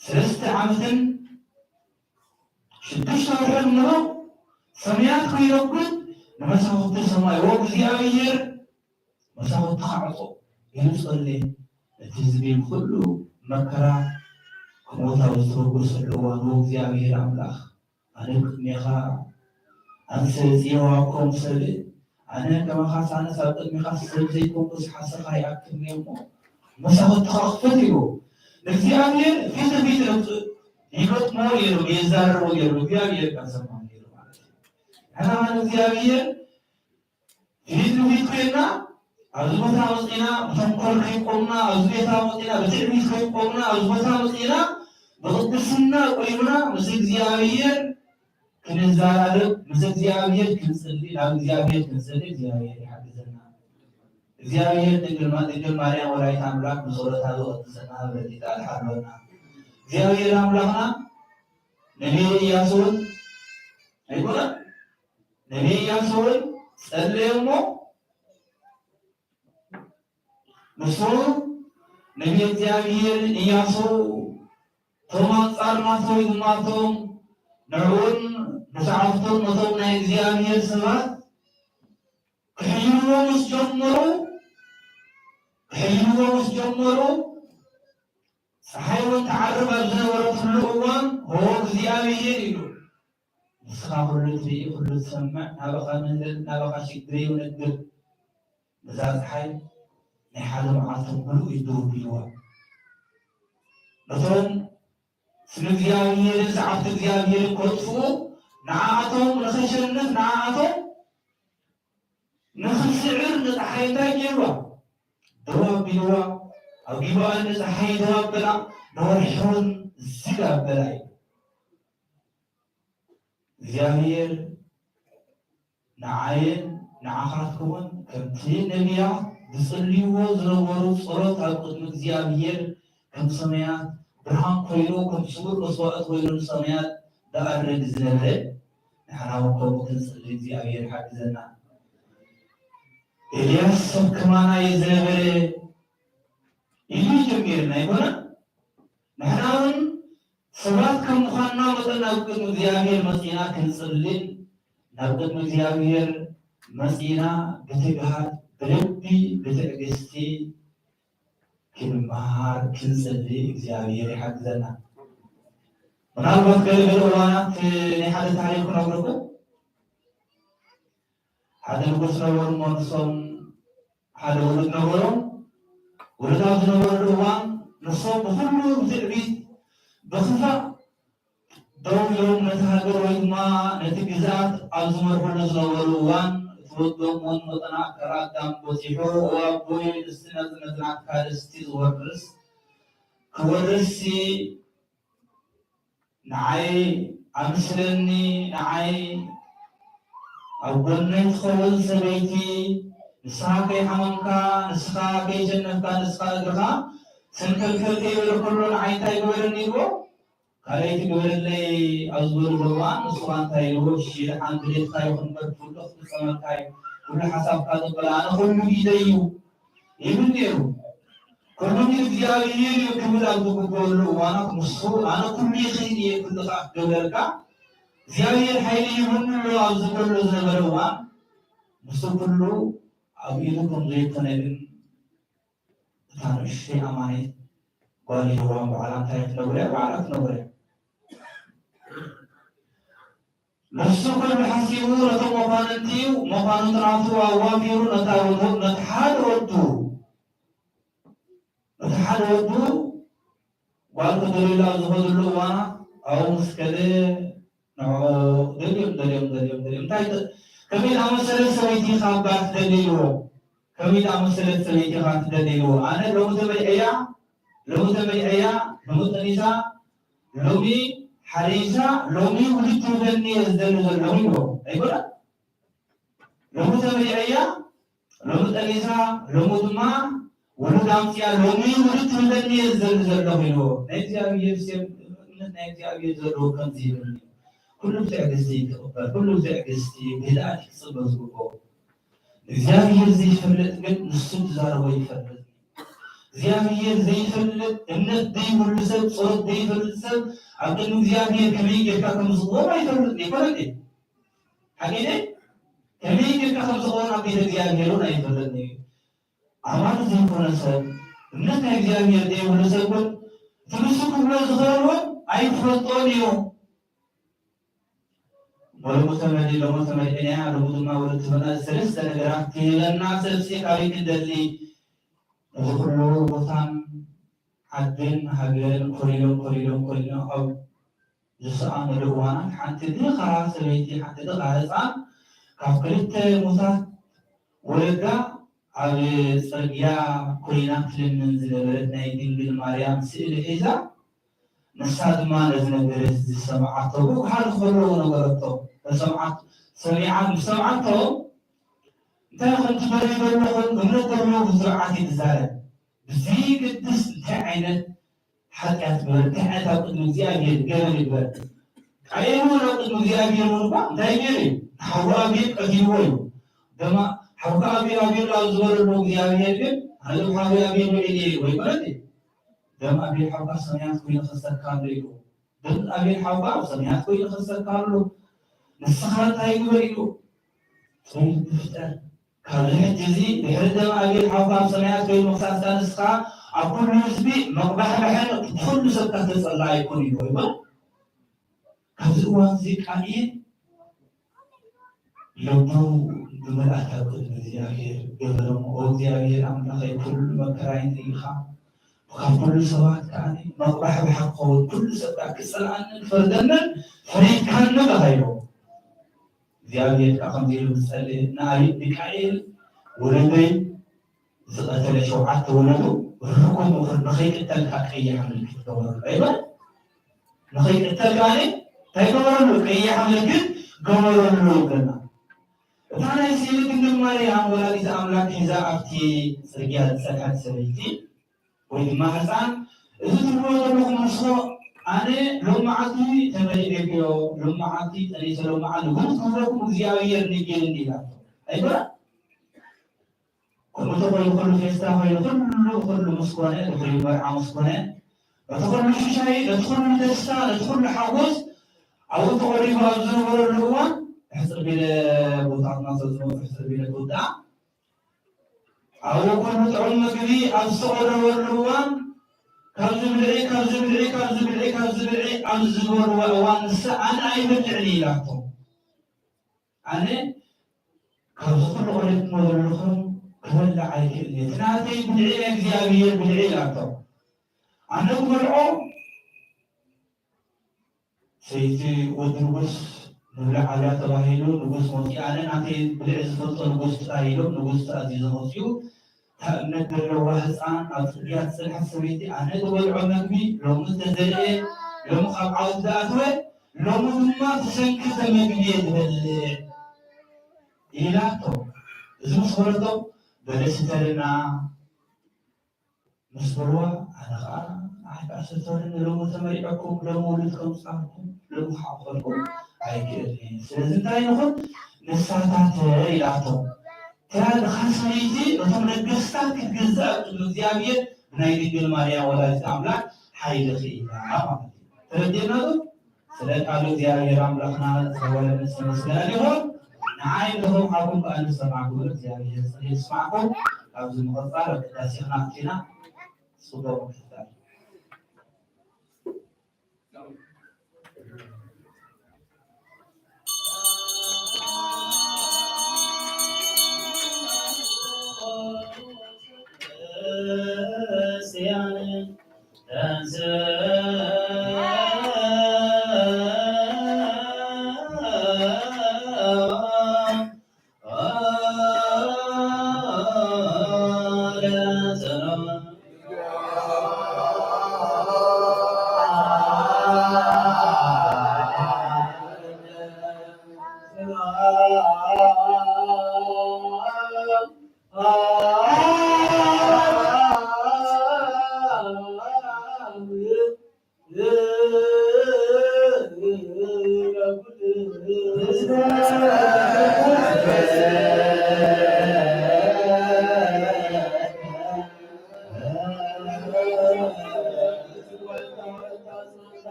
ሰለስተ ዓመትን ሽዱሽተ ወርሕን ምሉእ ሰማያት ከይረጉድ ንመሳኹቲ ሰማይ ወእግዚኣብሔር መሳኹቲ ክዓጾ ኢሉ ጸለየ። እቲ ህዝቢ ብኹሉ መከራ ክሞት ኣብ ዝተበገሰሉ እዋን፣ "ወእግዚኣብሔር ኣምላኽ፣ ኣነ ቅድሜኻ ኣንሰ ጽዮዋኮም ሰብ፣ ኣነ ከማኻስ ኣነስ ኣብ ቅድሜኻ ሰብ ዘይኮንኩስ ሓሰኻ ይኣክልኒ እሞ መሳኹትኻ ክፈት" ኢሉ ንእግዚኣብሔር ፊት ንፊት ይገጥሞ ነይሩ፣ የዛረቦ ነይሩ። እግዚኣብሔር ከሰማ ነይሩ ማለት እዩ። ንሕና ንእግዚኣብሔር ፊት ንፊት ኮይንና ኣብዚ ቦታ መፂና ብተንኮል ከይቆምና፣ ኣብዚ ቦታ መፂና ብትዕቢት ከይቆምና፣ ኣብዚ ቦታ መፂና ብቅድስና ቆይምና ምስ እግዚኣብሔር ክንዘራረብ፣ ምስ እግዚኣብሔር ክንፅሊ፣ ናብ እግዚኣብሔር ክንፅሊ እግዚኣብሔር ይሓግዘና። እግዚኣብሔር ድንግል ማ-፣ ድንግል ማርያም ወላዲተ ኣምላክ ብጸሎታ ዝቐድሰና በረዲታ ትሓልወና። እግዚኣብሔር ኣምላኽና ነቢይ ኢያሱ እውን ኣይኮነን? ነቢይ ኢያሱ እውን ጸለየ እሞ ንሱ ነቢይ እግዚኣብሔር ኢያሱ እቶም ኣንጻር ናቶ ወይ ድማ እቶም ንዕኡን ንሰዓብቱን ነቶም ናይ እግዚኣብሔር ሰባት ክሕይልዎ ምስ ጀመሩ፣ ክሕይልዎ ምስ ጀመሩ፣ ፀሓይ እውን ትዓርብ ኣብ ዝነበረትሉ እዋን፣ ሆ እግዚኣብሔር ኢሉ፣ ንስኻ ኩሉ ትርኢ፣ ኩሉ ትሰምዕ፣ ናባኻ ንህለል፣ ናባኻ ሽግረይ ይውንግር። ነዛ ፀሓይ ናይ ሓደ መዓልቲ ሙሉእ እዩ ድሩብ ኢልዋ። ነቶም ስም እግዚኣብሔርን ሰዓብቲ እግዚኣብሔርን ከጥፍኡ፣ ንዓኣቶም ንኸሸንፍ፣ ንዓኣቶም ንኽስዕር ንፀሓይ እንታይ ገይርዋ? ደው ኣቢልዋ። ኣብ ጊባኣን ንፀሓይ ደው ኣበላ፣ ንወርሒ እውን ዝግ ኣበላ እዩ። እግዚኣብሔር ንዓይን ንዓኻትኩምን ከምቲ ነቢያት ዝጽልይዎ ዝነበሩ ጸሎት ኣብ ቅድሚ እግዚኣብሔር ከም ሰማያት ብርሃን ኮይኑ፣ ከም ስዉር መስዋእቲ ኮይኑ ንሰማያት ዝኣርግ ዝነበረ፣ ንሕና እውን ከምኡ ክንጽሊ እግዚኣብሔር ይሓግዘና። ኤልያስ ሰብ ከማና እዩ ዝነበረ ኢሉ ጀሚርና ኣይኮነን? ንሕና እውን ሰባት ከም ምዃንና መጠን ናብ ቅድሚ እግዚኣብሔር መጺና ክንጽልን፣ ናብ ቅድሚ እግዚኣብሔር መጺና ብትግሃት፣ ብልቢ፣ ብትዕግስቲ ክንመሃር፣ ክንጽሊ እግዚኣብሔር ይሓግዘና። ምናልባት ገለ ገለ እዋናት ናይ ሓደ ታሪኽ ክነግረኩም። ሓደ ንጉስ ነበሩ እሞ ንሶም ሓደ ውሉድ ነበሮም። ውሉድ ኣብ ዝነበረሉ እዋን ንሶም ብኹሉ ብትዕቢት ብኽፋእ ደው ኢሎም ነቲ ሃገር ወይ ድማ ነቲ ግዝኣት ኣብ ዝመርሕሉ ዝነበሩ እዋን እቲ ወዶም እውን መጠን ኣካል ኣዳም በጺሑ፣ "እዋቦይ፣ እስቲ ነቲ ነቲ ናትካ ርስቲ ዝወርስ ክወርስሲ ንዓይ ኣምስለኒ፣ ንዓይ ኣብ ጎነይ ትኸውን ሰበይቲ፣ ንስኻ ከይሓመምካ፣ ንስኻ ከይሸነፍካ፣ ንስኻ እግርኻ ሰንከልከል ከይበለ ከሎ ንዓይ እንታይ ግበረኒ?" ኢልዎ። "ካልኣይቲ ግበረለይ" ኣብ ዝበልዎ እዋን ንሱ ኸኣ እንታይ ኢልዎ? "እሺ፣ ደሓን ድሌትካ ይኹን እምበር፣ ኩሉ ክፍጸመልካ እዩ፣ ኩሉ ሓሳብካ ዝቕበል ኣነ ኩሉ ኢደይ እዩ" ይብል ነይሩ። ኩሉ እግዚኣብሔር እዩ ክብል ኣብ ዝግበረሉ እዋናት ንሱ ኣነ ኩሉ ይኽእል እየ፣ ኩሉ ኸኣ ክገብረልካ እግዚኣብሔር ሓይሊ ይሁንሎ ኣብ ዝበሎ ዝነበረ እዋን ንሱ ኩሉ ኣብ ኢዱ ከም ዘይኮነ ግን እታ ንእሽተይ ኣማኒት ጓል የሆዋ ባዕላ እንታይ ትነግሮ እያ? ባዕላ ትነግሮ እያ። ንሱ ኩሉ ሓሲቡ ነቶም መኳንንቲ መኳንንቲ ናቱ ኣዋፊሩ ነታ ወዱ ነቲ ሓደ ወዱ ነቲ ሓደ ወዱ ጓል ክደልዩላ ኣብ ዝኸድሉ እዋናት ኣብኡ ምስ ከደ ንዕኡ ደልዮም ደልዮም ደልዮም ደልዮም እንታይ ተ-፣ ከመይ ዝኣመሰለት ሰበይቲ ኢኻ እባ ትደሊ ኢልዎ። ከመይ ዝኣመሰለት ሰበይቲ ኢኻ ትደሊ ኢልዎ። ኣነ ሎሚ ተመርዕያ፣ ሎሚ ተመርዕያ፣ ሎሚ ጠኒሳ፣ ሎሚ ሓሪሳ፣ ሎሚ ውልድ ትህበኒ እየ ዝደሊ ዘለኹ ኢልዎ። ኣይኮነን? ሎሚ ተመርዕያ፣ ሎሚ ጠኒሳ፣ ሎሚ ድማ ውሉድ ኣምፅያ፣ ሎሚ ውሉድ ትህበኒ እየ ዝደሊ ዘለኹ ኢልዎ። ናይ እግዚኣብሔር ሰብ፣ እምነት ናይ እግዚኣብሔር ዘለዎ ከምዚ ይብል እዩ። ኩሉ ብትዕግስቲ እዩ ክቕበል፣ ኩሉ ብትዕግስቲ ብህድኣት እዩ ክፅበ ዝግብኦ። እግዚኣብሔር ዘይፈልጥ ግን ንሱ ዝዛረቦ ይፈልጥ። እግዚኣብሔር ዘይፈልጥ፣ እምነት ዘይብሉ ሰብ፣ ጸሎት ዘይፈልጥ ሰብ ኣብ ቅድሚ እግዚኣብሔር ከመይ ጌርካ ከም ዝቕወም ኣይፈልጥን። ይኮነ እንዴ? ሓቂ ድየ? ከመይ ጌርካ ከም ዝቕወም ኣብ ቤተ እግዚኣብሔር እውን ኣይፈልጥን እዩ። ኣማኒ ዘይኮነ ሰብ፣ እምነት ናይ እግዚኣብሔር ዘይብሉ ሰብ ግን እቲ ንሱ ክብሎ ዝኽእል እውን ኣይፈልጦን እዩ። ሎሚ ተመሊ-፣ ሎሚ ተመሊእና፣ ሎሚ ድማ ወለዲ ትህበና ሰለስተ ነገራት ትህበና ሰብሲ ካበይ ክንደሊ? ነዚ ኩሉ ቦታን ዓድን ሃገርን ኮሪዶም፣ ኮሪዶም፣ ኮሪዶም ኣብ ዝሰኣኑሉ እዋናት ሓንቲ ድኻ ሰበይቲ፣ ሓንቲ ድኻ ህፃን ካብ ክልተ ሙታት ወለዳ ኣብ ጽርግያ ኮይና ትልምን ዝነበረት ናይ ድንግል ማርያም ስእሊ ሒዛ፣ ንሳ ድማ ነዚ ነገር እዚ ዝሰምዓቶ፣ ብጓሃር ከለዉ ነበረቶ። ተሰምዓት-፣ ሰሚዓ-፣ ምስ ሰምዓቶ፣ እንታይ ከም ትደልዩ ዘለኹም እምነት ዘለዎ ብስርዓት እዩ ዝዛረብ። ብዘይገድስ እንታይ ዓይነት ሓጢኣት ግበር፣ እንታይ ዓይነት ኣብ ቅድሚ እግዚኣብሔር ገበን ይግበር። ቃየል እውን ኣብ ቅድሚ እግዚኣብሔር እውን እኳ እንታይ ገይሩ እዩ? ንሓዉ ኣቤል ቀቲልዎ እዩ። ደማ ሓውካ ኣቤል ኣቤል ኣብ ዝበለሉ እግዚኣብሔር ግን፣ ኣነ ብሓዊ ኣቤል ውዒል እየ ወይ ማለት እዩ። ደም ኣቤል ሓውካ ሰማያት ኮይኑ ክሰካ ኣሎ ኢሉ። ደም ኣቤል ሓውካ ኣብ ሰማያት ኮይኑ ክሰካ ኣሎ። ንስኻ እንታይ ግበር ኢሉ? ጸሎት ምፍጠር። ካብዚ ሕጂ እዚ ድሕሪ ደም ኣቤል ሓውካ ኣብ ሰማያት ኮይኑ ምኽሳስካ ንስኻ ኣብ ኩሉ ህዝቢ መቕባሕባሕን ብኹሉ ሰብካ ተጸላኢ ኣይኮን ኢሉ ይብል። ካብዚ እዋን እዚ ቃኤል ልቡ ብምልኣት ኣብ ቅድሚ እግዚኣብሔር ገበረ እሞ፣ ኦ እግዚኣብሔር ኣምላኸይ፣ ኩሉ መከራይ ርኢኻ፣ ካብ ኩሉ ሰባት ከኣ መቕባሕባሕ ክኸውን፣ ኩሉ ሰብ ከኣ ክጸልኣንን ክፈርደንን ፈሪድካኒ በሃይዎ። እግዚኣብሔር ከኣ ከምዚ ኢሉ ዝጸልእ ንኣይ ሚካኤል ወለደይ ዝቐተለ ሸውዓተ ወለዱ ርኩም ይኹን ንኸይቅተል ከኣ ቀይሕ ምልክት ገበረሉ። ኣይበል ንኸይቅተል ከኣ እንታይ ገበረሉ? ቀይሕ ምልክት ገበረሉ ይብለና። እታ ናይ ስእሊ ድንግል ማርያም ወላዲት ኣምላክ ሒዛ ኣብቲ ጽርግያ ዝጸንሐት ሰበይቲ ወይ ድማ ህፃን፣ እዚ ትብልዎ ዘለኹም ንስኹ ኣነ ሎም መዓልቲ ተመሊኤክዮ፣ ሎም መዓልቲ ጠኒሰ፣ ሎም መዓልቲ እውን ክህበኩም እግዚኣብሔር ንገርኒ ኢላቶ። ኣይኮነ? ከምኡ ተኮይኑ ኩሉ ፌስታ ኮይኑ ኩሉ ኩሉ ምስ ኮነ፣ ድሕሪ መርዓ ምስ ኮነ፣ ነቲ ኩሉ ሽሻይ፣ ነቲ ኩሉ ደስታ፣ ነቲ ኩሉ ሓጎስ ኣብኡ ተቐሪቡ ኣብ ዝነበረሉ እዋን፣ ሕፅር ቢለ ቦታትና ተዝመፁ ሕፅር ቢለ ክውዳእ ኣብኡ ኩሉ ጥዑም ምግቢ ኣብ ዝተቐረበሉ እዋን፣ ካብዚ ብልዒ፣ ካብዚ ብልዒ፣ ካብዚ ብልዒ፣ ካብዚ ብልዒ ኣብ ዝበልዎ እዋን፣ ንሳ ኣነ ኣይበልዕን ኢላቶ። ኣነ ካብዚ ኩሉ ቀሪብኩሞ ዘለኹም ክበልዕ ኣይክእልን እየ። እቲ ናተይ ብልዒ ናይ እግዚኣብሔር ብልዒ ኢላቶ። ኣነ ክበልዖ ሰይቲ ወዲ ንጉስ ንብላዕ ኣላ ተባሂሉ፣ ንጉስ መፂኡ፣ ኣነ ናተይ ብልዒ ዝፈልጦ ንጉስ ጥራይ ኢሎም፣ ንጉስ ተኣዚዞ መፂኡ። እታ እምነት ዘለዋ ህፃን ኣብ ፅርግያ ዝፀንሐት ሰበይቲ፣ ኣነ ዝበልዖ መግቢ ሎሚ ዝተዘርኤ፣ ሎሚ ካብ ዓውዲ ዝኣተወ፣ ሎሚ ድማ ብሰንኪ ተመግቢ እየ ዝበልዕ ኢላቶ። እዚ ምስ በለቶ፣ በለስ ተልና ምስ በልዋ፣ ኣነ ኸዓ ንዓይ ከዓ ሰተወኒ፣ ሎሚ ተመሪዐኩም፣ ሎሚ ውሉድ ከምፃልኩም፣ ሎሚ ክዓቕፈልኩም ኣይክእልን እየ። ስለዚ እንታይ ንኹን? ንሳታተ ኢላቶ። እታ ድኻ ሰበይቲ ነቶም ነገስታት ክትገዝእ ኣብ ቅድሚ እግዚኣብሔር ብናይ ድንግል ማርያም ወላዲት ኣምላክ ሓይሊ ክኢላ ማለት እዩ። ተረዲእና ዶ? ስለ ቃሉ እግዚኣብሔር ኣምላኽና ዝተባረከ ዝተመስገነ ይኹን። ንዓይ ንኹምሓኩም ከኣ ንሰማዕኩም እግዚኣብሔር ጸጋ ይስማዕኩም። ካብዚ ምቕጻል ኣብ ቅዳሴ ክናፍትና ጽቡቕ ምክትታል።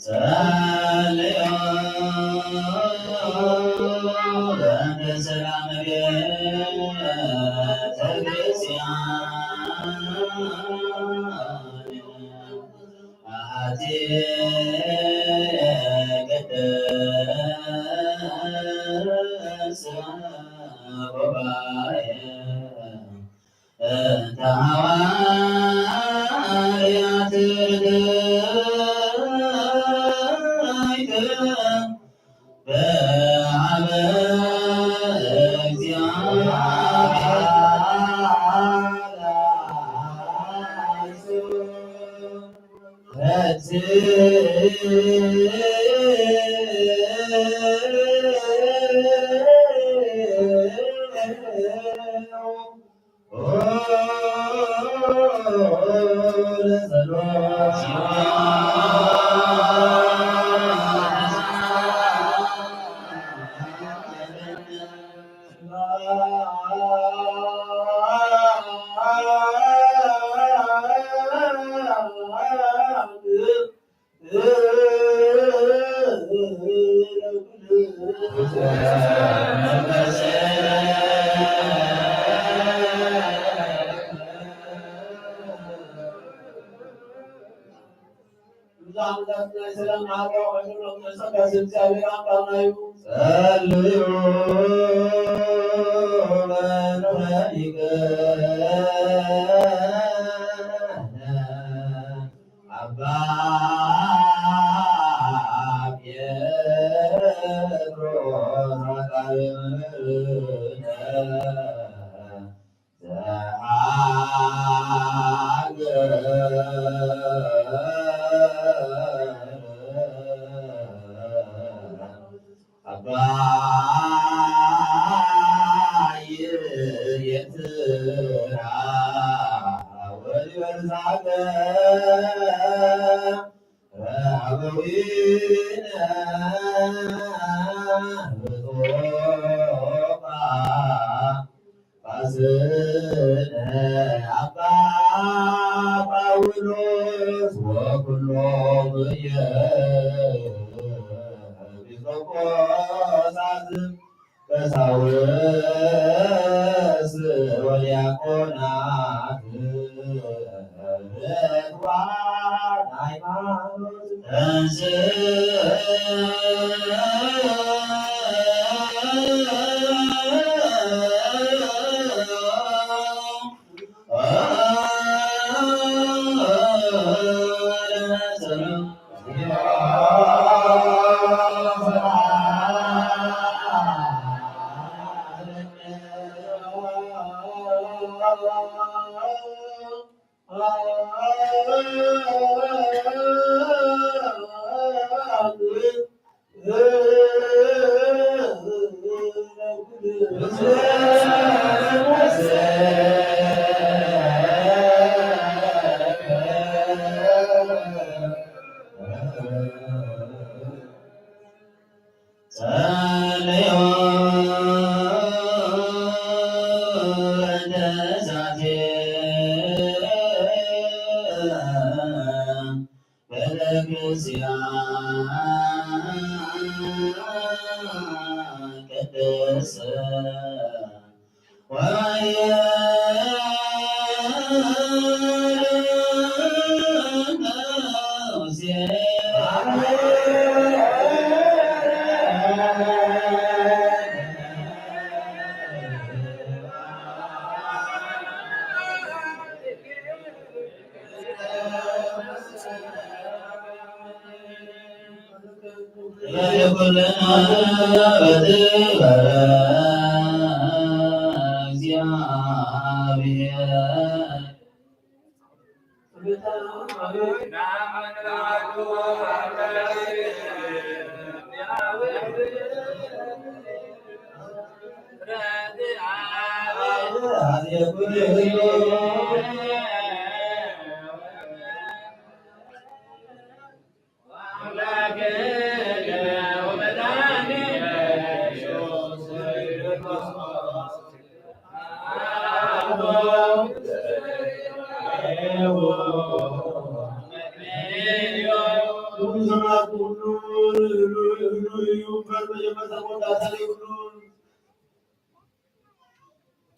ጸልዮ በእንተ ሰላም ቤተ ክርስቲያን አሐቲ ቅድስት ጉባኤ እንተ ሐዋርያት ርትዕት በአበ እግዚአብሔር ብዙሕ ዓመታት ናይ ሰላም መዓልቲ ኣውዒሉና፣ ጸጋ ስም እግዚኣብሔር ኣምላኽና እዩ። ጸልዩ መድኃኒነ ኣባ ጴጥሮስ ኃጣውእ እምነ ፋስነ አባ ጳውሎስ ወኩሎም የኤጲስቆጶሳት ቀሳውስት ወዲያቆናት። ርቱዓን ሃይማኖት ተንሥእ ጸለዮ እንተ ዛቲ ቤተክርስቲያን ቅድስት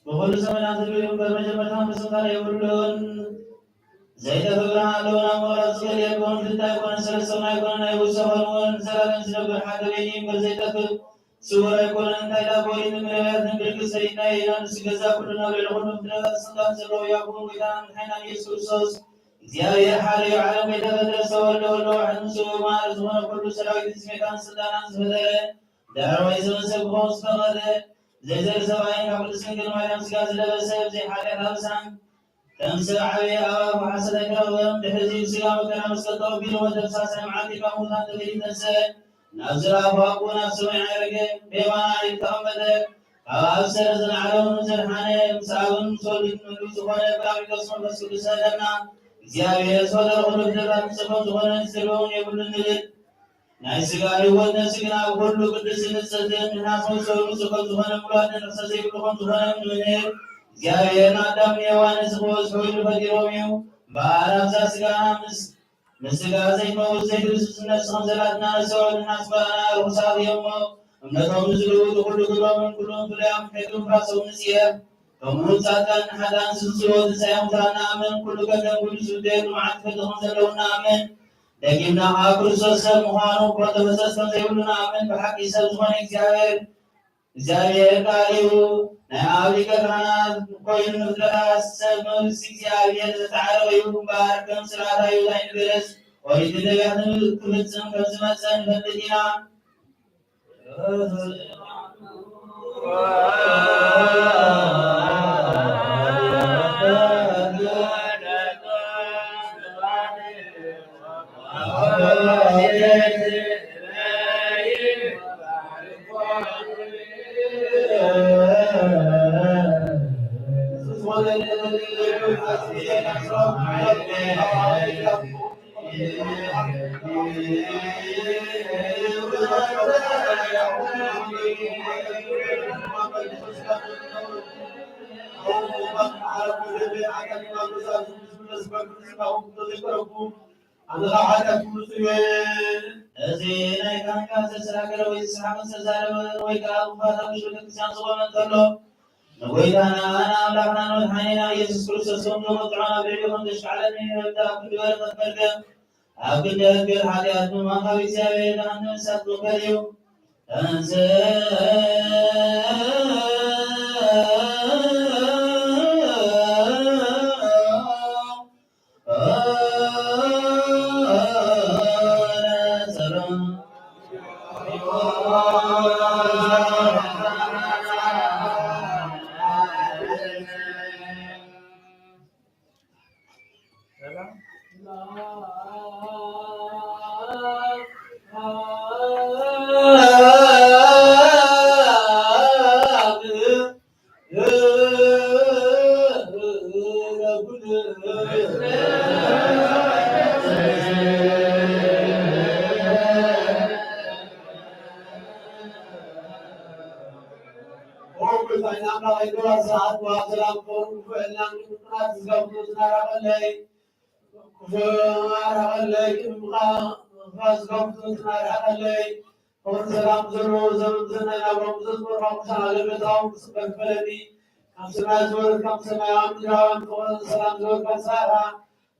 ብኹሉ ዘመናት ህልው እዩ እምበር መጀመርታን ፍጹም ካልእ የብሉን። ዘይጠፍእ ብርሃን ኣለዎ፣ ናብ መቕረብ ዝኸድ የልቦን፣ ክልተ ኣይኮነን፣ ሰለስተ እውን ኣይኮነን፣ ኣይውሰኸን እውን፣ ንዘላለም ዝነብር ሓደ በይኑ እዩ እምበር ዘይጠፍእ፣ ስውር ኣይኮነን። እንታይ ደኣ ብወሊድ እመቤታችን ብርክት ሰሪትና ኢና፣ ንሱ ገዛ ኩሉ፣ ኣብ ልዕሊ ኩሉ፣ ምድረ ስልጣን ዘለዎ እዩ። ኣቦን ጌታን ሓይናን ኢየሱስ ክርስቶስ፣ እግዚኣብሔር ሓደ እዩ፣ ዓለም ከይተፈጥረ ዝተወልደ ወልደ ዋሕድ ምስኡ፣ ማዕረ ዝኾነ ኩሉ፣ ሰራዊትን ስሜታን ስልጣናን ዝፈጠረ፣ ዳሕረዋይ ዘመን ሰብ ክኸውን ዝፈቐደ፣ ዘይዘሪ ሰብኣይን ካብ ቅድስት ድንግል ማርያም ሥጋ ዝለበሰ፣ ብዘይ ኃጢኣት ኣበሳን ከም ሰብ ዓበየ፣ ኣብ ኣፉ ሓሰት ኣይተረኽበን። ድሕሪ እዚ ብሥጋ መከራ መስቀል ተቐቢሉ፣ ሞተ፣ ብሳልሳይ መዓልቲ ካብ ሙታን ተፈልዩ ተንሥአ፣ ናብ ዝለኣኾ ኣቦኡ ናብ ሰማይ ዓረገ፣ ብየማን ኣርያም ተቐመጠ። ካብ ኣብ ሰረ ዘለዓለም እውን ዘድሓነ፣ ምስ ኣብን ምስ ወልድን ምሉእ ዝኾነ ጳራቅሊጦስ መንፈስ ቅዱስ ሰደና። እግዚኣብሔር ዝፈጠሮ ኩሉ ፍጥረታት ንጹህ ከም ዝኾነ ንዝደልዎ እውን የብሉን ንብል። ናይ ሥጋ ህይወት ነፍሲ ግን ኣብ ኩሉ ቅድስትን ንጽሕትን ንሕና ንወርሶ ንጹህ ከም ዝኾነ፣ ምሉእ ኣደን ርኽሰት ዘይብሉ ከም ዝኾነ ንምህር። እግዚኣብሔር ንኣዳምን ሔዋንን እዚ ክበዝሑ ኢሉ ፈጢሮም እዩ። እምበኣር ኣብዛ ሥጋ ምስ ንስጋ ዘይመውት ዘይድምስስ ነፍሲ ከም ዘላትና ነስተውዕል እናስመረና ርኹሳት እዮም እሞ፣ እምነቶም ንዝልውጡ ኩሉ ግብሮምን ኩሉ ፍርያም ሕግን ፋሶም ንጽየፍ። ከምኡ ጻድቃን ንሓጥኣን ዝስልስዎ ትንሳኤ ሙታን ንኣምን። ኩሉ ገድሎም ኩሉ ዝውደየሉ መዓልቲ ፍርዲ ከም ዘለዉ ንኣምን። ደጊምና ከኣ ክርስቶስ ሰብ ምዃኑ ክወልደ መሰስ ከም ዘይብሉ ንኣምን። ብሓቂ ሰብ ዝኾነ እግዚኣብሔር፣ እግዚኣብሔር ቃል እዩ። ናይ ኣብ ሊቀ ካህናት ኮይኑ ንፍጥረታት ሰብ መንግስቲ እግዚኣብሔር ዘተዓረቐ እዩ። እምበኣር ከም ስርዓት ኣይሁድ ኣይንግበረስ። ኦሪትን ነቢያትን ክፍጽም ከም ዝመጸ ንፈልጥ ኢና። ኣነ ካብ ሓጢኣት ክምልስ እየ። እዚ ናይ ካህን ካብ ዝተሰናከለ ወይ ዝሰሓቐ ዝተዛረበ ወይ ከኣ ብኽፋት ኣብ ውሽጢ ቤተክርስትያን ዝቖመ እንተሎ፣ ንጎይታና ንኣምላኽና ንመድሓኒና ኢየሱስ ክርስቶስ ከም ዘመጥዖ ኣብ ልዕሊኡ ከም ዘሽካዕለኒ ንረዳ ኣብ ክንዲ በረኸት መርገም ኣብ ክንዲ ሕግን ሓጢኣት ምማን ካብ እግዚኣብሔር ደሓን ንምንሳት ዝውከል እዩ። ተንሥእ ኦ ጎይታዬ ኣምላኸይ፣ ግብረ ስርዓት ወሃብ ሰላም ክኸውን ክፍዕልና ንምቅናት ዝገብሩ ዝናራቐለይ፣ ክፉእ ኣራቐለይ፣ ቅድሚኻ ዝገብሩ ዝናራቐለይ፣ ፍቕሪ ሰላም ዘለዎ ዘመን ዘናይ ናብሮም ዘዝመርሖም ቅዱሳን ኣገልገልታዎም ክጽበ ክፈለኒ። ካብ ሰማይ ዝወረድካ ሰማያዊ ምድራዊ ፍቕርን ሰላም ዝወረድካ ንስኻ ኢኻ።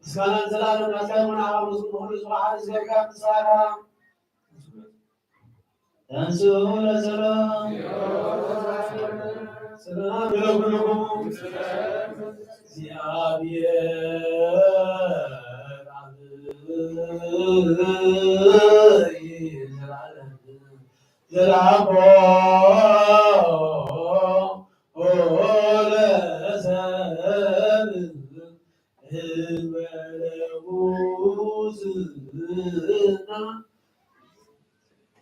ምስጋናን ዘላለም ናትካ ይኹን። ኣኻ ምስጉን ኩሉ ዝወሓደ ዝገብርካ ንስኻ ኢኻ። ተንሥኡ ለጸሎት። ሰላም ለኩልክሙ። እግዚኣብሔር አብ ዘላለም ዘልዓቦ ለሰብ እንበለ ሙስና።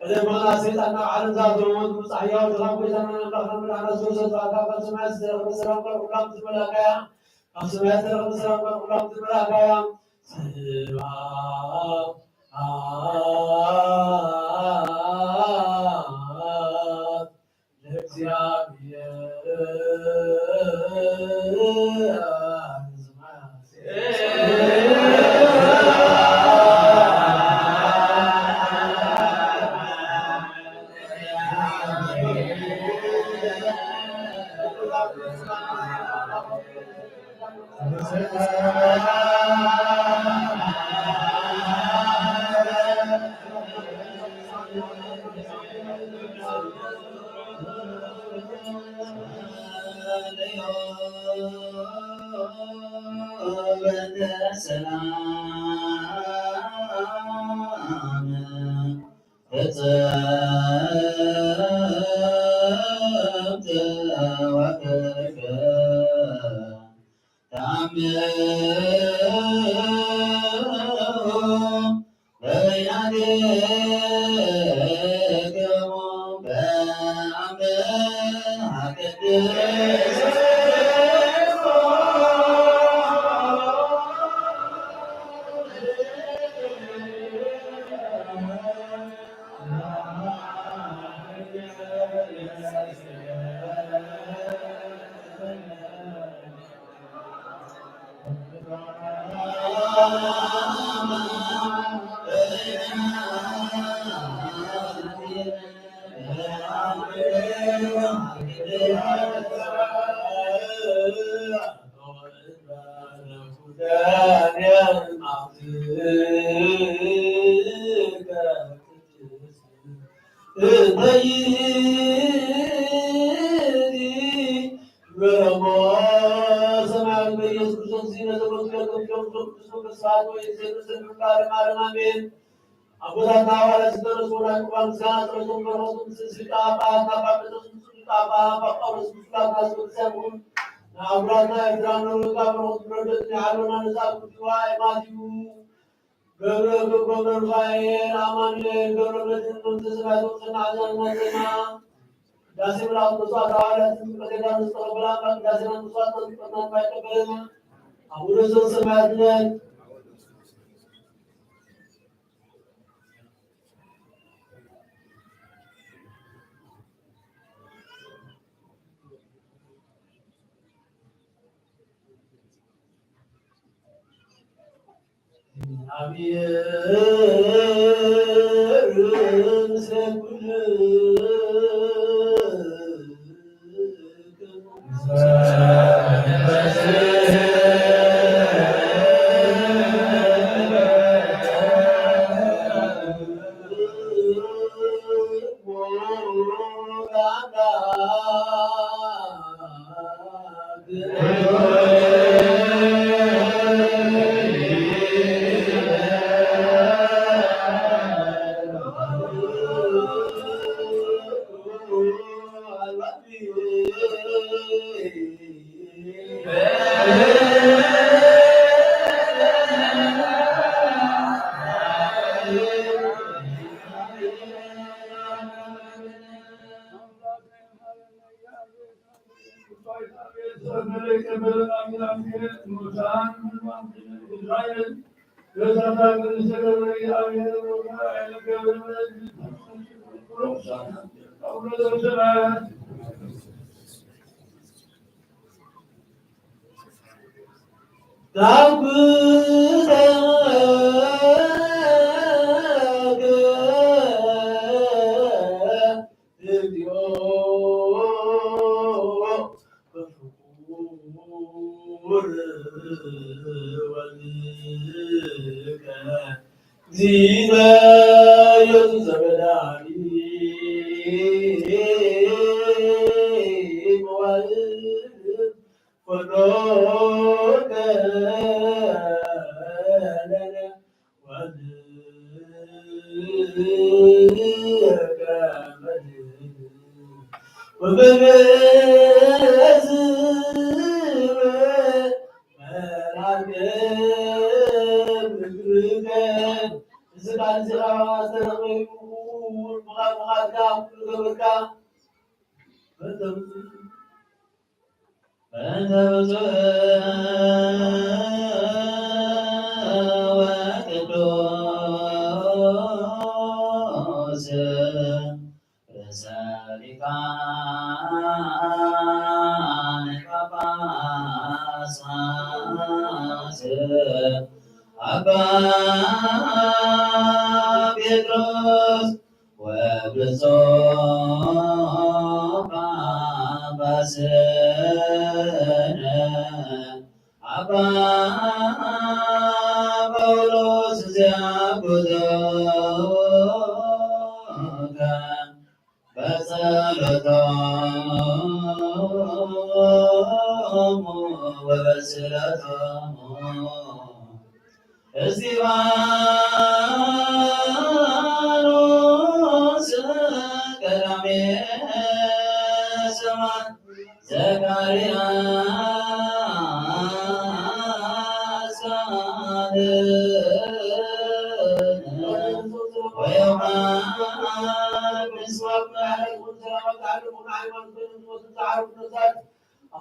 ቀደም መቕናት ሰይጣን ናብ ዓለም ዝኣተወ ዝመጽእ ሕያው ድኻም ጎይታናን ኣምላኽናን መድሓኒና ክርስቶስ፣ ካብ ሰማያት ዝተረኽበ ሰላም ቃል ኩላም ዝመልኣካያ፣ ካብ ሰማያት ዝተረኽበ ሰላም ቃል ኩላም ዝመልኣካያ። ስብሐት ለእግዚኣብሔር። ሰላም ፍጽምት ወክልከ ተአምሩ በበይናቲክሙ በአምሃ ቅድስት እንተ ይእቲ በረሞ ሰማያዊ በኢየሱስ ክርስቶስ ዚነ ዘመንቱ ለተምቸምቱ ቅዱስ መንፈስ ስብሐት ወይእዜኑ ዘልዓለመ ዓለም። ኣሜን። ኣቦታትና ሐዋርያት ዝተነሱ ወላጅ ቁርባን ምስጋና ጸሎቶም በረኸቶም ስልጣ ጳጳ ጳጳ ጳጳ ጳጳ ጳጳ ጳጳ ጳጳ ጳጳ ጳጳ ጳጳ ንኣህጉራትና ኤርትራ ንረብካ በረኸቱ ረድኤቱ ይዓልበና። ነዛ ኣብ ጉድዋ ኤማቲዩ ገብረ ገብረ ሩፋኤል ኣማኑኤል ገብረ መድህን መንፈስ ሰማያት ወሰና ኣዛና ዜማ ቅዳሴ መላእክት መስዋዕት ሐዋርያት ጥምቀት ዮርዳኖስ ተቐበላ። ቅዳሴና መስዋዕት ጥምቀትና ይቀበለና። ኣቡነ ዘበሰማያት ነን።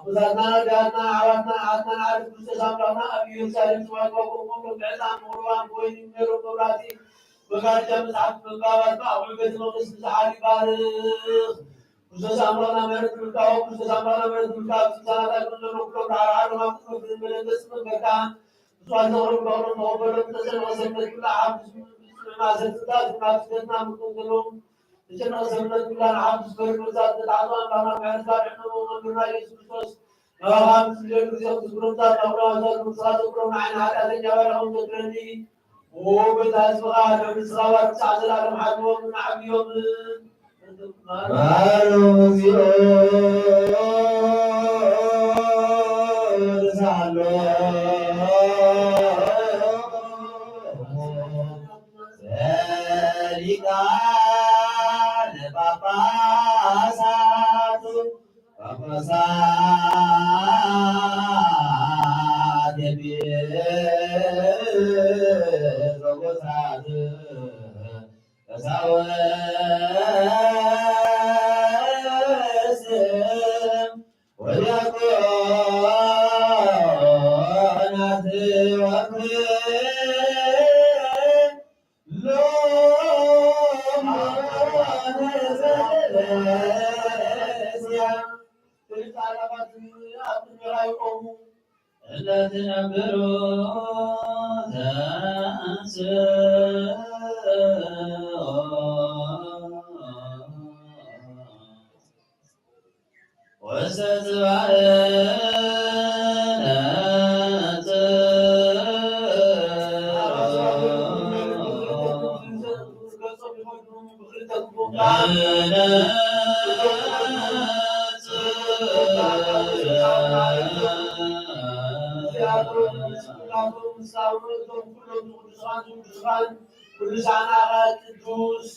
ኣቦታትና፣ ኣዴታትና፣ ኣሕዋትና፣ ኣሓትና፣ ንዓዲ ክርስቶስ ኣምላኽና ኣብ ኢየሩሳሌም ዝባርኳ ኮንኩም፣ ከም ዕጣን ምቑርባን ብወይኒ ሜሮን መብራህቲ መጋረጃ መጽሓፍቲ መጋባትና ኣብ ቤተ መቕደስ ብዝሓል ይባርኽ። ክርስቶስ ኣምላኽና ምሕረት ምልካዎ፣ ክርስቶስ ኣምላኽና ምሕረት ምልካ ኣብ ቅዱሳናት ኣይኮን ዘሎ ኩሎም ዳዕሮ ዓለም ኣብ ቅድሚ ፍርዲ መለገስ መንበርካ ብፁዓን ዘቕርቡ በቕሎም ተቐበሎም። ተሰልመ ሰንበት ኩላ ዓብዱ ስምዑ ብፅምዕና ሰልፍታት ናብ ስደትና ምርኮም ዘለዎም ተጨነቐ ሰንበት ኩላ ንዓብዱ ዝፈርድ መግዛእቲ ተታሕዞ ኣምላኽና ምሕረትካ ድሕነሞ መምህርና ኢየሱስ ክርስቶስ ናባኻ ምስ ዝደሉ ግዜ ክትዝክሮም ዛት ናብራ ዋዛት ምንስኻ ዘክሮም ንዓይኒ ሓጢኣተኛ ባርያ ከም ዘክረኒ ኦ ጎይታ ህዝብኻ ደም ንስኻ ባር ክሳዕ ዘላለም ሓድዎም ንዓብዮም ማረነ እግዚኦ ርሳሎ ሊቃነ ጳጳሳት ጳጳሳት ኤጲስቆጶሳት ቀሳውስት ወዲያቆናት ወኩሎሙ እለ ትነብሩ ተንሥኡ ውስተ ጽባሕ ቅዱሳን ቅዱስ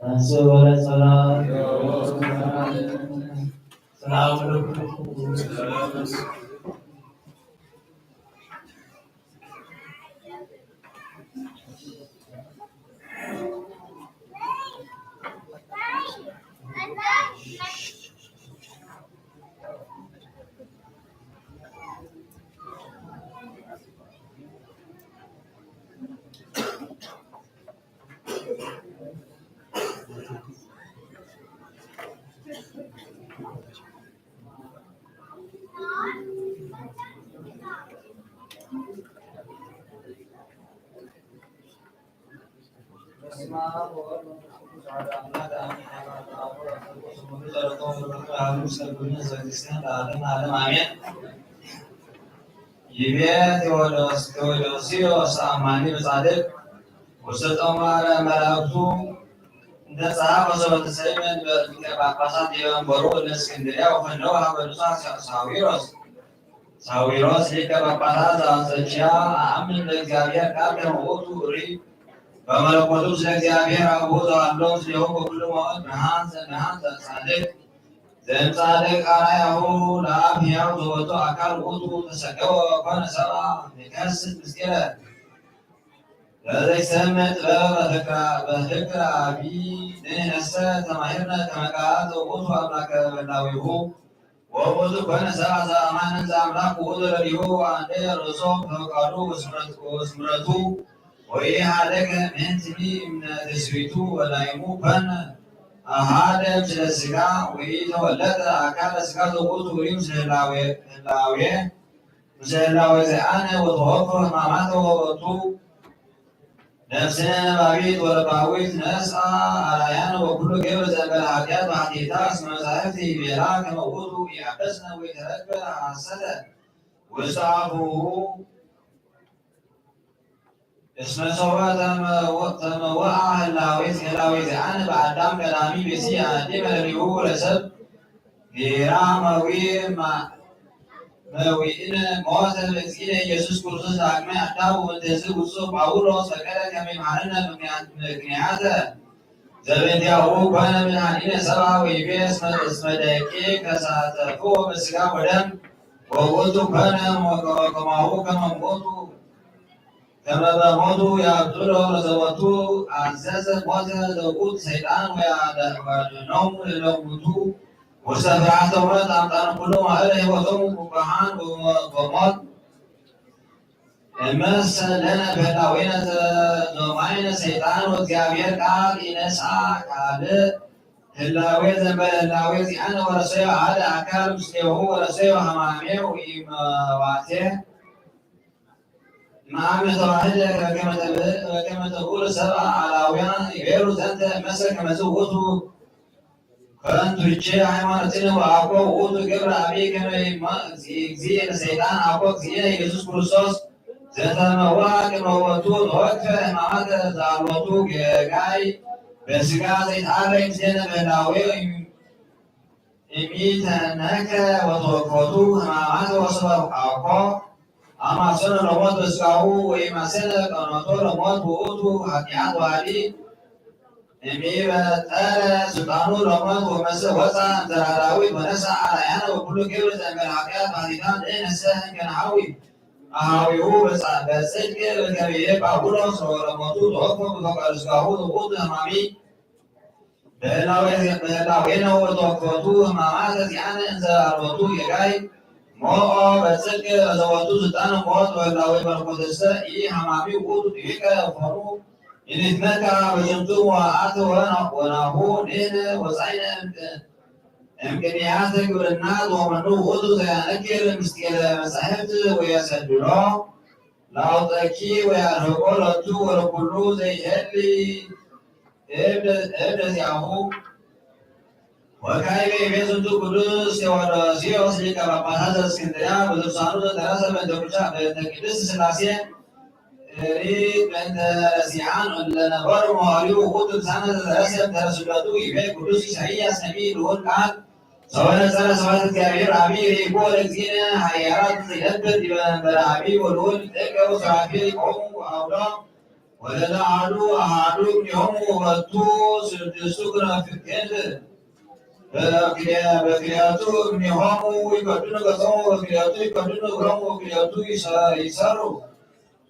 ተንሥኡ ለጸሎት። ሰላም ለኩልክሙ። በስመ አብ ወወልድ ወመንፈስ ቅዱስ አሐዱ አምላክ አሜን። ሃይማኖተ አበው ወአርድእት ወስሙኒ ጸሎቶም ወበረከቱ አሐዱ ምስለ ኩልነ ህዝበ ክርስቲያን ለዓለመ ዓለም አሜን። ይቤ ቴዎዶስ-፣ ቴዎዶስዮስ አማኒ በጻድቅ ውስተ ጦማረ መላእክቱ እንተ ጸሐፈ ሶበ ተሰይመ ሊቀ ጳጳሳት ዲበ መንበሩ ለእስክንድርያ ወፈነወ ሀበ ንጹሕ ሳዊሮስ። ሳዊሮስ ሊቀ ጳጳሳት ዘአንጾኪያ፣ አአምን ለእግዚአብሔር ቃል ከመ ውእቱ ርኢይ በመለኮቱ ምስለ እግዚአብሔር አቡሁ ዘሃሎ ምስሌሁ በኩሉ መዋዕል ብርሃን ዘእምብርሃን ዘእምጻድቅ ዘእምጻድቅ አርአያሁ ለአብ ሕያው ዘወቱ አካል ውእቱ ተሰገወ ወኮነ ሰብአ። ንከስት ምስጢረ ለዘይሰምዕ ጥበበ በፍቅረ አቢ ንሕነሰ ተማሂርነ ከመ ቃል ዘውእቱ አምላከ በላዊሁ ወውእቱ ኮነ ሰብአ ዘአማንን ዘአምላክ ውእቱ ለሊሁ ወአንደየ ርእሶ በፈቃዱ ወስምረቱ ወኢሃደገ ምንትኒ እምነ ትስብእቱ ወዳይሙ ኮነ አሃደ ምስለ ስጋ ወኢተወለጠ አካለ ስጋ ዘውእቱ ርዩ ምስለ ህላዌ ህላዌ ምስለ ህላዌ ዘአነ ወተወክፈ ሕማማተ ወበቱ ነፍስነ ነባቢት ወለባዊት ነስአ አራያነ ወኩሉ ግብር ዘእንበለ ኃጢአት ወኃጢአታ እስመ መጻሕፍት ይቤላ ከመ ውእቱ ኢአበስነ ወኢተረክበ ሐሰተ ውስተ አፉሁ። እስመ ሶበ ተመወ-፣ ተመወአ ህላዌ፣ ህላዌ ዚአነ በአዳም ቀዳሚ ብእሲ አዲ መለሊሁ ለሰብ ጌራ መዊ ማ-፣ መዊእነ ሞተ ለእግዚእነ ኢየሱስ ክርስቶስ ዳግማይ አዳም። ወእንተዝ ብፁዕ ጳውሎስ ፈቀደ ከመ ይምሃረነ ምክንያት-፣ ምክንያተ ዘበእንቲአሁ ኮነ መድኃኒነ ሰብአ ወይቤ እስመ፣ እስመ ደቂቅ ተሳተፍዎ በሥጋ ወደም ወውእቱ ኮነ ከማሁ ከመ ሞቱ ከመ በሞቱ ያብጽሖ ለዘቦቱ አዘዘ ሞተ ዘውእቱ ሰይጣን ወያድኅኖሙ ለለውቱ ውስተ ፍርሃተ ሞት አምጣነ ኩሉ መዋዕለ ሕይወቶሙ ቡሩካን በሞት። እመሰ ለነ በህላዌነ ዘማይነ ሰይጣን ወእግዚአብሔር ቃል ኢነስአ ካልእ ህላዌ ዘንበለ ህላዌ ዚአነ ወረሰዮ አሐደ አካል ምስሌሁ ወረሰዮ ሕማሜ ወኢመዋቴ። እምአመ ተዋህደ በከመ ተብ-፣ በከመ ተብዑሉ ሰብአ አላውያን ይቤሉ ዘንተ እመሰ ከመዝ ውእቱ ከንቱ እቼ ሃይማኖትነ ወአኮ ውእቱ ግብረ አብይ ከመ ይማ-፣ እግዚእነ ሰይጣን አኮ እግዚእነ ኢየሱስ ክርስቶስ ዘተመዋ ቅድመ ወቱ ተወክፈ ሕማማተ ዘአልቦቱ ገጋይ በስጋ ዘይተአረይ ምስሌነ በህላዌ እሚተነከ ወተወክፎቱ ሕማማተ ወሰበብ አኮ አማሰነ ለሞት በስጋሁ ወኢማሰነ ቀኖቶ ለሞት ውእቱ ኃጢአት ዋዲ እሚበጠረ ስልጣኑ ለሞት ወመሰ ወፃ እንዘራ ዳዊት ወነሳ አርአያነ ወኩሉ ግብር ዘእንበለ ኃጢአት ባሕቲታ ንሕነሰ እንከነሐዊ አሃዊሁ በጻ-፣ በጽድቅ በከመ ይቤ ጳውሎስ ወለሞቱ ተወክፎ በፈቃዱ ስጋሁ ውእቱ ሕማሚ ብህላዌ ብህላዌነ ወተወክፈቱ ህማማት እዚኣነ እንዘ ኣልቦቱ ጌጋይ ሞኦ በጽድቅ በዘወቱ ስልጣን ሞት ወህላዌ መለኮትሰ ኢሃማሚ ውእቱ ዲቀ ኮኑ ይንትመካ በዝንቱ ወኣት ወናሁ ንሕነ ወፃይነ እምቅንያተ ግብርና ወመኑ ውእቱ ዘያነክር ምስጢረ መጻሕፍት ወየሰድሮ ላውጠኪ ወያርህቆ ሎቱ ወለኩሉ ዘይሄሊ እብደ ዚአሁ። ወካዕበ ይቤ ዝንቱ ቅዱስ ቴዎዶስዮስ ሊቀ ጳጳሳት ዘእስክንድርያ ብልሳኑ ዘተረሰ በእንተ ቅዱሳ በእንተ ቅድስት ሥላሴ ሪት በእንተ ረሲዓን ለነበሩ መዋዕሊሁ ውእቱ ልሳነ ዘተረሰ እንተ ስደቱ ይቤ ቅዱስ ኢሳይያስ ነቢይ ልዑል ቃል ሰው ነጸረ ስብሐት እግዚአብሔር አብ ይእዜኮ ለእግዚእነ ኃያላት ዘይነብር ዲበ መንበረ አብይ ወልዑል ጥቀው ሱራፌል ይቆሙ አውዶ ወለለ አሐዱ አሐዱ እምኔሆሙ ወቱ ስድስቱ ክነፍቅድ በክልኤቱ እምኔሆሙ ይከድኑ ገጾሙ ወክልኤቱ ይከድኑ እግሮሙ ወክልኤቱ ይሰሩ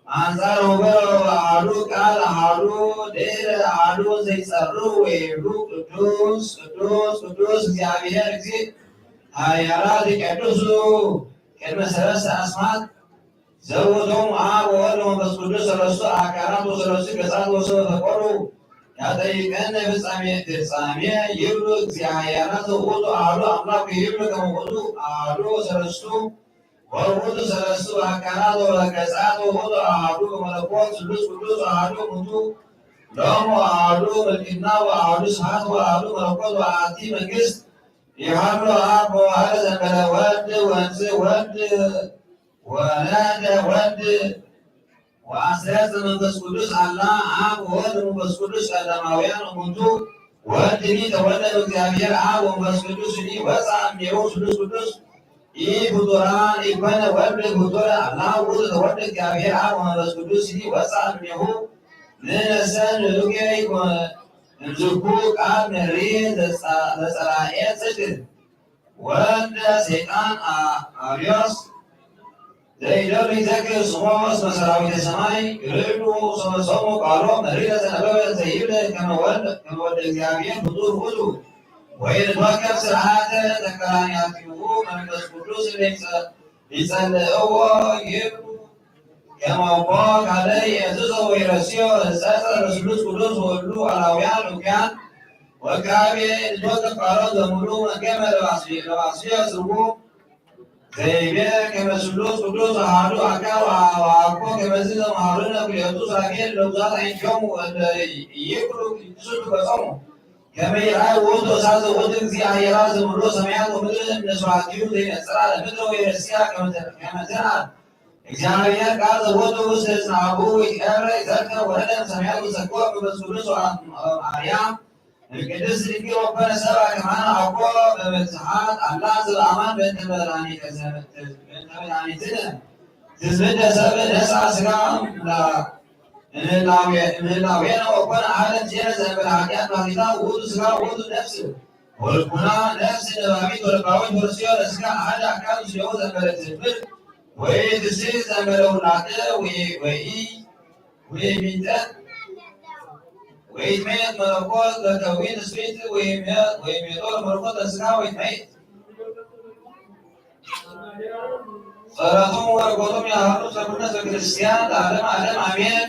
አንጻር ወበረ አሐዱ ቃል አሐዱ ድህረ አሐዱ ዘይጸሩ ወይብሉ ቅዱስ ቅዱስ ቅዱስ እግዚአብሔር እግዚእ ኃያላት ይቀድሱ ቅድመ ሰለስተ አስማት ዘውእቶሙ አብ ወወልድ ወመንፈስ ቅዱስ ሰለስቱ አካላት ወሰለስቱ ገጻት ወሰበ ፈቀዱ ያጠይቀነ ፍጻሜ ፍጻሜ ይብሉ እግዚአ ኃያላት ዘውእቱ አሐዱ አምላክ ይብሉ ከመ ውእቱ አሐዱ ወሰለስቱ ወውእቱ ሰለስቱ አካላት ወገጻት ወውእቱ አሐዱ በመለኮት ስሉስ ቅዱስ አሐዱ ሙቱ ሎሙ አሐዱ ምልክና ወአሐዱ ስብሐት ወአሐዱ መለኮት ወአሐቲ መንግስት ይሃሉ አብ መዋዕለ ዘንበለ ወልድ ወንዝ ወልድ ወለደ ወልድ ወአስረጸ መንፈስ ቅዱስ አላ አብ ወወልድ መንፈስ ቅዱስ ቀዳማውያን እሙንቱ ወልድኒ ተወልደ እግዚአብሔር አብ ወመንፈስ ቅዱስኒ ወፃ እምኔሁ ስሉስ ቅዱስ ኢፍጡራን ኢኮነ ወልድ ፍጡር አላ ውእቱ ተወልደ እግዚአብሔር አብ ወመንፈስ ቅዱስኒ ወፃ እምኔሁ ንነሰ ንሉጌ እምዝኩ ቃል ምሪ ዘጸላኤ ጽድቅ ወልደ ሰይጣን አርዮስ ዘይደሉ ይዘክር ስሞ እስመ ሰራዊተ ሰማይ ይርዕዱ ሰመ ሰሙ ቃሎ መሪረ ዘነበበ ዘይብለ ከመ ወልድ ከመ ወልደ እግዚአብሔር ፍጡር ውእቱ ወይትወከፍ ስርዓተ ተቀራንያቲሁ መንፈስ ቅዱስ ሊጸልእዎ ይብሉ ከመ እኮ ካልእ የእዝዞ ወይረስዮ ህጸጸ ለስሉስ ቅዱስ ወሉ አላውያን እኩያን ወካቤ ልጆተ ቃሎ ዘምሉ መገመ ለባስዮ ስርጉ ዘይቤ ከመ ስሉስ ቅዱስ አሐዱ አካል ወአኮ ከመዚ ዘመሃሩነ ክልኤቱ ሱራፌል ለውዛት አይንቲሆሙ እንተ ኢይክሉ ይስዱ ገጾሙ ከመ ይርአዩ ውእቱ እሳት ዘውእቱ እግዚእ ኃያላት ዘምሉ ሰማያት ወምድር እምነ ስብሐቲሁ ዘይነጽራ ለምድር ወይረስያ ከመ ተንአት እግዚአብሔር ቃል ዘወቱ ውስተ ጽናቡ ይቀረ ይዘከ ወረደ ሰማያት ወሰኮ መንፈስ ቅዱስ ማርያም እምቅድስት ድንግል ወኮነ ሰብአ ከማነ አኮ በመብጽሓት አላ ዘበአማን በእንተ መድኃኒተ ዘመ- በእንተ መድኃኒትነ ትዝብደ ሰብ ነሳ ስጋ እምህላዌነ ወኮነ አሐደ ምስሌነ ዘእንበለ ኃጢአት ባሕቲታ ውእቱ ስጋ ውእቱ ነፍስ ወልቡና ነፍስ ነባቢት ወለባዊት ወርእስዮ ለስጋ አሐደ አካል ምስሌሁ ዘእንበለ ትብል ወይ ትስሕት ዘእንበለ ውላደ ወይ ወይ ወይ ሚጠት ወይ ትመየት መለኮት ለከዊን ስፊት ወይ ሜጦ ለመለኮት ለስጋ ወይ ትመየት ጸሎቶም ወበረከቶም ያህሉ ሰብነ ዘክርስቲያን ለዓለም ዓለም አሜን።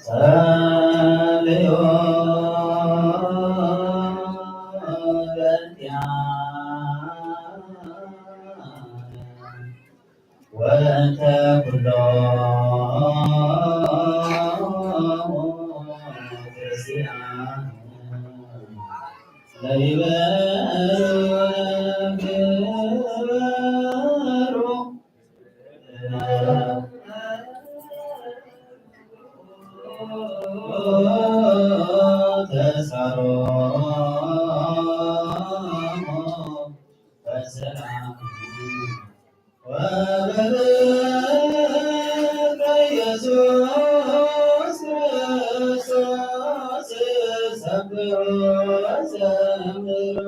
ጸልዮ በእንቲኣነ ወእንተ ኩሎሙ ክርስቲያን ለይበሉ ግበሩ። ተሳሮሙ በሰላም ወበፍቅረ ኢየሱስ ክርስቶስ ሰብሖ ዘምሩ።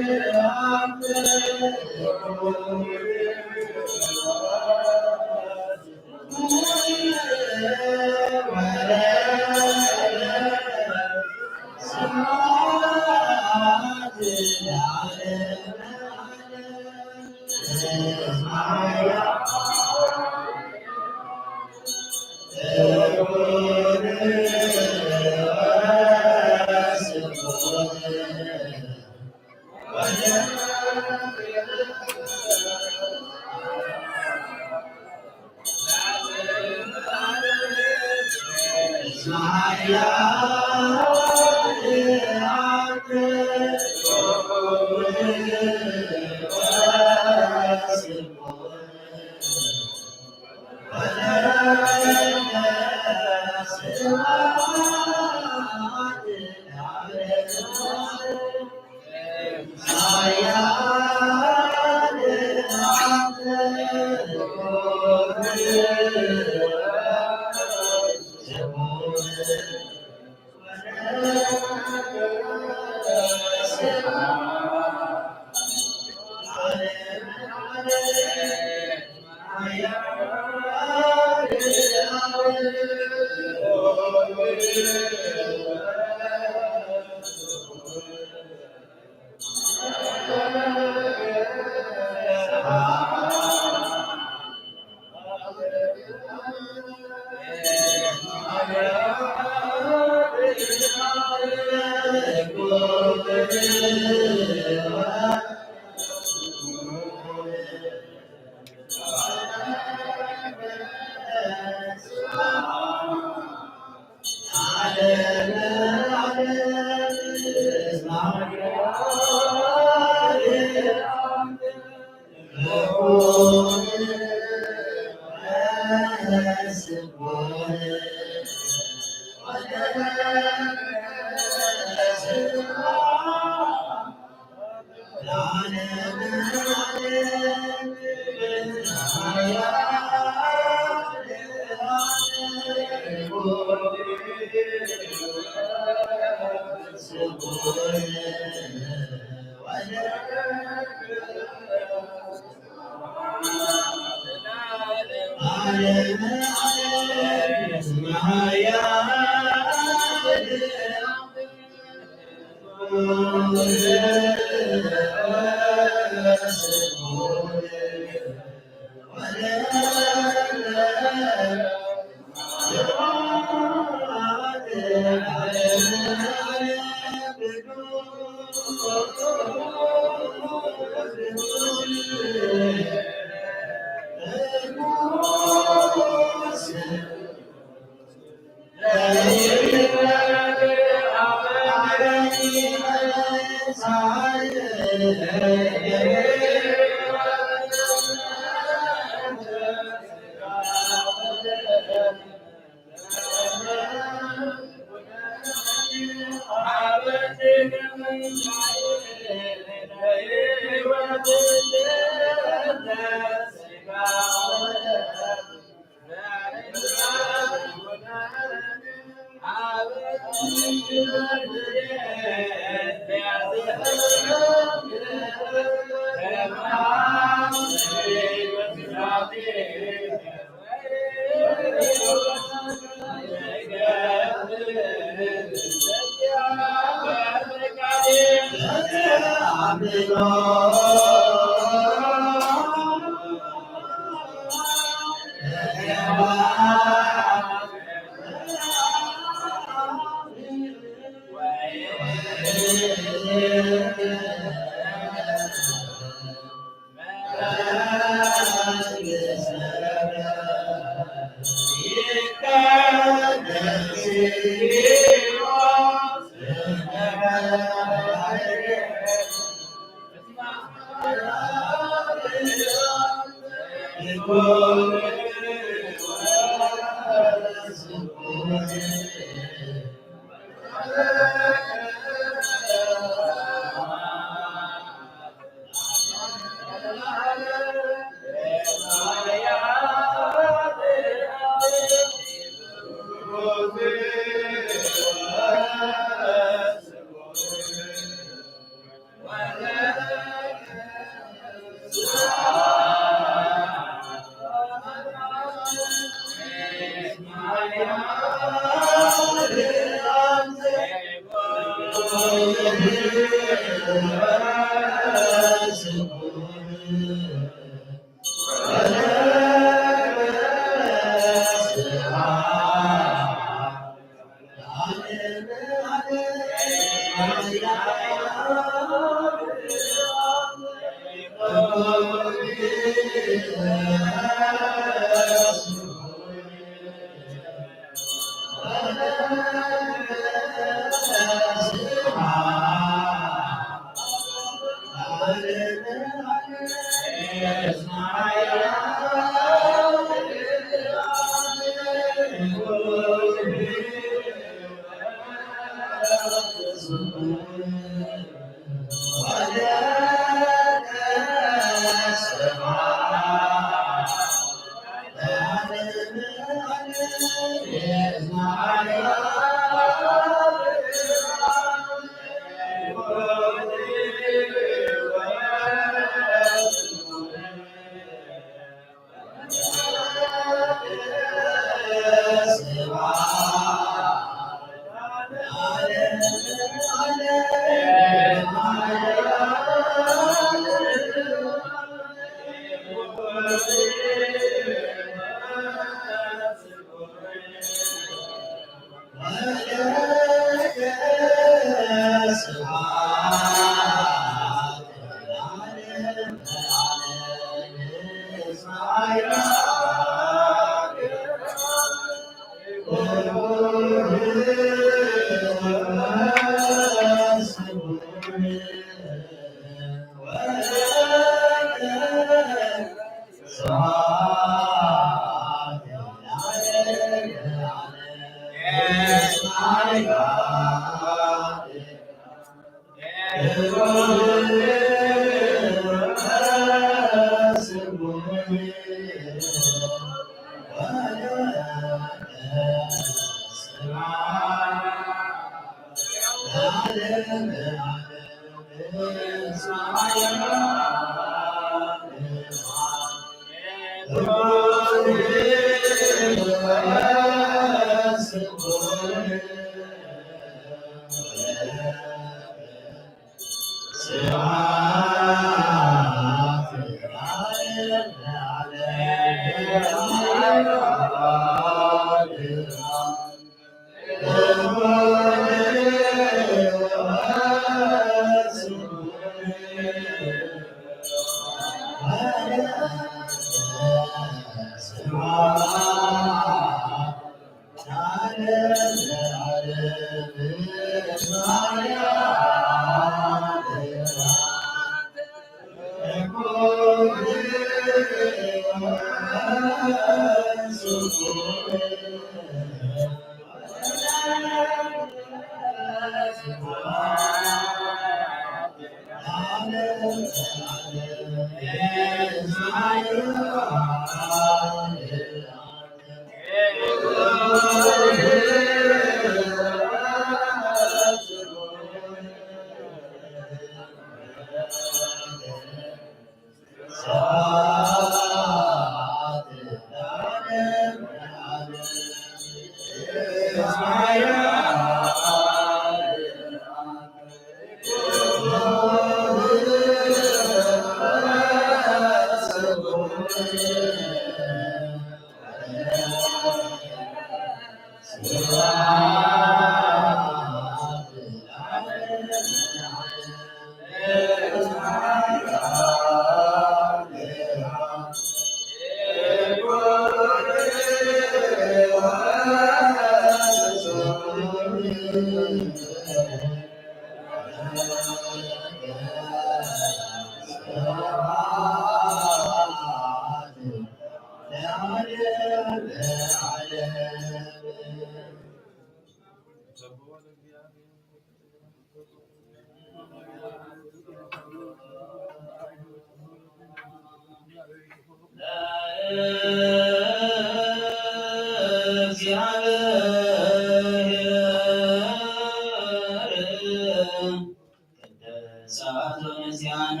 ቅድሳት ዚኣነ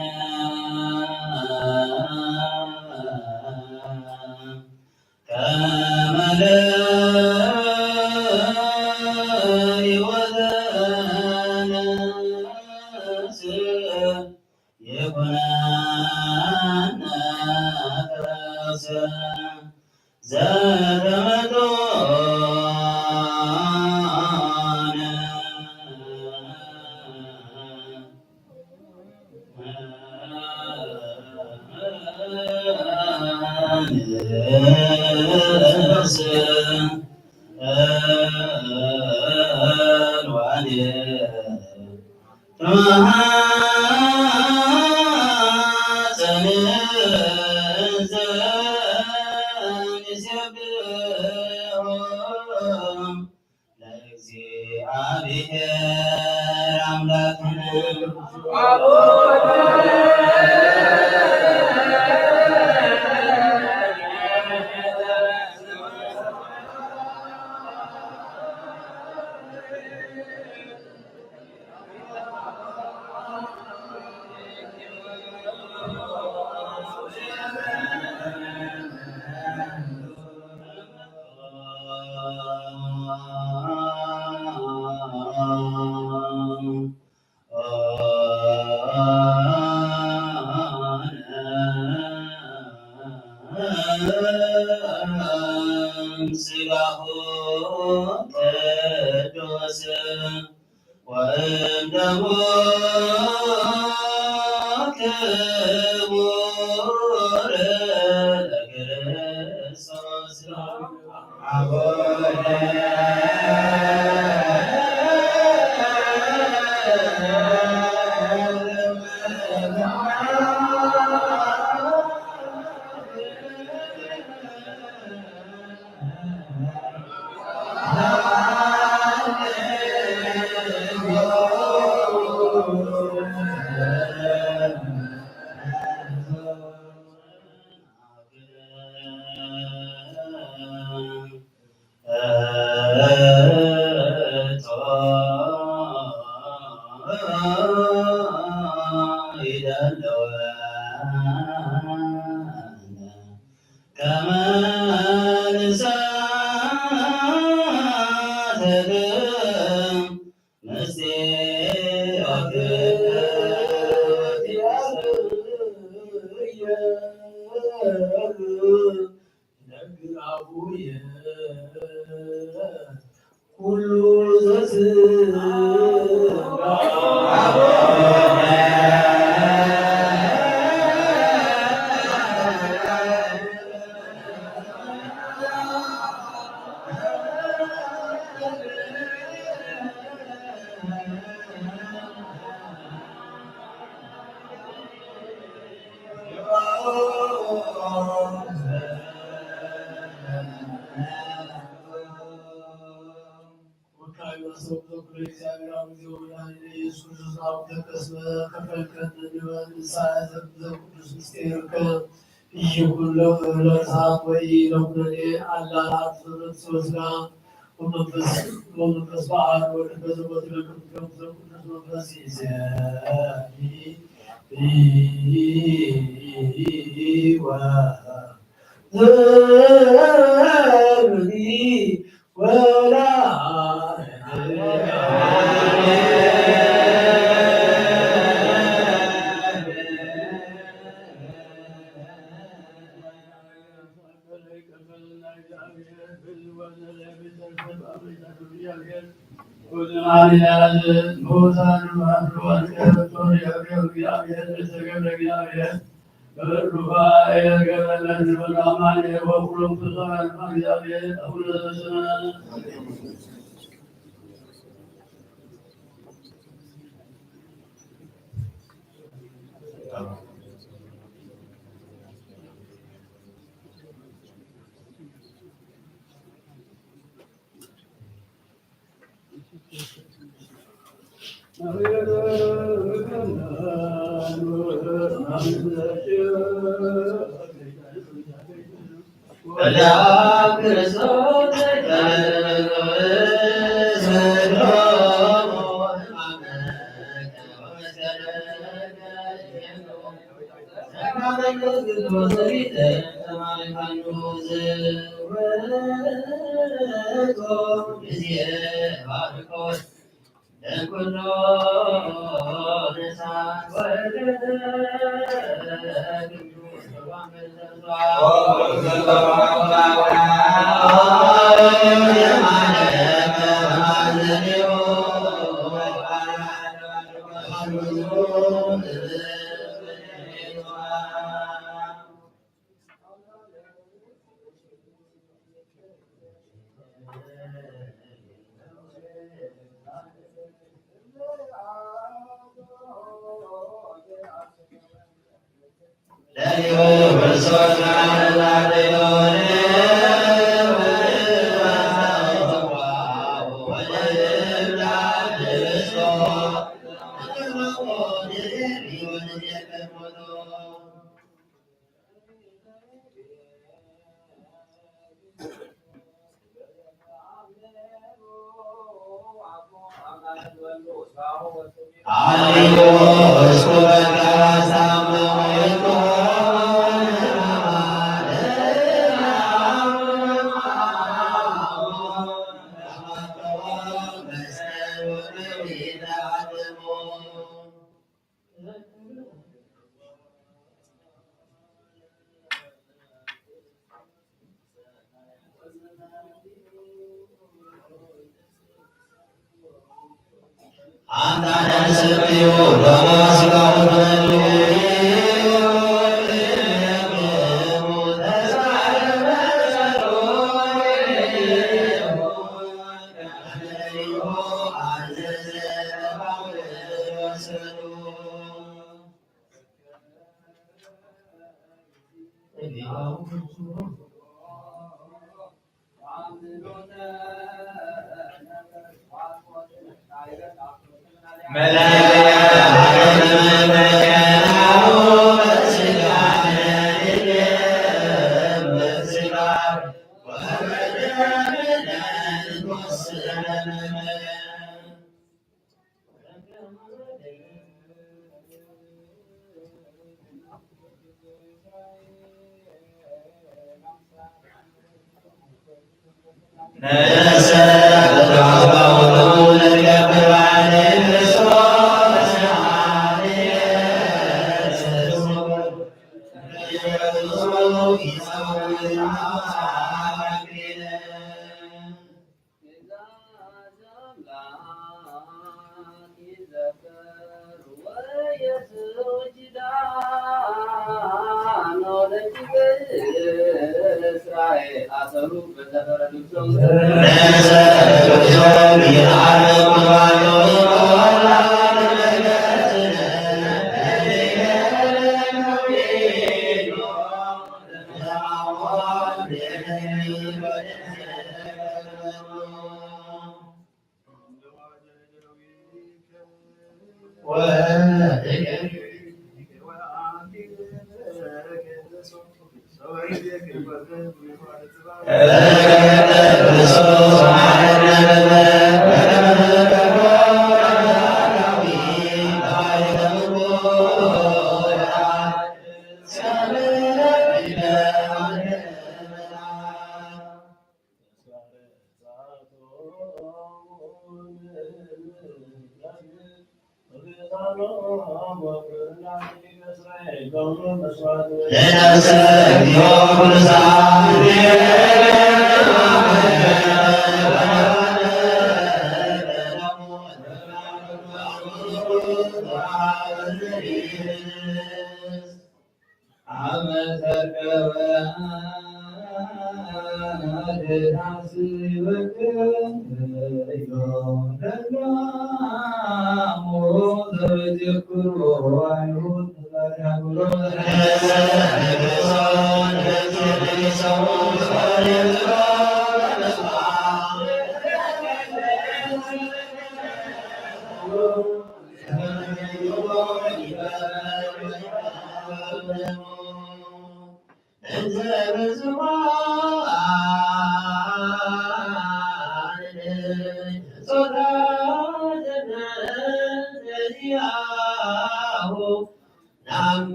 ከመ ለይወዘነስ ይኩነነ ፈረሰ ዘተመጦነ። ለእግዚአብሔር አምላክነ። ስጋሁ ቅዱስ ወእንደሙ ክቡር ለክርስቶስ። ኩሉ ዘስጋ ወካዩ ኣሰብቶ ኩሉ እግዚኣብሔር ኣብ ጊዜ ወመድኃኒነ ኢየሱስ ክርስቶስ ኣብ ተቀስመ ከፈልከን ንበል ንሳ ዘቅዱስ ምስጢር ከ ይኩሎ እብለ ሰዓት ወይ ለኩነኔ ኣላላት ዘመንፈስ ወስጋ ወመንፈስ ወመንፈስ በዓል ወልድ በዘቦት ለቅዱስ ዘቅዱስ መንፈስ ይሰኒ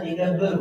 ይገብሩ።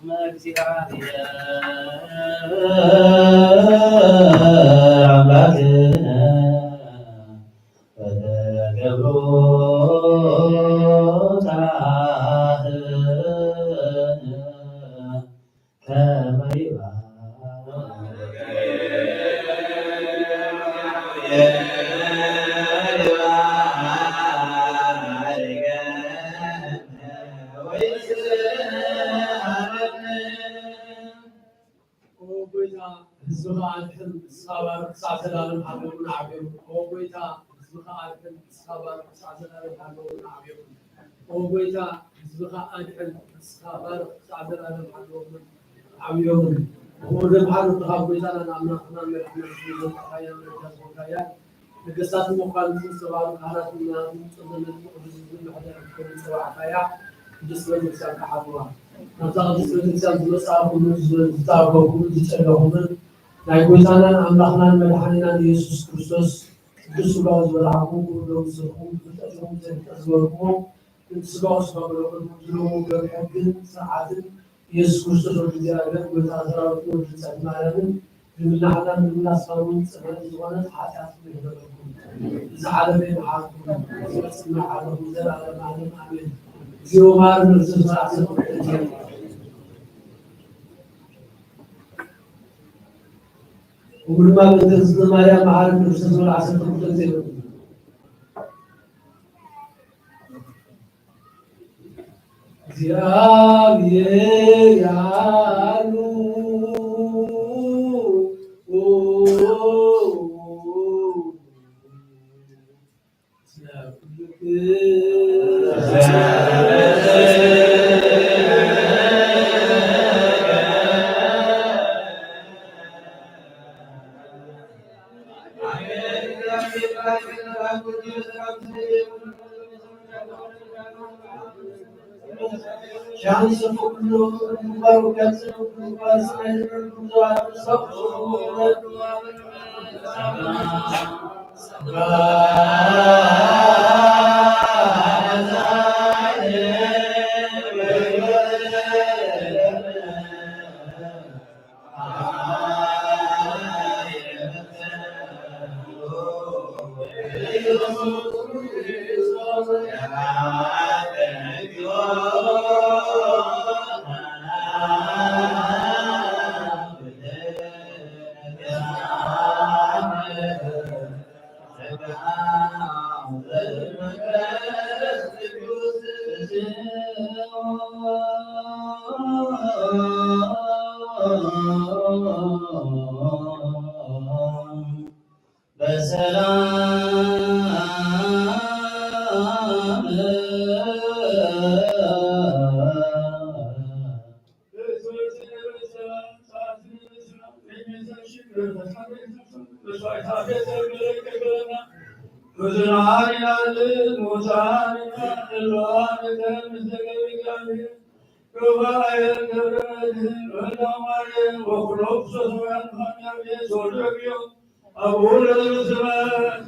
መግዚኣብሔር ኣምላክነ ወተገብሩ ታህነ ከመ ይባርክ ኦ ጎይታ፣ ህዝብኻ ኣድሕን፣ ንስኻ ባርኽ፣ ክሳብ ዘላለም ሃለውና ዓብዮም። ኦ ጎይታ፣ ህዝብኻ ኣድሕን፣ ንስኻ ባርኽ፣ ክሳብ ዘላለም ሃለውና ዓብዮም። ኦ ጎይታ፣ ህዝብኻ ኣድሕን፣ ንስኻ ባርኽ፣ ክሳብ ዘላለም ሃለውና ዓብዮም። ክቡር ደም ሓሩርካ፣ ጎይታናን ኣምላኽናን መድሓኒናን ኢየሱስ ክርስቶስ፣ ሓያል መረጃ ዝኾንካያ፣ ነገስታትን መኳንንትን ዝተባህሉ ካህናትን ምእመናንን፣ ጸለመትን ቅዱስ ህዝብን መሕደሪ ክትከውን ዝጸዋዕካያ ቅድስት ቤተክርስትያን ክሓልዋ። ናብዛ ቅድስት ቤተክርስትያን ዝመጽኣ ኩሉ፣ ዝተኣከብኩምን ዝጨለኹምን፣ ናይ ጎይታናን ኣምላኽናን መድሓኒናን ኢየሱስ ክርስቶስ ቅዱስ ሥጋኡ ዝበላዕኩም፣ ክቡር ደሙ ዝሰትኹም፣ ብፍልጠትኩም ዘይፍልጠት ዝበልኩሞ፣ ስጋው ስጋ ብሎ ቅድሚ ዝለዉ ገብ ሕግን ስርዓትን ኢየሱስ ክርስቶስ ወዲ እግዚኣብሔር፣ ጎይታ ሰራዊት፣ ወዲ ንጽሕቲ ማርያምን፣ ድንግልና ሓና፣ ድንግልና ስጋውን ጽንዕቲ ዝኾነት ሓጢኣት ይሕደገኩም። እዚ ዓለም ይምሓርኩም። እዚ መጽእ ይምሓረኩም። ዘላለመ ዓለም ኣሜን። እግዚኦ መሐረነ ክርስቶስ ዓሰርተ ክልተ። እሞ ድማ በእንተ እግዝእትነ ማርያም መሐረነ ክርስቶስ ዓሰርተ ክልተ። እግዚኣብሔር ያሉ ሻንስ ኩሉ ምግባሩ ከምዚ ምግባር ስለ ዝብል ብዙ ኣንሰው በሰላም ብዙኃን ይላል ሙታን ይላል ለዋን ተምዘገብ እግዚአብሔር ክቡር ገብረ መድህን ወልደ ማርያም ወኩሎም ሰማያት ማርያም የሶደግዮ አቡነ ዘበሰማያት።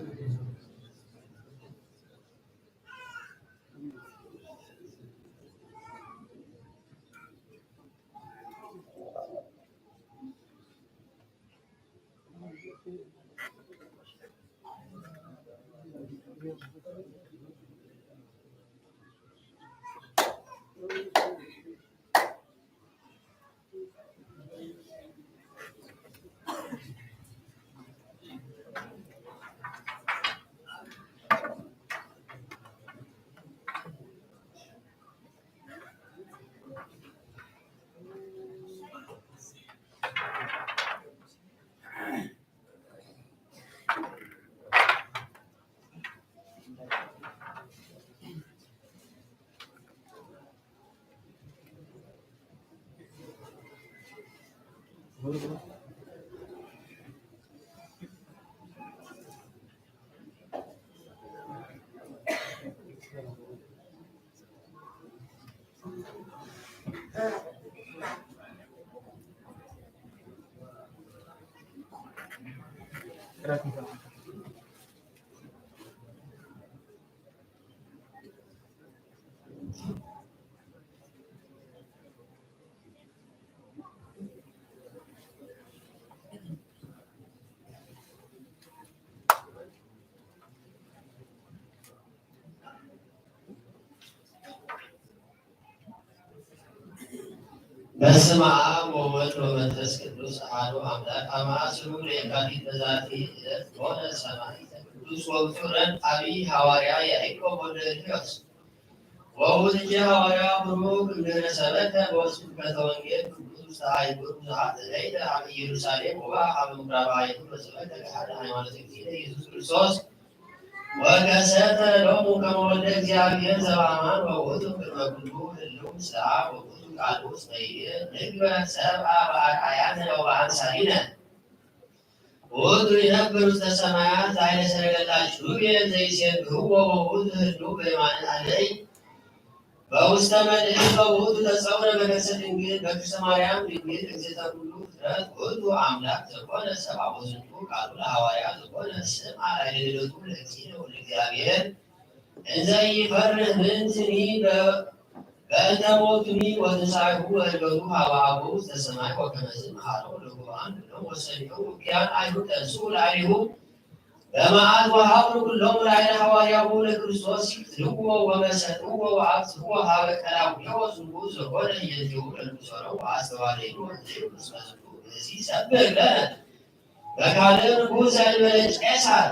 በስመ አብ ወወልድ ወመንፈስ ቅዱስ አሐዱ አምላክ። አማስሩ ለየካቲት በዛቲ ዕለት ኮነ ሰማዕተ ቅዱስ ወብፁዕ ረድ አብይ ሐዋርያ ያዕቆብ ወልደ ጊዮርጊስ። ወውእቱ ሐዋርያ ቡሩክ እምድኅረ ሰበከ በስብከተ ወንጌል ቅዱስ ውስተ አህጉር ብዙኃት እለይተ ሀበ ኢየሩሳሌም ወበአ ሀበ ምኩራበ አይሁድ ወሰበከ ገሃደ ሃይማኖተ እግዚእነ ኢየሱስ ክርስቶስ ወከሰተ ሎሙ ከመ ወልደ እግዚአብሔር ዘበአማን ወውእቱ ቅድመ ኩሉ ህልው ምስለ አብ ወውእቱ ቃል ውስተ ይእቲ ንግበር ሰብአ በአርአያነ ወበአምሳሊነ። ውእቱ ይነብር ውስተ ሰማያት ላዕለ ሰረገላ ኪሩቤል ዘይሴብሕዎ ወውእቱ ህልው በየማነ አለይ በውስተ መድህን በውእቱ ተጸውረ በከርሰ ድንግል በክርሰ ማርያም ድንግል እግዝእተ ኩሉ ፍጥረት ውእቱ አምላክ ዘኮነ ሰብአ ወዝንቱ ቃሉ ለሐዋርያ ዘኮነ ስም አርአየ ልደቱ ለእግዚእነ ወለእግዚአብሔር እንዘ ኢይፈርህ ምንትኒ በእንተ ሞቱኒ ወትንሳኤሁ ወእርገቱ ሀበ አቡሁ ውስተ ሰማይ ወከመዝ መሃሮ ለጉባአን ኩሎም ወሰሚዑ ውግያን አይሁድ ተንስኡ ላዕሌሁ በመዓት ወሀብሩ ኩሎም ላዕለ ሐዋርያሁ ለክርስቶስ ይቅትልዎ ወመሰጥዎ ወአብጽሕዎ ሀበ ቀላውዴዎስ ንጉሥ ዘኮነ ህየንቴሁ ለንጉሶ ነው ወአስተዋደዩ ወእንዘዩ ምስለ ዝንቱ ብእሲ ሰብህ ለነ በካልእ ንጉሥ ዘእንበለ ቄሳር።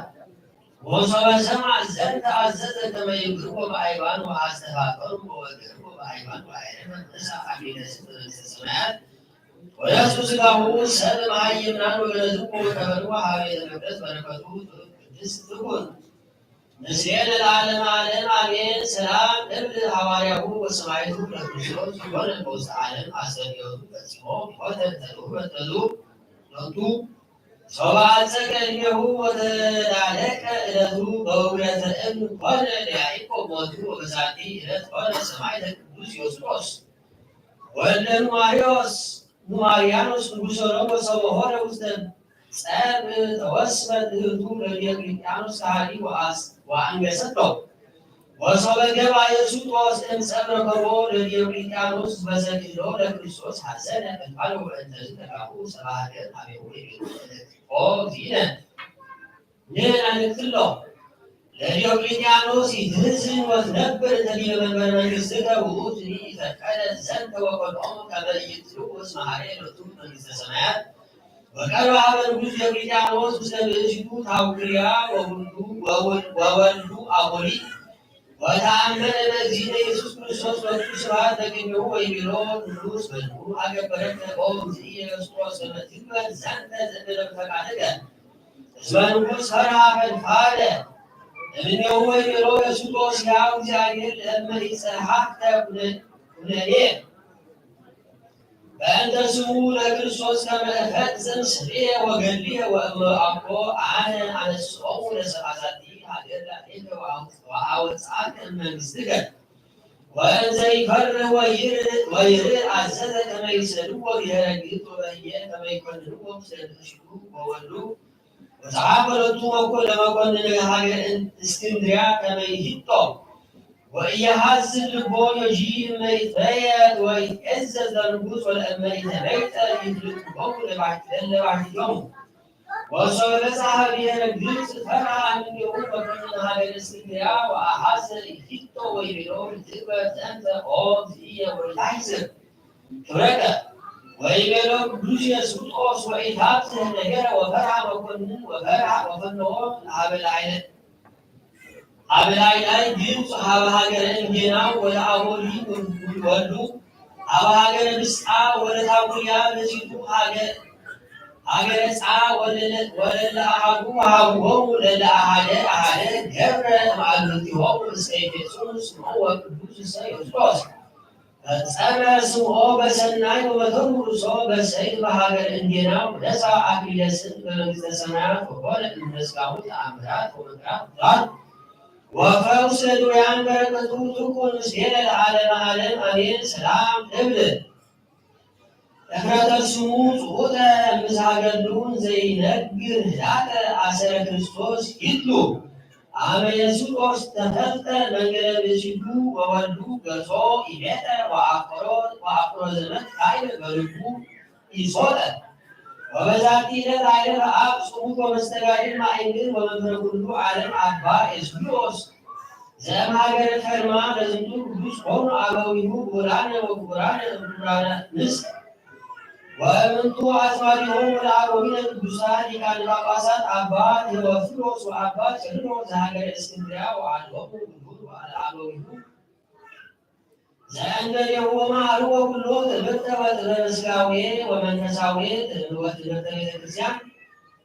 ወሶበ ሰምዐ ዘንተ አዘዘ ከመ ይብልዎ በአይባን ወአስተፋቀሩ ወወገሩ በአይባን ወአይረፈ ነሳ አሚነ ስም መንግስተ ሰማያት ወነሱ ስጋሁ ሰብ መሃይምናን ወገነዝዎ ወቀበርዎ ሀበ ቤተ መቅደስ በረከቱ ቅድስት ትኩን ምስሌነ ለዓለመ ዓለም አሜን። ሰላም እብል ሐዋርያሁ ወሰማዕቱ ለክርስቶስ ይኮነ በውስተ ዓለም አስተርእዮቱ ፈጺሞ ሕይወተ ተልኡ በተሉ ሎቱ ሶበ አልጸቀ እድሜሁ ወተዳለቀ ዕለቱ በውግረተ እብን ኮነ ለያዕቆብ ሞቱ ወበዛቲ ዕለት ኮነ ሰማዕተ ቅዱስ ዮስጦስ። ወልደ ኑማርዮስ ኑማርያኖስ ንጉሰ ሮም ወሰበ ሆረ ውስተ ጸብ ተወስፈት እህቱ ለዲዮቅልጥያኖስ ከሃዲ ወአስ-፣ ወአንገሰቶ። ወሶበ ገባ የሱጦስ እምጸብ ረከቦ ለዲዮቅልጥያኖስ በዘክህሎ ለክርስቶስ ሐዘነ እምባለ ወእንተዝ ተጋቡ ሰብአ ሀገር አቤሁ ይቤሉ ኦ ዚነ። ንህና ንክትሎ ለዲዮቅልጥያኖስ ይትህዝን ወትነብር እንተ ዲበ መንበረ መንግሥትከ ውእቱ ይፈቀደ ዘንተ ወኮልኦሙ ከመ ኢይትልዉ እስመ ሀሬ ሎቱ መንግሥተ ሰማያት። ወቀርበ ሀበ ንጉሥ ዲዮቅልጥያኖስ ምስለ ብእሲቱ ታውክልያ ወወልዱ ወወል-፣ ወወልዱ አቦሊ ወተአመነ በእግዚእነ ኢየሱስ ክርስቶስ ሎቱ ስብሐት በቅድሜሁ ወይቤሎ ቅዱስ በልቡ አገበረከ ኦ እግዚእየ ኢየሱስ ከመ ትግበር ዘንተ ዘእንበለ ፈቃድከ። እስመ ንጉሥ ፈርሃ ፈድፋደ እምኔሁ ወይቤሎ ኢየሱስ ሕያው እግዚአብሔር ለእመ ኢጸሐፍከ ኩነኔ። በእንተ ስሙ ለክርስቶስ ከመ እፈጽም ስርየ ወገድልየ ወእመ አኮ አነ አነስኦሙ ለሰብአ ዛቲ ሀገር ላዕሌከ ወአውፅአከ እመንግሥትከ። ወእንዘ ይፈርህ ወይርእ አዘዘ ከመ ይሰድዎ ብሔረ ግብፅ ወበህየ ከመ ይኮንንዎ ምስለ ብእሲቱ ወወልዱ። ወጸሐፈ ሎቱ መኮ-፣ ለመኮንነ ሀገር እስክንድርያ ከመ ይሂጦ ወኢየሐዝን ልቦ ዮጂ እመ ይትረየጥ ወይትዔዘዝ ለንጉሥ ወለእመ ኢተመይጠ ይፍልጥዎሙ ለባሕት-፣ ለባሕቲቶሙ። ወሶበ በጽሐ ብሔረ ግብጽ ፈርሃ እምኔሁ መኮንነ ሀገር እስክንድርያ ወአሐዘ ይሂጦ ወይቤሎ ትግበር ዘንተ ኦ እግዚእየ ወኢታሕዝን ክብረከ። ወይቤሎ ቅዱስ የሱጦስ ወኢታብዝሕ ነገረ ወፈርሃ መኮንን ወፈርሃ ወፈነዎ ሀበ ላዕለ ሀበ ላዕላይ ግብጽ ሀበ ሀገረ እንጌናው ወለአቦሊ ወልዱ ሀበ ሀገረ ብስጣ ወለታውያ በዚቱ ሀገ-፣ ሀገረ ጻ ወለለ-፣ ወለለ አሐዱ ሀብሆሙ ለለ አሐደ አሐደ ገብረ እምአልብንቲሆሙ እስከ ይፌጽሙ ስምዖ ወቅዱስ እሰ ዮስጦስ። ፈጸመ ስምዖ በሰናይ ወመተሩ ርእሶ በሰይፍ በሀገር እንጌናው ነሳ አክሊለ ስም በመንግሥተ ሰማያት ወኮነ እምነ ሥጋሁ ተአምራት ወመንክራት ብዙኃን ወፈውስ ለድውያን በረከቱ ትኩን ምስሌነ ለዓለመ ዓለም አሜን። ሰላም እብል። እፍረተ ስሙ ጽሑተ ምስለ ገድሉ ዘይነግር ህዳተ አሰረ ክርስቶስ ይትሉ። አመ የሱጦስ ተፈልጠ መንገለ ብእሲቱ ወወልዱ ገጾ ኢቤተ ወአፍቀሮ ወአፍቀሮ ዘመድ ካይበ በልቡ ኢሶጠ። ወበዛቲ ዕለት አይረፈ አብ ጽሙድ ወመስተጋድል ማእንግል ወመምህረ ኩሉ ዓለም አባ ኤስድሮስ ዘእምሀገረ ከርማ ለዝንቱ ቅዱስ ኮኑ አበዊሁ ክቡራነ ወክቡራነ ክቡራነ ምስል ወእምንቱ አዝማዲሆሙ ለአበዊነ ቅዱሳን ሊቃነ ጳጳሳት አባ ቴዎፍሎስ ወአባ ቄርሎስ ዘሀገረ እስክንድርያ ወአድሆሙ ግቡር ለአበዊሁ ዘእንበሌሁ ወመሃርዎ ኩሎ ትምህርተ ወጥበበ ሥጋዌ ወመንፈሳዌ ወትምህርተ ቤተ ክርስቲያን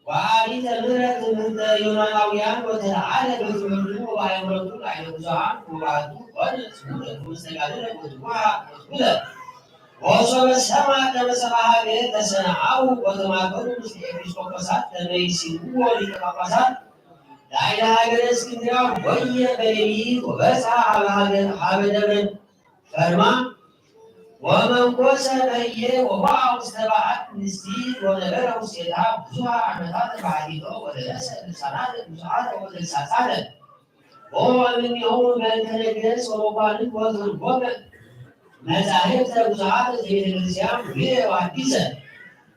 ወአቢተ ምሕረት ትምህርተ ዮናናውያን ወተለዓለ በትምህርቱ ወበሃይማኖቱ ላዕለ ብዙኃን ወባህቱ ኮነ ስሙረ ወመስተጋድለ ወትጉሃ ወትጉለ ወሶበ ሰማ ከመ ሰብአ ሀገር ተሰነአው ወተማከሩ ምስለ ኤጲስቆጶሳት ከመ ይሲምዎ ሊቀ ጳጳሳት ላዕለ ሀገረ እስክንድርያ ወየ በሌሊት ወበጽሐ ሀበ ሀገር ሀበ ደብረ ፈርማ ወመንኮሰ በየ ወበአ ውስተ በዓት ንስቲት ወነበረ ውስቴታ ብዙሃ ዓመታት ባሕቲቶ ወለበሰ ልሳናተ ብዙሓተ ወተግሳጻተ። ኦ እምኔሆሙ በእንተ ነገሥት ወመኳንንት ወተርጎመ መጻሕፍተ ብዙሓተ ዘቤተ ክርስቲያን ውየ ወአዲሰ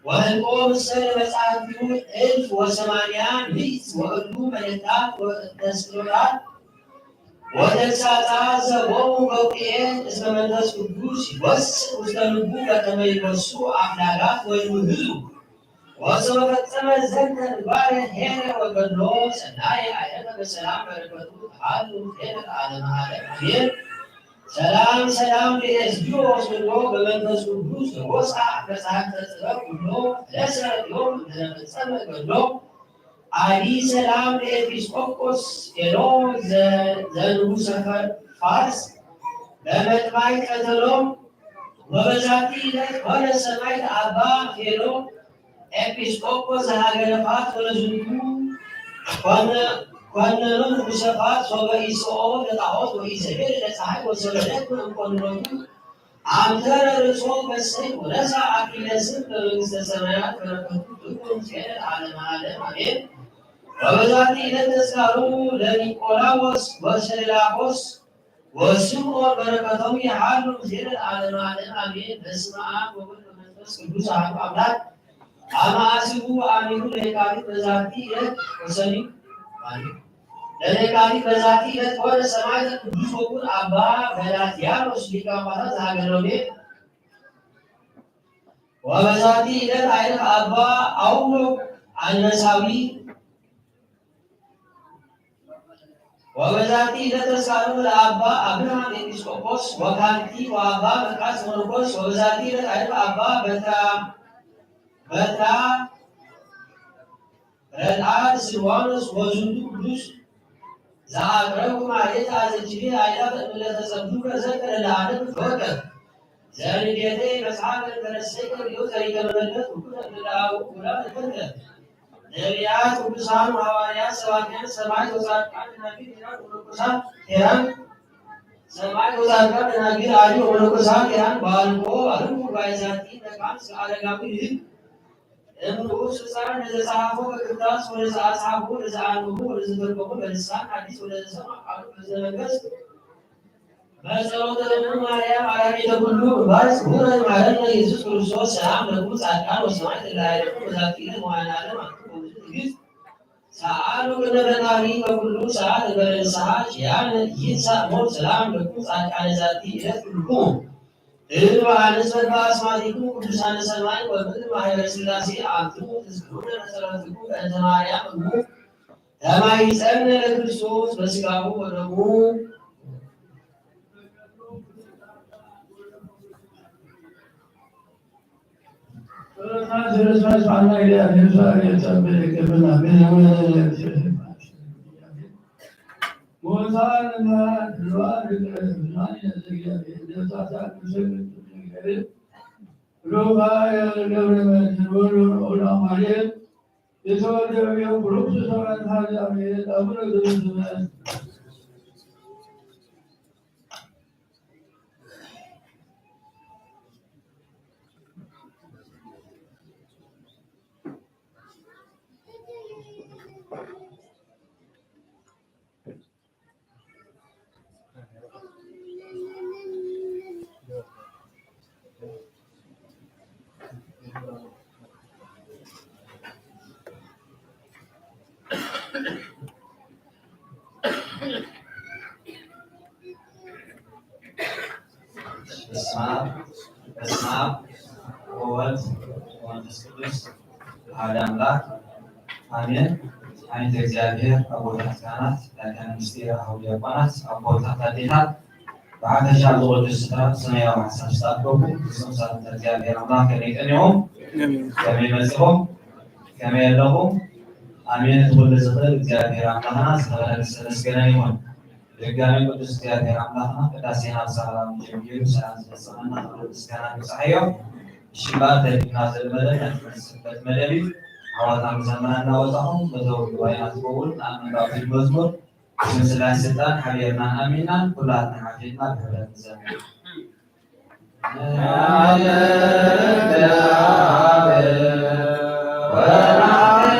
ወህልቆ ምስለ መጻሕፍቲሁ እልፍ ወሰማንያ ምእት ወእሉ መልእክታት ወተስእሎታት ወተግሳጻት ዘቦሙ በውቅኤት እስመ መንፈስ ቅዱስ ይወስእ ውስተ ልቡ በከመ ይወስኡ አፍላጋት ወይውህዙ። ወሶበ ፈጸመ ዘንተ ምግባረ ኄረ ወገድሎ ሠናየ አዕረፈ በሰላም በረከቱ ተሃሉ ምስሌነ ለዓለመ ዓለም አሜን። ሰላም ሰላም ለኤስድሮስ ወስዶ በመንፈስ ቅዱስ ወወፅአ መጽሐፍተ ጥበብ ኩሎ ለሰ ዮም ለፈጸመ ገድሎ አዲ ሰላም ለኤጲስቆጶስ ቴዎድሮስ ዘንጉሰ ፋርስ በመጥማይ ቀተሎም። ወበዛቲ ዕለት ኮነ ሰማዕት አባ ቴዎድሮስ ኤጲስቆጶስ ዘሀገረ ፋርስ ወለዝንቱ ኮነ ኮነኑ ንጉሰ ፋርስ ሶበ ኢሰኦ ለጣዖት ወኢሰቤ ለፀሐይ ወሶበ ደክመ እምኮንኖቱ አምተረ ርእሶ ከሰይ ወነሳ አክሊለ ስም በመንግስተ ሰማያት በረከቱ ትኩን እስከ ለዓለመ ዓለም አሜን። ወበዛቲ ዕለት ተስካሩ ለኒቆላዎስ ወሰሌላፎስ ወስምዖን በረከቶም ይሃሉ ምስሌነ ለዓለመ ዓለም አሜን። በስመ አብ ወወልድ ወመንፈስ ቅዱስ አሐዱ አምላክ። አመ አስቡ አሚሩ ለየካቲት በዛቲ ዕለት ወሰኒ ለየካቲት በዛቲ ዕለት ኮነ ሰማዕተ ቅዱስ ወኩን አባ ገላትያኖስ ሊቀ ጳጳሳት ዘሀገረ ሮሜ። ወበዛቲ ዕለት አይረፍ አባ አውሎ አነሳዊ። ወበዛቲ ዕለት ተስካሩ ለአባ አብርሃም ኤጲስቆጶስ ወካልቲ ወአባ መቃርስ መነኮስ። ወበዛቲ ዕለት አይረፍ አባ በትራ በትራ ረድአ ስልዋኖስ። ወዝንቱ ቅዱስ ዘአቅረብኩ ማሕሌተ አዘኪሬ አእላፈ እምዕለተ ጸምዱከ ዘከረ ለዓለም ተወከፍ። ዘንዴቴ መጽሐፈ እንተነሰይከ ሪዮ ዘኢተመለከት ውኩተ እምዕለ አበው ውላድ ተከልከ። ነቢያት፣ ቅዱሳን፣ ሐዋርያት፣ ሰባክያን፣ ሰማዕት ወጻድቃን፣ ደናግል፣ ሄራን ወመነኮሳት፣ ሄራን፣ ሰማዕት ወጻድቃን፣ ደናግል፣ አሊ ወመነኮሳት፣ ሄራን፣ ባልኮ፣ አልኩ ባይዛቲ መካን እስከ አረጋዊ ልጅ እምንዑስ ሕፃን ለዘጸሐፎ በክርታስ ወለዘአጽሐፎ ለዘአንብቦ ወለዘተርጎሞ በልሳን ሐዲስ ወለዘሰምዐ ቃሉ በእዝነ መንፈስ በጸሎተ እሙ ማርያም አራቂተ ኩሉ እምባይ ስቡረ ማረነ ኢየሱስ ክርስቶስ። ሰላም ለኩም ጻድቃን ወሰማዕት እለ አይረፉ በዛቲ ዕለት ወአነ ዓለም አንቱ በብዙ ትዕግስት ሰአሉ ቅድመ ፈጣሪ በኩሉ ሰዓት እንበለ ንስሐ ኪያነ ይንሳእ ሞት። ሰላም ለኩም ጻድቃነ ዛቲ ዕለት ኩልኩም እሉ አነስ በልበ አስማቲኩም ቅዱሳነ ሰማይ ወምድር ማህበረ ሥላሴ አንትሙ ትዝክሩነ በጸሎትኩም በእንተ ማርያም እሙ ተማይጸነ ለክርስቶስ በስጋሁ ወደሙ። የተወደደ ብሩክ ስብሐት ሀዚ አሜን። አቡነ ዘበሰማያት። በስመ አብ፣ በስመ አብ ወወልድ ወመንፈስ ቅዱስ አሐዱ አምላክ አሜን። አይንተ እግዚአብሔር አቦታት ካህናት፣ ላይካነ ምስጢር አበው ዲያቆናት፣ አቦታት አዴታት፣ ብሓፈሻ ኣብዚ ቅዱስ ስፍራ ብሰማያዊ ሓሳብ ዝተኣከቡ ፍጹም ሰላምታ እግዚኣብሔር ኣምላኽ ከመይ ቀኒኹም? ከመይ መጺኹም? ከመይ ኣለኹም? ኣሜን። እቲ ኩሉ ዝኽእል እግዚኣብሔር ኣምላኽና ዝተባረከ ዝተመስገነ ይኹን። ድጋሜ ቅዱስ እግዚኣብሔር ኣምላኽና ቅዳሴና ብሰላም ጀሚሩ ብሰላም ዘበጽሐና ክብሪ ምስጋና ንብጽሓዮ። እሺ እምበኣር ተሪፍና ዘሎ መደብ ናይ ትምህርቲ ስብከት መደብ እዩ። ኣሕዋትና መዘምራን እናወጻኹም መእተዊ ጉባኤና ዝኸውን ንኣብ መንባብ መዝሙር ስም ስላሴ ስልጣን ሓቢርናን ኣሚንናን ኩላትና ሓፊትና ብሕብረት ንዘምር። ወነአምን ወንአምን ወነአምን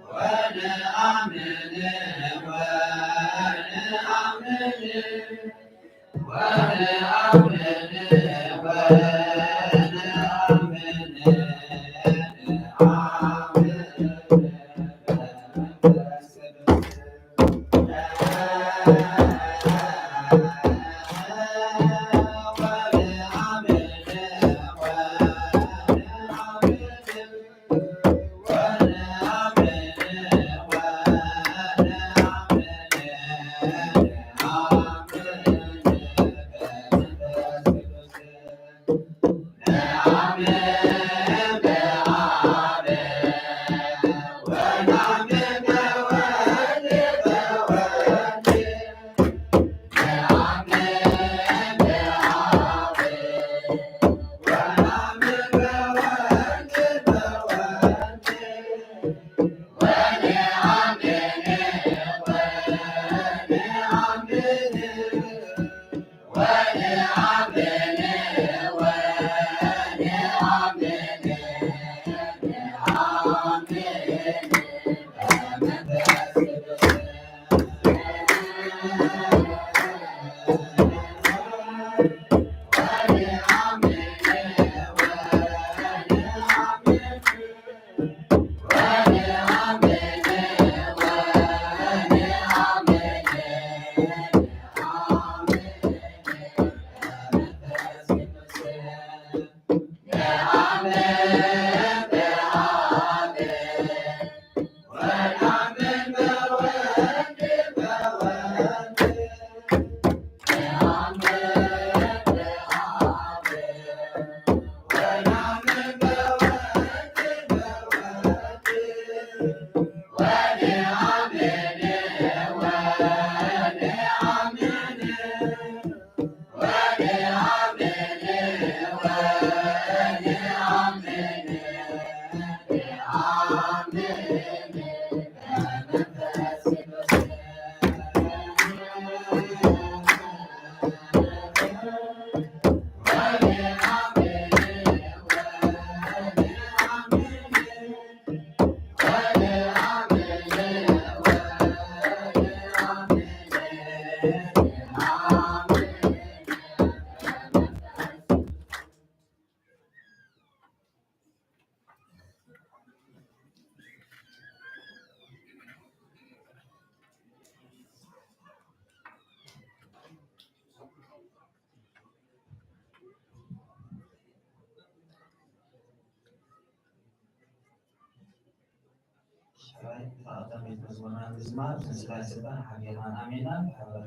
ወነአምን ወነአምን በመንፈስ ቅዱስ ሕራይ እታ ቀዳመይቲ መዝሙርና ንዝማር፣ ብስም ስጋን ስልጣን ሓቢርና ኣሜና። ብሓባር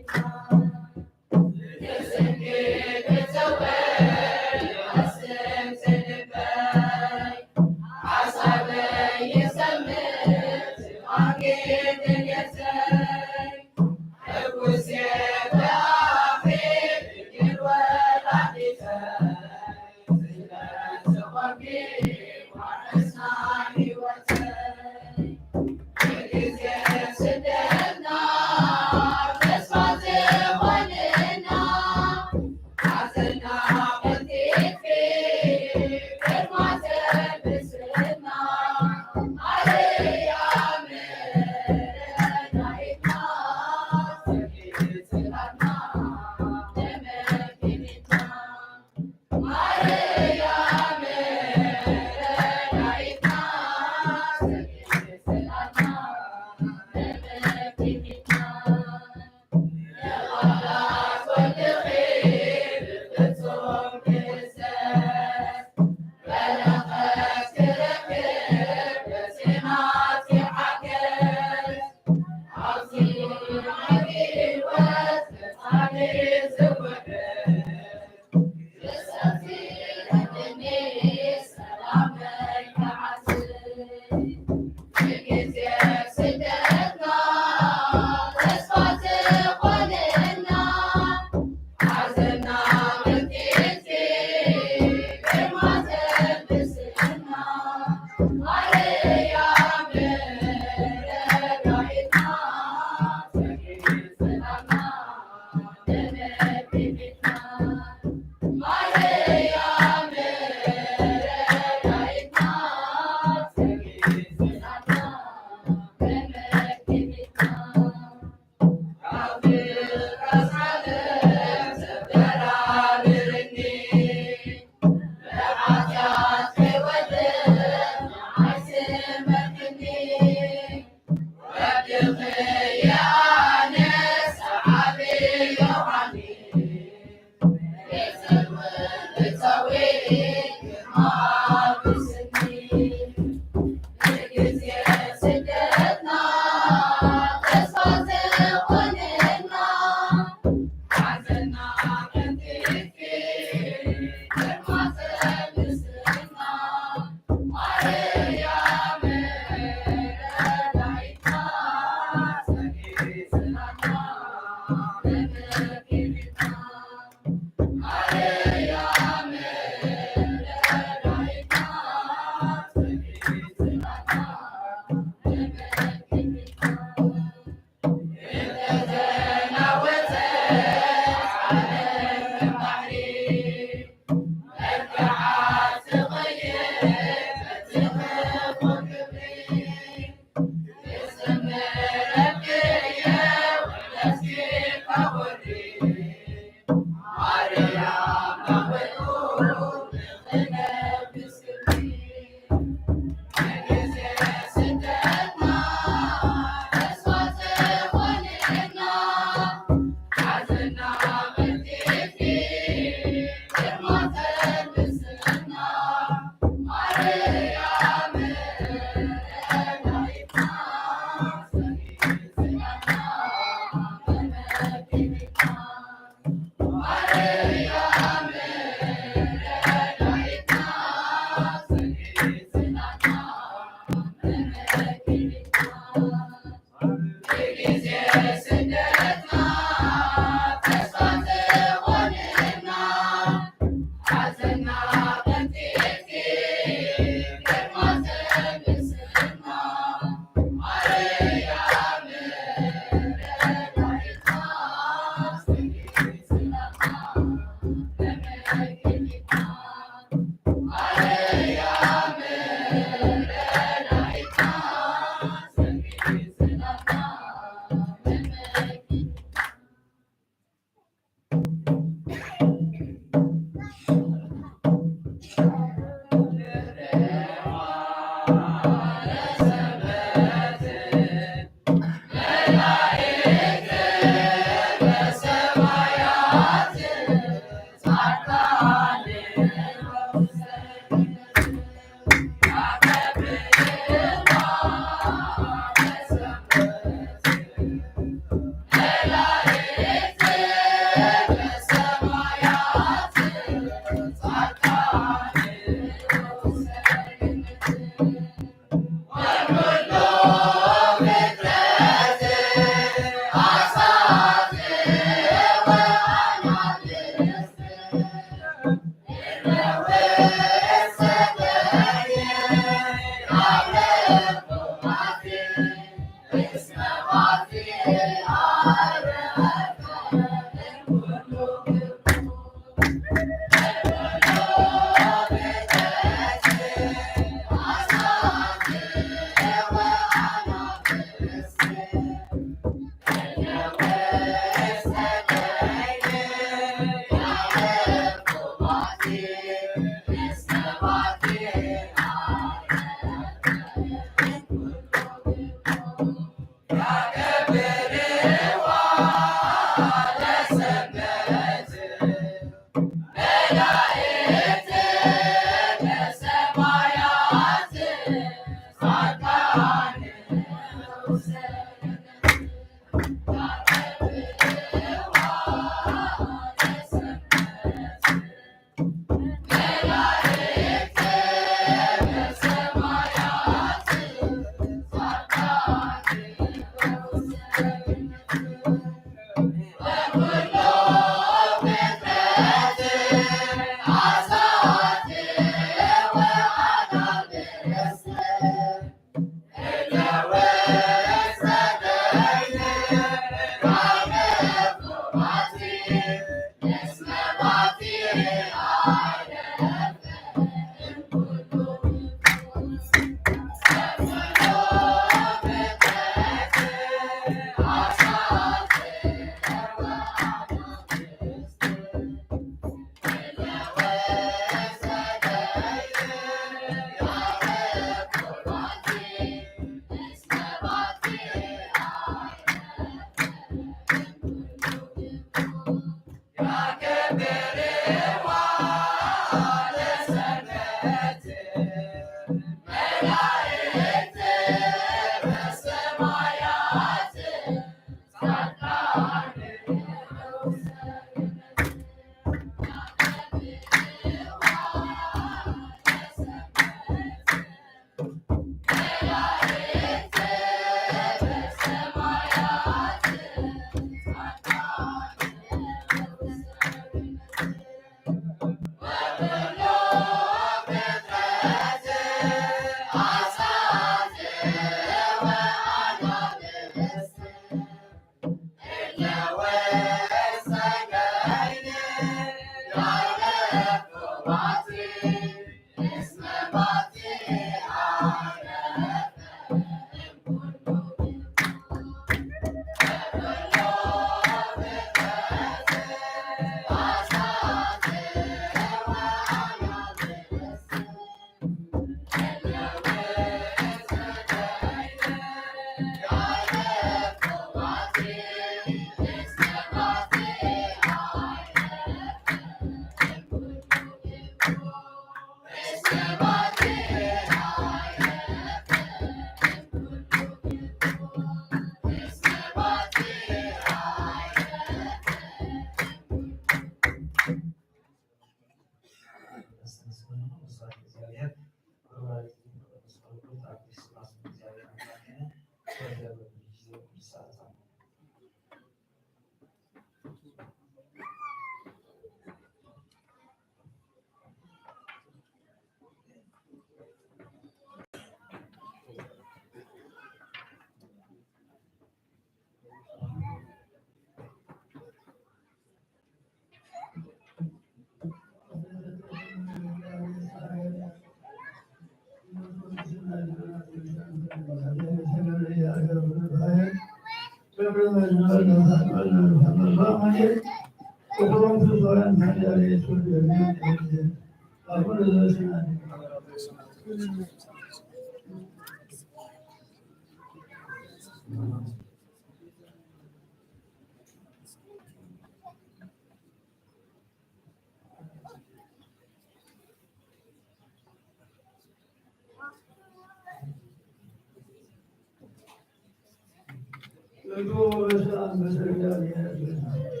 ቅዱስ አንበሳ እግዚአብሔር